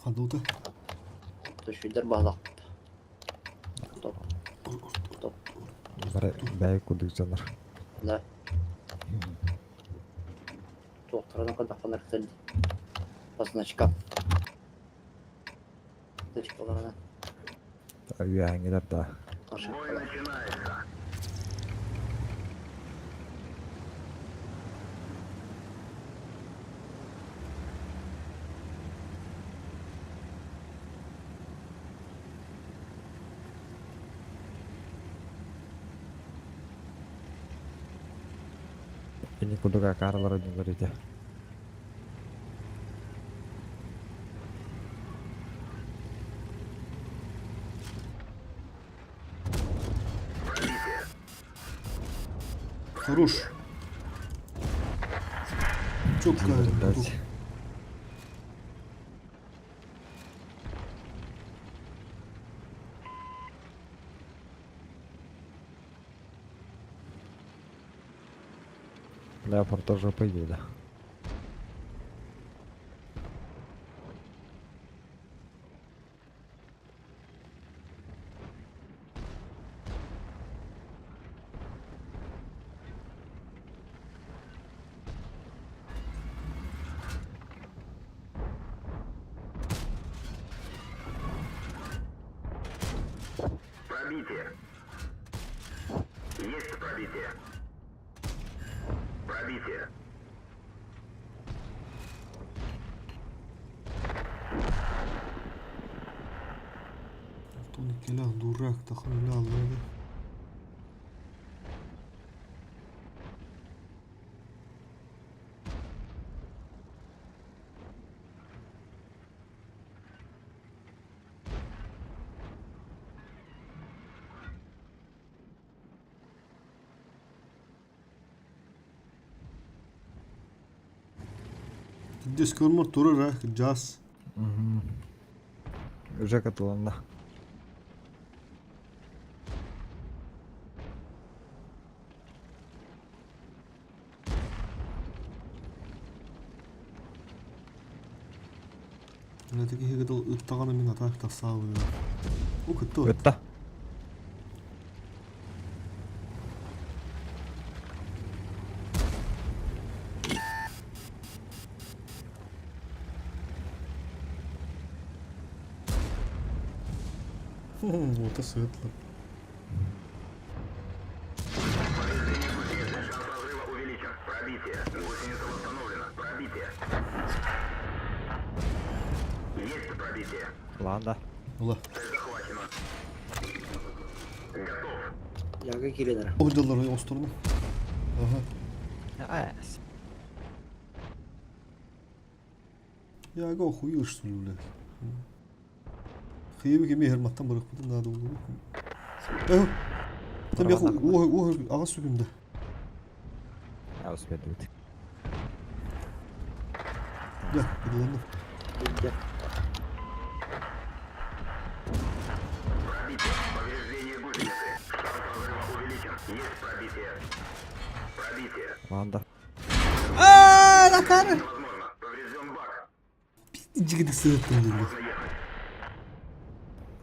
Ханна Төшүйдэр баһылаахпыт. Топ. Топ. Бары бэйэ курдук дьоннор. Да. Туохтарынан көрдөххө эртэн по значкам. Точкаларынан. Үөһээҥҥилэр да. Бой начинается. Кини курдук акаарылар ойуулар ити. Хорош. Четко. Дать. Леопард тоже по идее, да. Пробитие. Есть пробитие. Пробитие. Тони келах дурак тахын аллады. Диск көрмөр турар жас. Уже каталонда. Мына теги хегедел ыттаганы мен атак тасабы. О кытты. Ытта. Вот светло. Шанс разрыва увеличен. Пробитие. Гусеница восстановлена. Пробитие. Есть пробитие. Ладно. Ола. Цель захвачена. Готов. Яга киирэллэр. Оһдалар осторна. Ага. Я го хуй что ли, блядь. Хыйбы кеме херматтан барып надо было. Эх. Там я о о ага сүгүндө. Я успею. Я, кыдыланды. Билде. Пробитие. Повреждение гусеницы. Шанс разрыва увеличен. Есть пробитие. Пробитие. Ладно. А, накары. Невозможно. Поврежден бак. Жигити сыттым dedi. Можно ехать.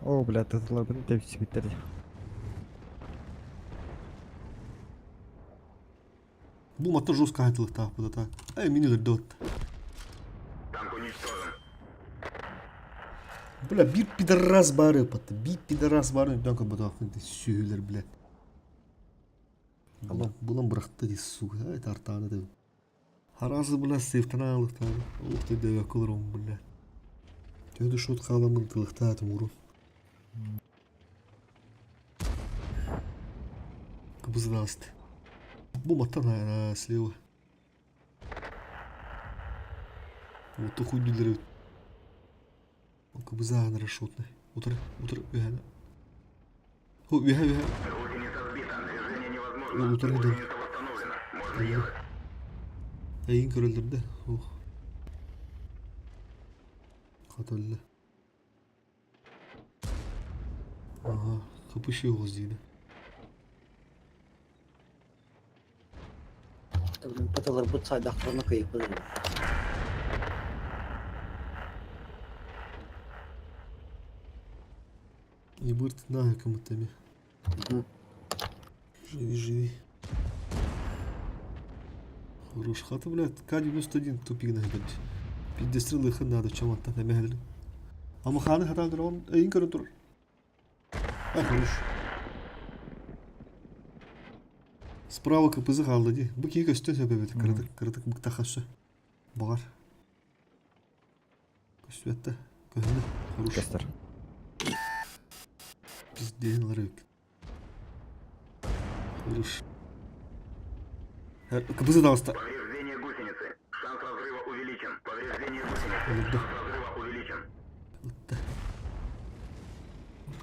О, блядь, это лабиринт тепси биттерди. Бу матта жестко айтылык таак бу да так. Ай мени өлдү атты. Танк уничтожен. Бля, бир пидорас бары патты. Бир пидорас бары үндөн көбөт акын сүйүлөр, блядь. Булан булан быракты ди сука. Ай тартааны деп. Харазы бля сейфтан алыктады. Ух ты дөбө кылырым, бля. Төдү шот каламын тылыктаатым уру. Кыбыздаст. Бу маттан на слева. Вот то хуй дилер. Кыбызаан расшотный. Утыр, утыр, үһәне. Хо, үһә, үһә. Гусеница сбита. Движение невозможно. Утыр гиден. Гусеница восстановлена. Можно ехать. Эйин көрөлдөрдө. Ох. Катөллө. Ага, кыпышы оғыз дейді. Пыталарбыт сайдахтарына кыйыппыт ылла. Ебырт на кому-то. Живи, живи. Хорош хата, блядь. К-91 тупик нахабит. Пиздестрел их надо, чем он там эмэһэлин. Ама хааны хатаан туран эйин көрөн турар. А, хорош. Справа КПЗ хаалла дии. Бу киһи көстөн сөп эбит. Кыратык, кыратык быктаха өссө. Баҕар. Көстүбэт да. Көһүннэ. Хорош. Көстөр. Пиздеһин ылар эбит. Хорош. КПЗ таҕыста. Повреждение гусеницы. Шанс разрыва увеличен. Повреждение гусеницы. Өлөрдө. Шанс разрыва увеличен. Ытта.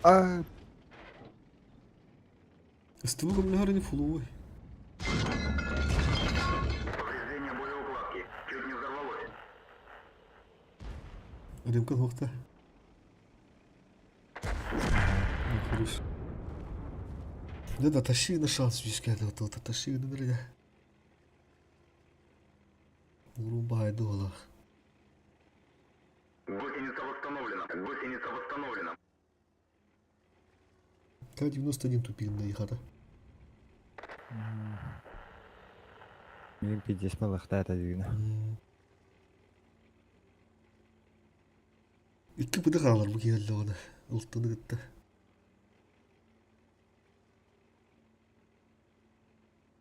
А, СТБ көмөлөһөр ини фуловой. Повреждение боеукладки. Чуть не взорвалось. Ремка суохта. Хорош. Да да, тащи на шанс үскәде вот тащи на бирде. Урун баайды ола. Гусеница восстановлена. Гусеница восстановлена. К-91 тупик хата. Мин пиздец малахта это дигина. Икки быды хаалар бу киһи оны. Ылтыны кытта.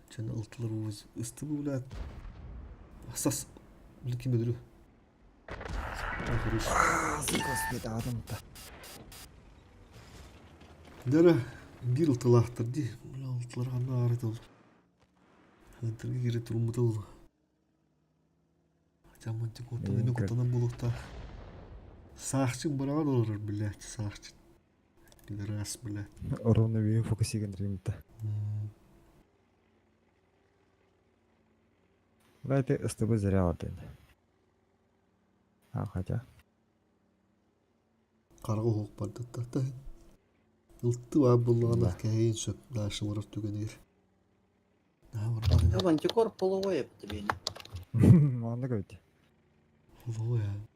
Чаны ылтылар уыз ысты бу блядь. Асас. Блин ким өдүрү. Хорош. Сука, свет адам-то. Дәрі бир ылтылаахтар ди. Бля, ылтылар ханна аарыт ол. Хантырга кире туруммут ол. Жамантик оттан эме куттанан булукта. Саахчын бараан олорор, блядь, саахчын. Пидорас, блядь. Ровно бии фокусиган римта. Бля, ты СТБ зря один. А, хотя. Карга хук бардаттарта. Ылты баа буллаҕына Да. кэһэйин сөп дальше барар түгэнигэр. Наһаа барбат Я антикор половой эбит. Манна көйт. Фуловой аа.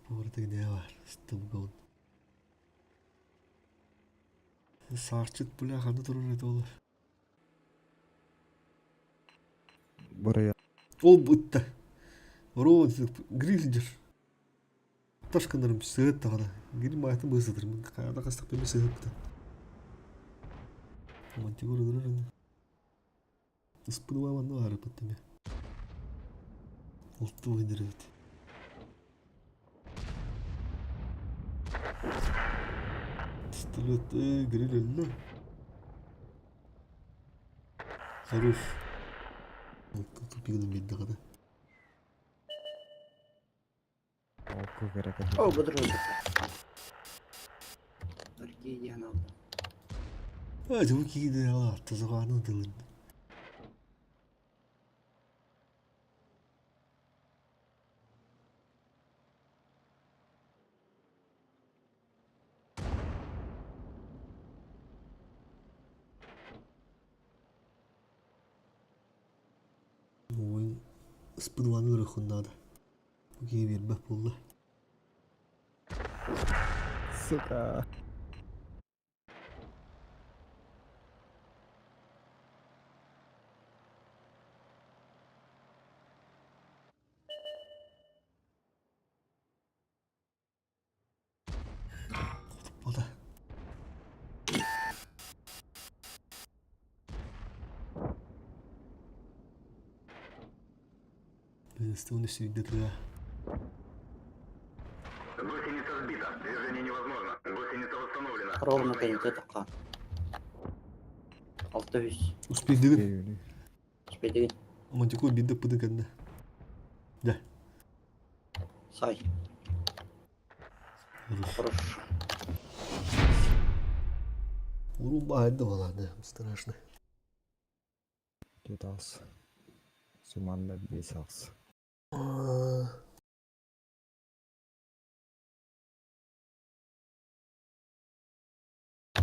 Буордык не бар. Стыбгон. Саарчыт бля ханна турар эти олар. Бурая. Ол бытта. Ороо грильдер. Ташканарым сыгыт тағана. Гриль маятын бысыдыр. Мен қаяда қастық беме сыгыт быта. Мантигор өлөр. Ыспыны манны бар быттыме. Ултты ойныр бит. Пистолет, гриль өллө. Хорош. Ултты тупигін бейді ғана. Оку керек. О, бұдыр өлді. Аркадия алды. А, жабы кийdi ала, тазағаны дылын. Ойын ыспыдваны ырыхын надо. Бу кие бербек болды. Сука. Болды. Оны сүйдетлі. Гусеница сбита. Движение невозможно. Гусеница восстановлена. Ровно кәнете таққа. Алты үс. Успей деген. Успей деген. Мантикор бидді пыды кәнді. Да. Сай. Хорош. Хорош. Урун байды баланы, страшно. Жеталс. Суманна бес алс.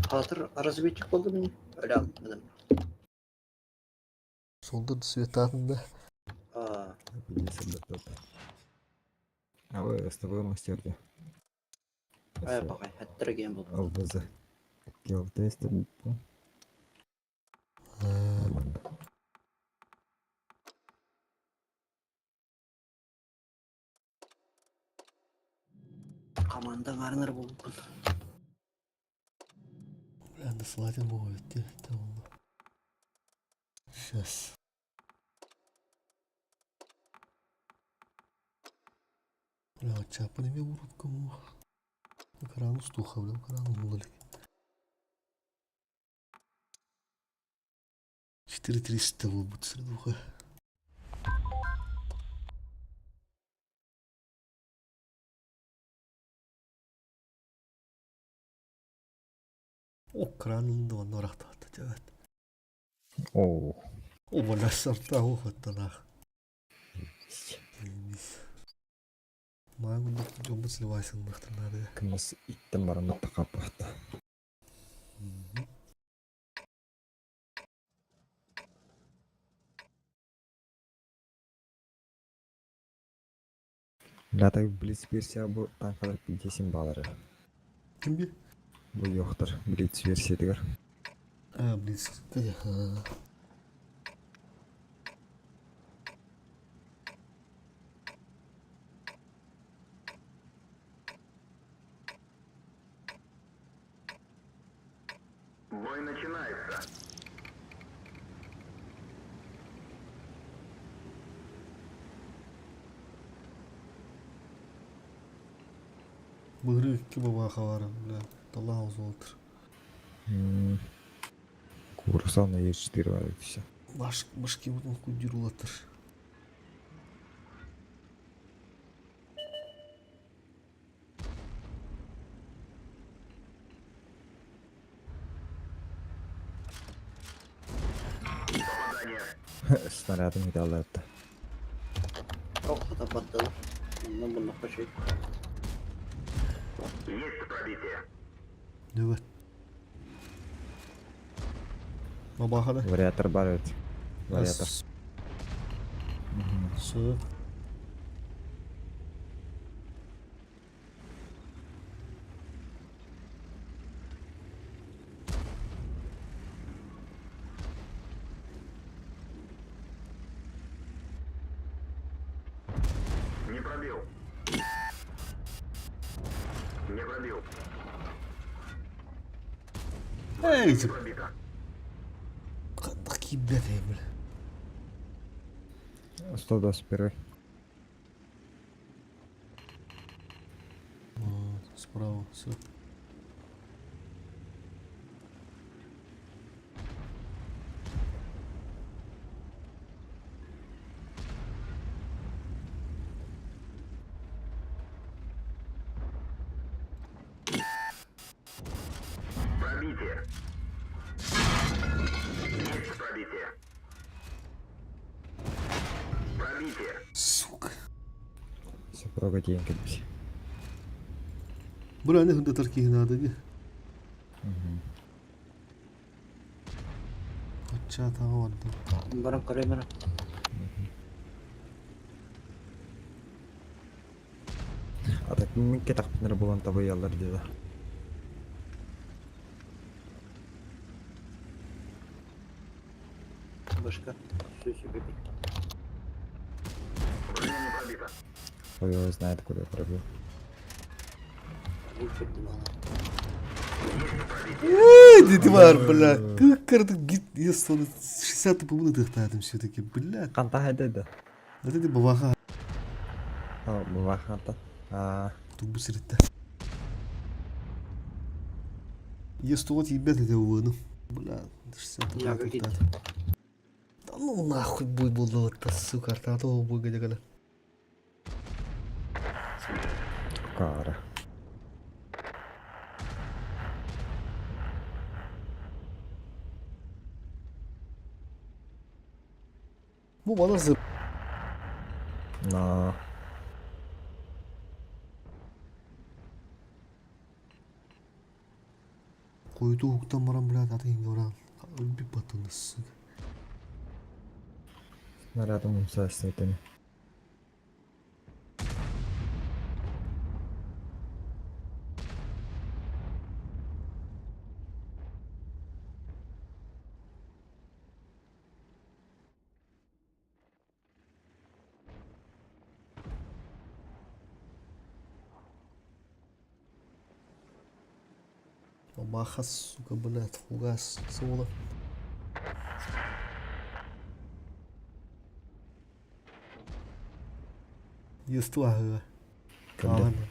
Хатыр разведчик болды міне. Өлі алмадым. Солдат светатын да. Аа, А вы СТВ мастер ай баҕай, хэттэр гем был. ЛБЗ. Килтест. Команда барынар булбут. Бля, да Слатин буолуо дии. Сейчас. Бля, чапын эмиэ ууруккум. Экран устуха, бля, экран уһулла илик. 4.300 буолбут средуха. О, кран да онно ырахтаата дьэбэт. Оо. О, бля, сарта уохаттанаах. Маан курдук дьоммут сливайсыннахтарнаары. Кымыс иттен баран тахаппахта. Бля, так Блиц версия бу танкалар пидесин балары. Ким би? Бу yoктор Блиц версиятыгар. А, Блиц. Бой начинается. Быгыры икки бабаха бара, бля. Талаах золотыр. Курсан на Е4 бар все. Баш, башки бутун кудир улатыр. Снарядын медалларды. Ох, хата баттылар. Оннан bundan koşuyor. Есть пробитие. Nöbet. Бабаха да? Вариатор бар эт. Вариатор. Сö. Не пробил. Не пробил. Эй, Не пробито. Ханнык киирбэт ээ, бля. 121. Вот, справа, все. Пробитие. Есть пробитие. Пробитие. Сука. Супруга день кэлбит. Бля, не хындатар киһи наада дии. Ачча таҥа барда. Баран көрөмөр. А так мен кетақпыныр болан табыялар деді. Башка. Сүсү бебек. Броня не пробита. Ой, его знает, куда пробил. Бу кетти мала. Эй, дети бар, бля. Как гид, я 60 по тахтаатым все-таки, бля. Қанта хайдайды. Вот это бабаха. А, бұға қанта. А, Тубу сиритте. Е100 ебет это уыну. Бля, 60 Я по как Да ну нахуй бой был это, сука, артатого бой где кара. Бу бана зып. На. Койду уктан баран, блядь, аты инге баран. Өлбүт баттын, сука. Снарядом умсаастайтыны. Мамаха, сука, блядь, фугас, соло. Есть лагера. Кэллэ. Ладно.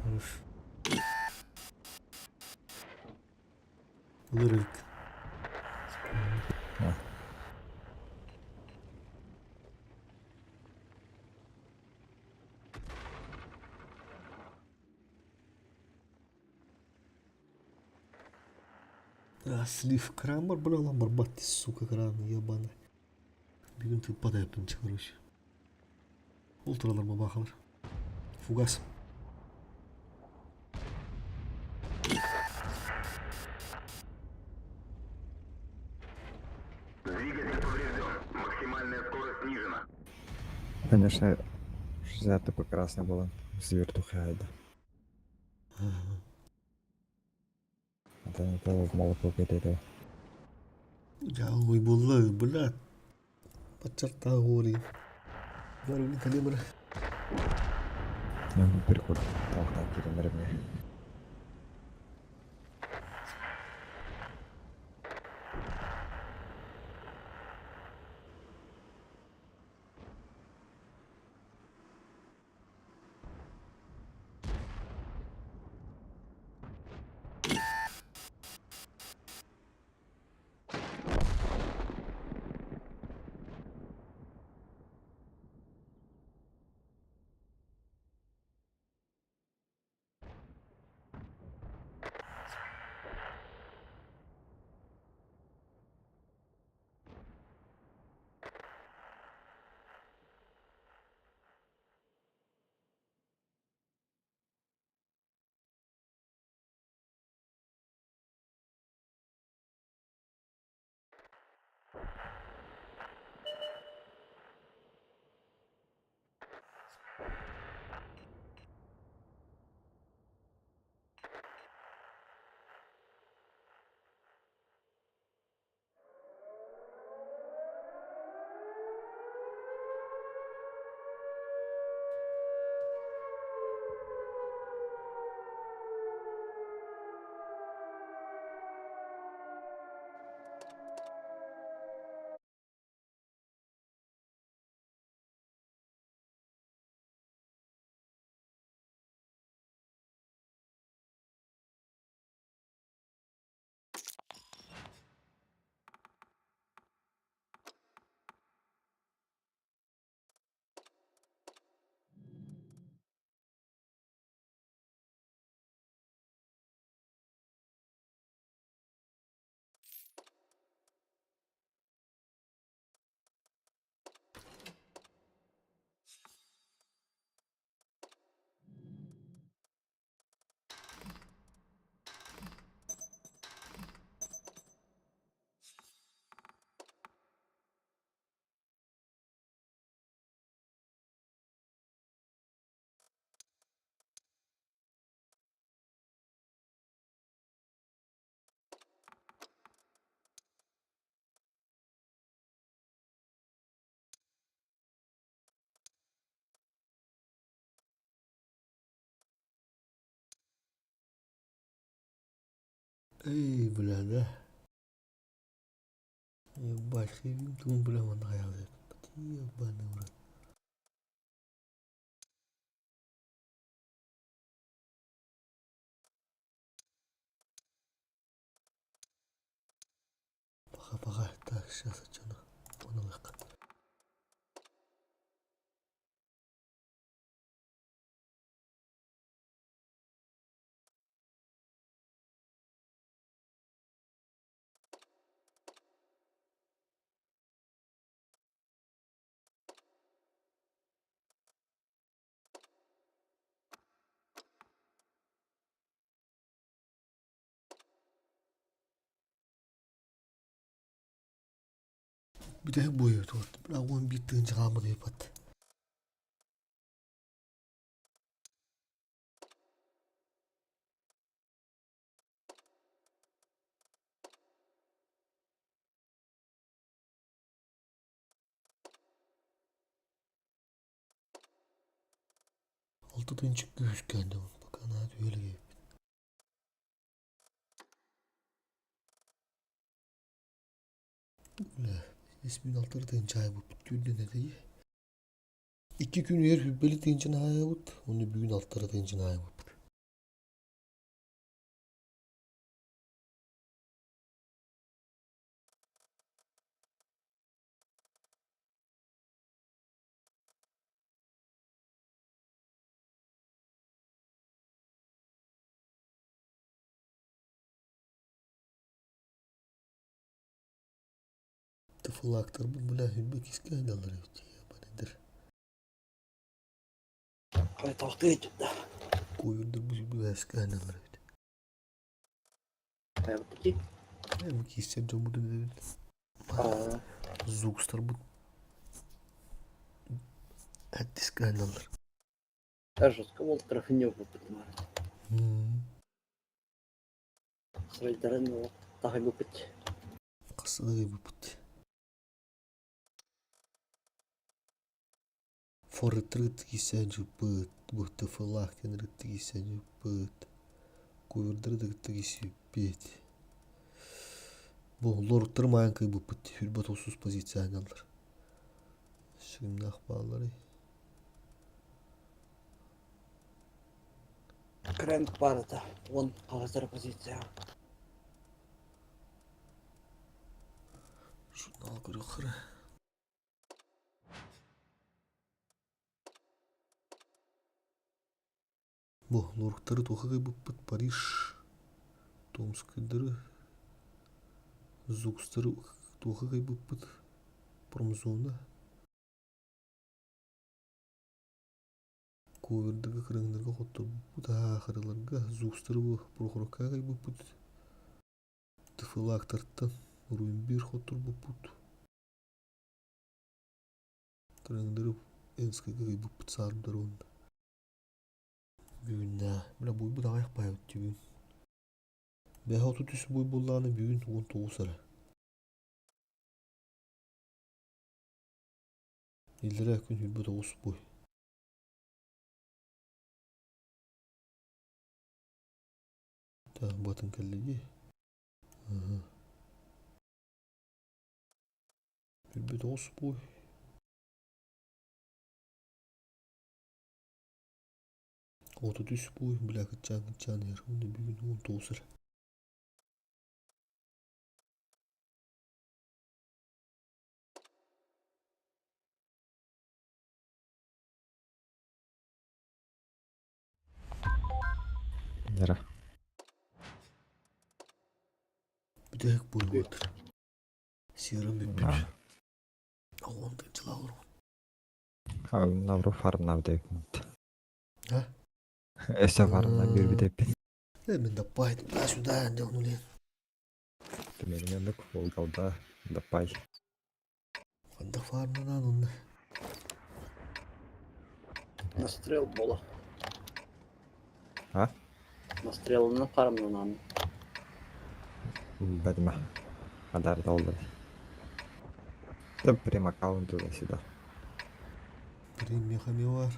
Хорош. Лырык. А. А, слив крамар, бля, ламбарбат, ты, сука, кран, ебаный. Бүгүн тыыппат эбиппин, короче. Ол туралар бабахалар. Фугас. Двигатель поврежден. Максимальная скорость снижена. Конечно, 60 такой красный был. С вертухи айда. Это не то в молоко этого. Я ой, була, бля. По черта говори. Говорю, калибр. Ну, переход. Так, так, кирин мне. Эй, бля, да. Ебать, хевим тун, бля, он нравится. Ебаный в рот. Пока, пока. Так, сейчас, а чё на? Понял их. Бүтэһик буойбут вот. Бля, 11 тыһыынча хаалбыт ыйыппат. Алта тыһыынча күүскэ пока наһаа түһэ Бля, испин алтар тыһыынча аайбыппыт түүннэн этэй. Икки күн үөр хүббэли тыһыынчаны аайабыт, уонна бүгүн алтара тыһыынчаны аайбыппыт. Тыфылаактарбыт бля үрбэ кискэ айдаллар эбит ебаныйдар. Хайтахтыы да. Куйурдарбыт үрбэ бээскэ айдаллар эбит. Хайбытки. Э бу кииссэр дьоммутун эбит. Аа. Зукстарбыт әттискэ айдаллар. Жестко бол трафиньо буппут маар. Сырайдарын таһыгыпыт. Хасыгы буппут. Форытрыт кисэн жыппыт, бухтыфылаах тенрыт кисэн жыппыт, куйурдырыт кисиппит. Бу лоруттар маайан кыйбыппыт, хүрбат осус позиция айналар. Шыгымнаах бааллары. Крэнк барыта. Он қағаздар позиция. Журнал көрөхөрө. Бу лоруктары туха кыйбыппыт Париж, Томскайдары, Зукстары туха кыйбыппыт Промзона. Куйурдарга кырыҥнарга хотторбуппут аахырыларга Зукстары бу Прохоровкаҕа кыйбыппыт Тыфылаактартан Уруйбир хотторбуппут Кырыҥнары Энскэйгэ кыйбыппыт саардар уонна Бүгүн бля буйбут аҕыйах баайбыт бүгүн. Бэһэ 33 буй буоллаҕына бүгүн 19 эрэ. Иллэрээ күн 29 буй. Так, батын кэллэ дии. 29 буй. 33 буй, бля, кытчаан кытчаан иһэр. Уонна бүгүн 19 эрэ. Яра. Бүтэһик буй буолар. Сиэрим бүппүт. Оҕом тыынчылаах Лавров фармнав деп. А? Эссе фармнав бир битеппин. Э, мен даппай туда-сюда делнули. Түмэринэн Волгалда даппай. Ханна фарманан онно. Настрел бола. А? Настрелını фармланан. Бәдімә. Адарда олды. Да прям аккаунт туда-сюда. Прим мехамивар.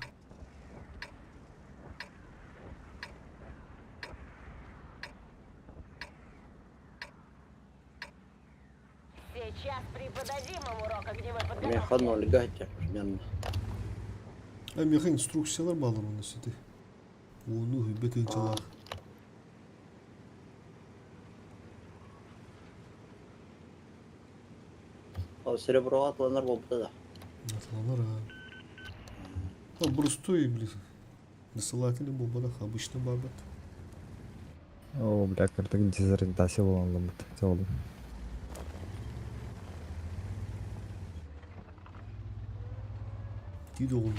Сейчас преподадим им урок огневой Меха подготовки. нольга примерно. А меха инструкциялар баалар онно сити. Уону хүббэ тыынчалаах. О, серебро атланар болбута да. Атланар а. А простой, блин. Досылатели буолбатах обычно барбат. О, бля, кырдык дезориентация болан Болдум. Тиде оҕун.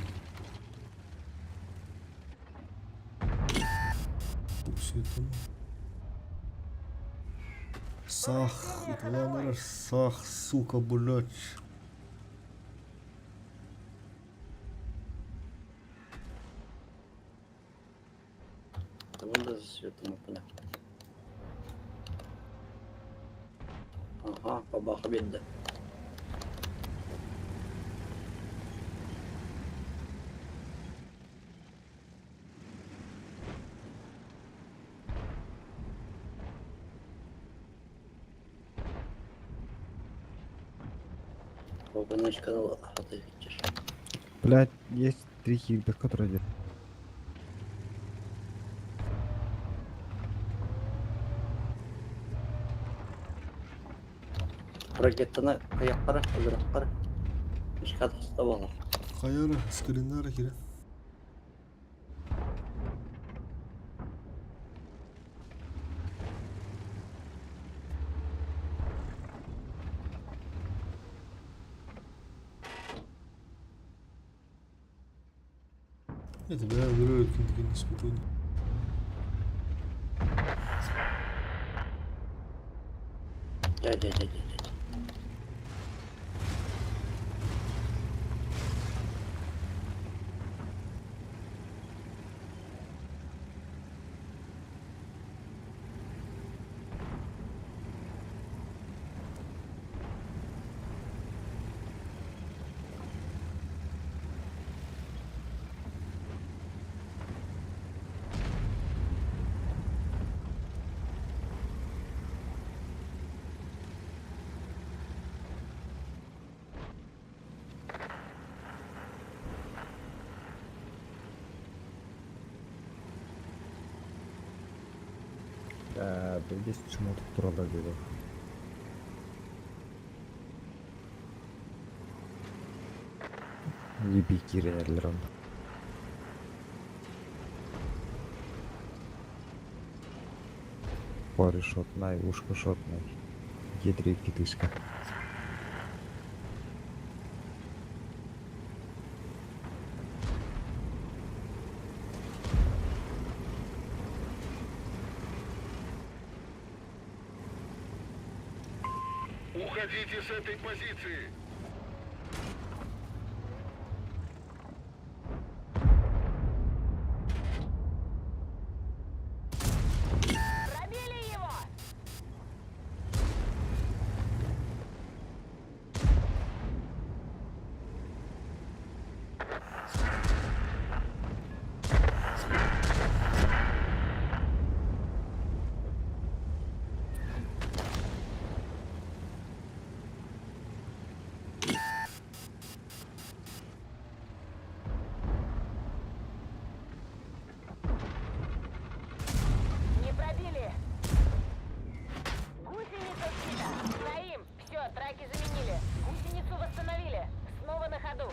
Сах, ыталаан эрэр, сах, сука, блядь. Онон да светомаппына. Аха, бабаха биэрдэ. Вагоночканы хатыы сылдьар. Блядь, есть три хильда, которые где. Ракетаны хайахтара, өлөрөхтөрө. Мишка таста буолар. Хайара, скриннара кирен. Это бля, өлөрөр киндигин спокойно. Дьэ дьэ дьэ дьэ дьэ. Да, здесь чему-то туралар было. Еби киренерлер он. Пары шотнай, ушко шотнай. Едри китышка. Уходите с этой позиции! Пробили его! Не пробили! Гусеница сбита! Стоим! Все, траки заменили. Гусеницу восстановили. Снова на ходу.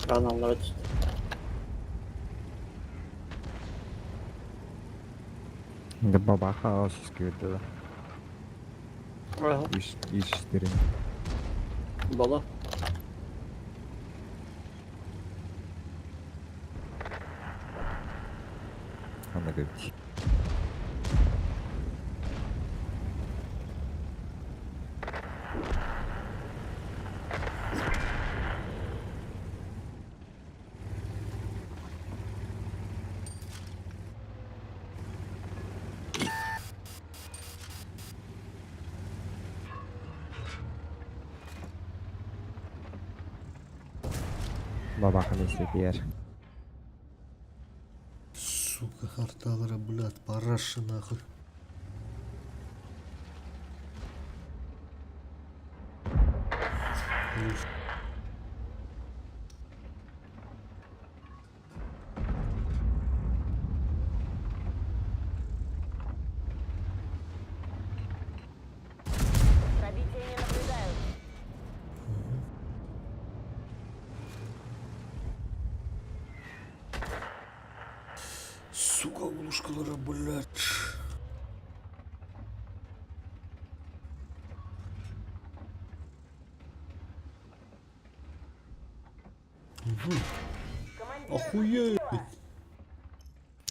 Краналлара түстэ. Да бабаха осискивает, да. Ага. Иш, иш четыре. Бала. Она говорит. Бабаха не светер. Сука, харталара, блядь, параша нахуй. Уф. Пробития не наблюдаю. Сука, улушкалара, блядь. Угу. Командир Охуеть!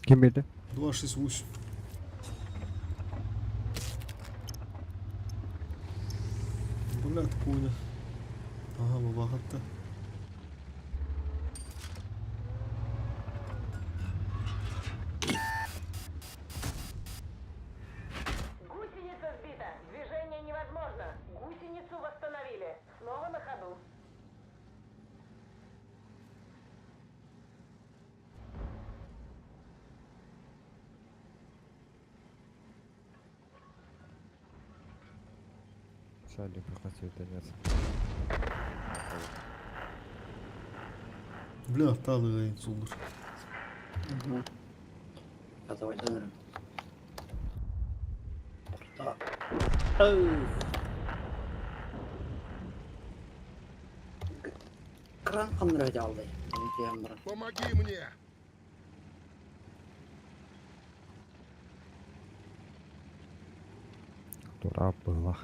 Ким это? 268. Блядь, коня. Ага, бабахатта. Сали прохватил нет. Бля, талы сулдур. Давай дönürüm. Orta. Öf. Кран қандыр алды. Помоги мне! Тура была.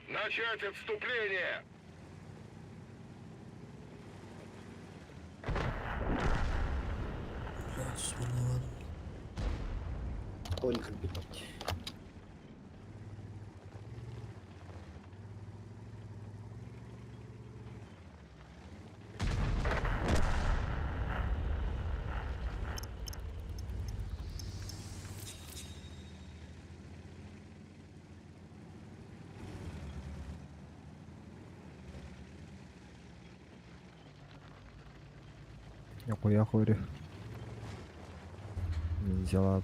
Начать отступление! Бля, сонавадым. Конь кірбит. Нихуя хури. Не взяла.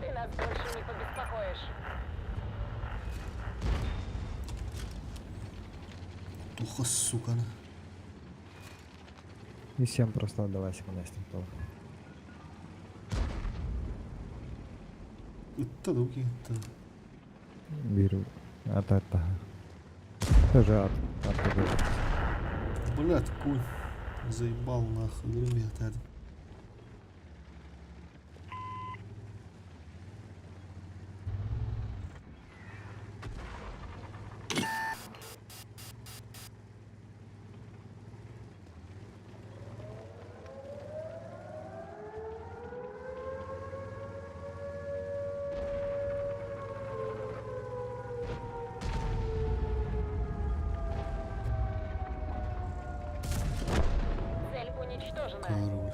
Ты нас больше не побеспокоишь. Туха, сука. И всем просто отдавайся монастырь тоже. Ытта да уки ытта. Беру. От это. Тоже от. От Блядь, конь. Заебал нахуй. Ребята. Цель уничтожена. Король.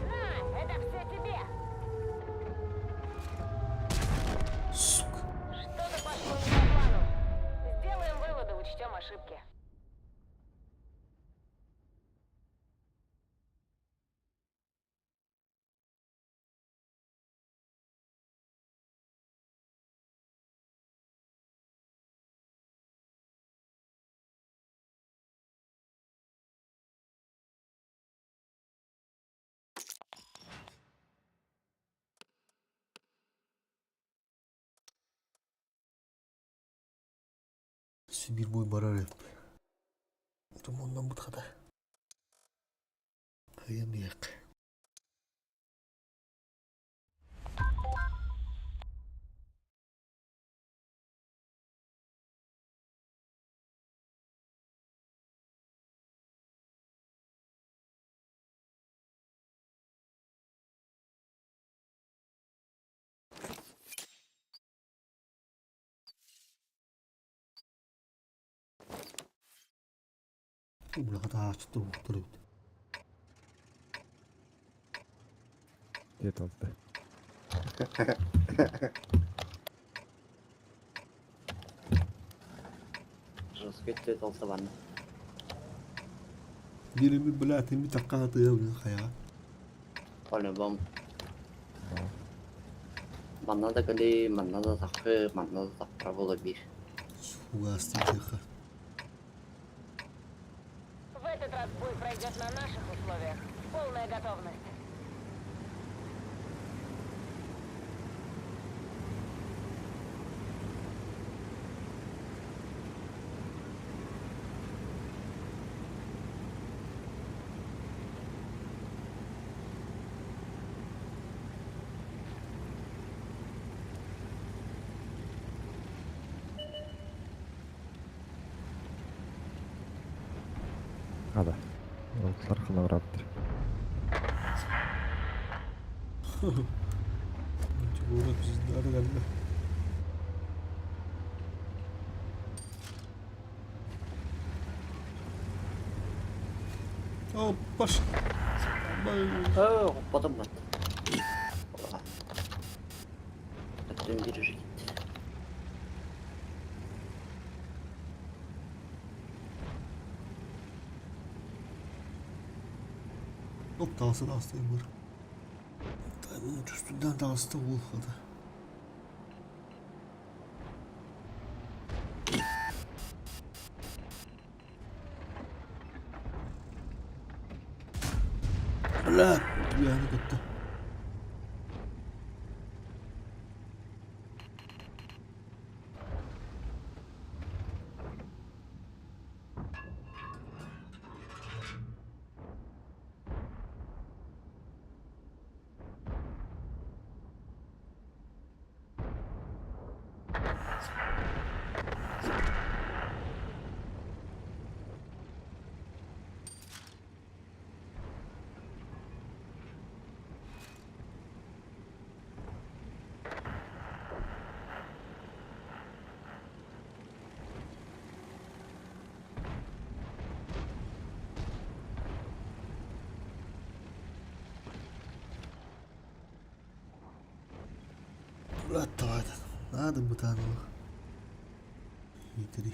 На, это все тебе. Сука. Что-то пошло не по плану. Сделаем выводы, учтем ошибки. Сибирь бой барар Тумоннан бутхата. Кыйын як. Бля, хата ачты Где-то. Жестко толса бар. Бирimi бля, теми такка тыя хая. По-любому. Манна да кали, манна да тақы, манна да тақыра бола бир. Сугасты тихо. В этот раз бой пройдет на наших условиях. Полная готовность. Хада. Олтар ханабырабыттар. Город пиздары geldi. О, баш. Оо, потом бат. Өттөн bir gitti. Yok dalsa da hastayım var. Dayımın üstünden de hasta ol hadi. Бля, yani gitti. Бля, давай. Надо бытануло. Итри.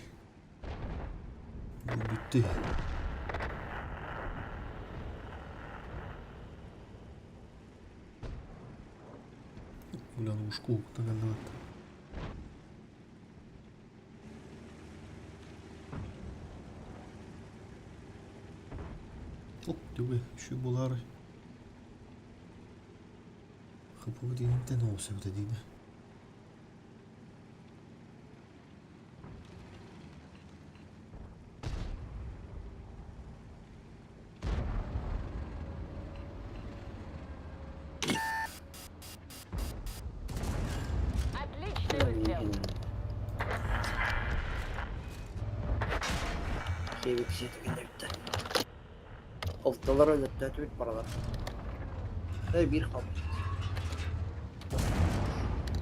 Bitti. Ulan ушку geldi. Hop diyor şu bular. Kapı dediğinde ne olsa dediğini. Отличный выстрел. Keyif seti bitti. Alttalar öyle bir paralar. Ey bir kaldı.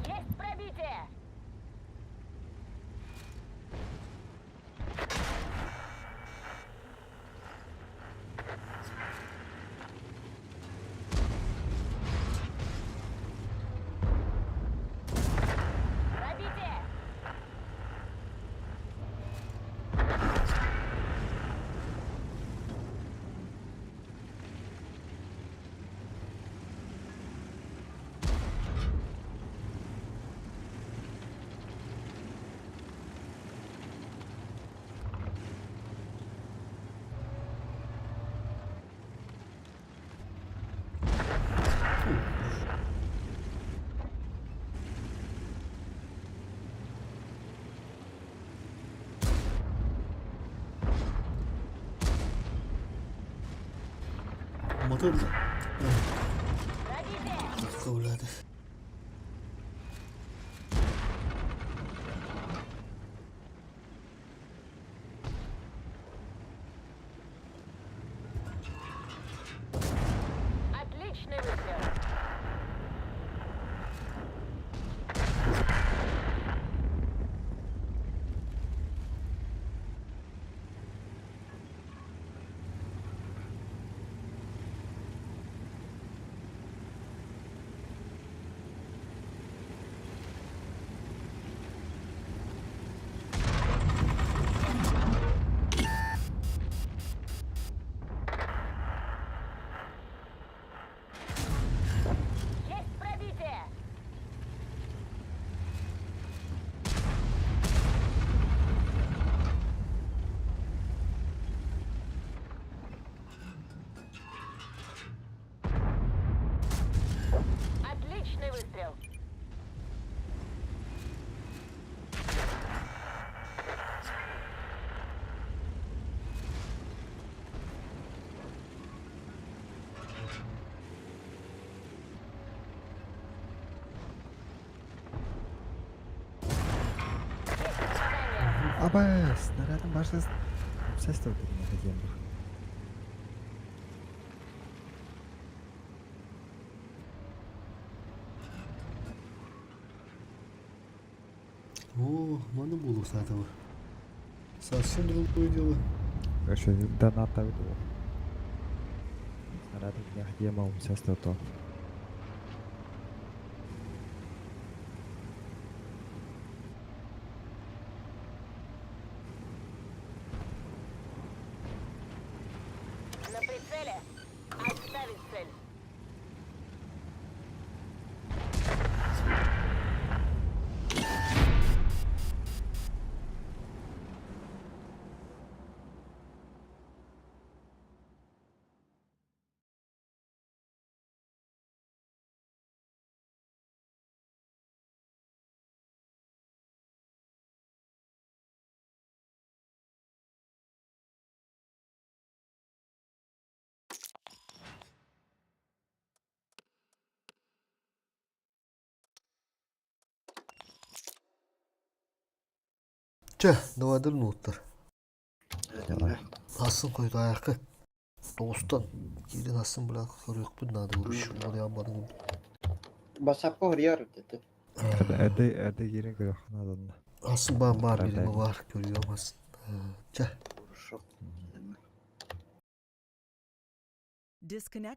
Есть пробитие! Пробитие! Motor da. Пробитие! Dakika evladı. Отличный выстрел! Есть пробитие! Отличный выстрел! Есть попадание! Аба, снарядом башта ses de öldürdüm. О, маны буолуохтаатыбы. Совсем другое дело. Короче, донат веду. Снаряды необходимо участвовать то. На прицеле. Отставить цель. Чэ, давайдар нууттар. Давай. Асын койду аякка. Тоғустан киирин асын бля көрүөхпүн наада уруш. Олоруйан барын. Басапка хурьяр dedi. Эдэ эдэ киирэн көрүөххэ наада. Асын баар баар Давай. бириме бар көрүөм асын. Чэ. Хорошо. Disconnect.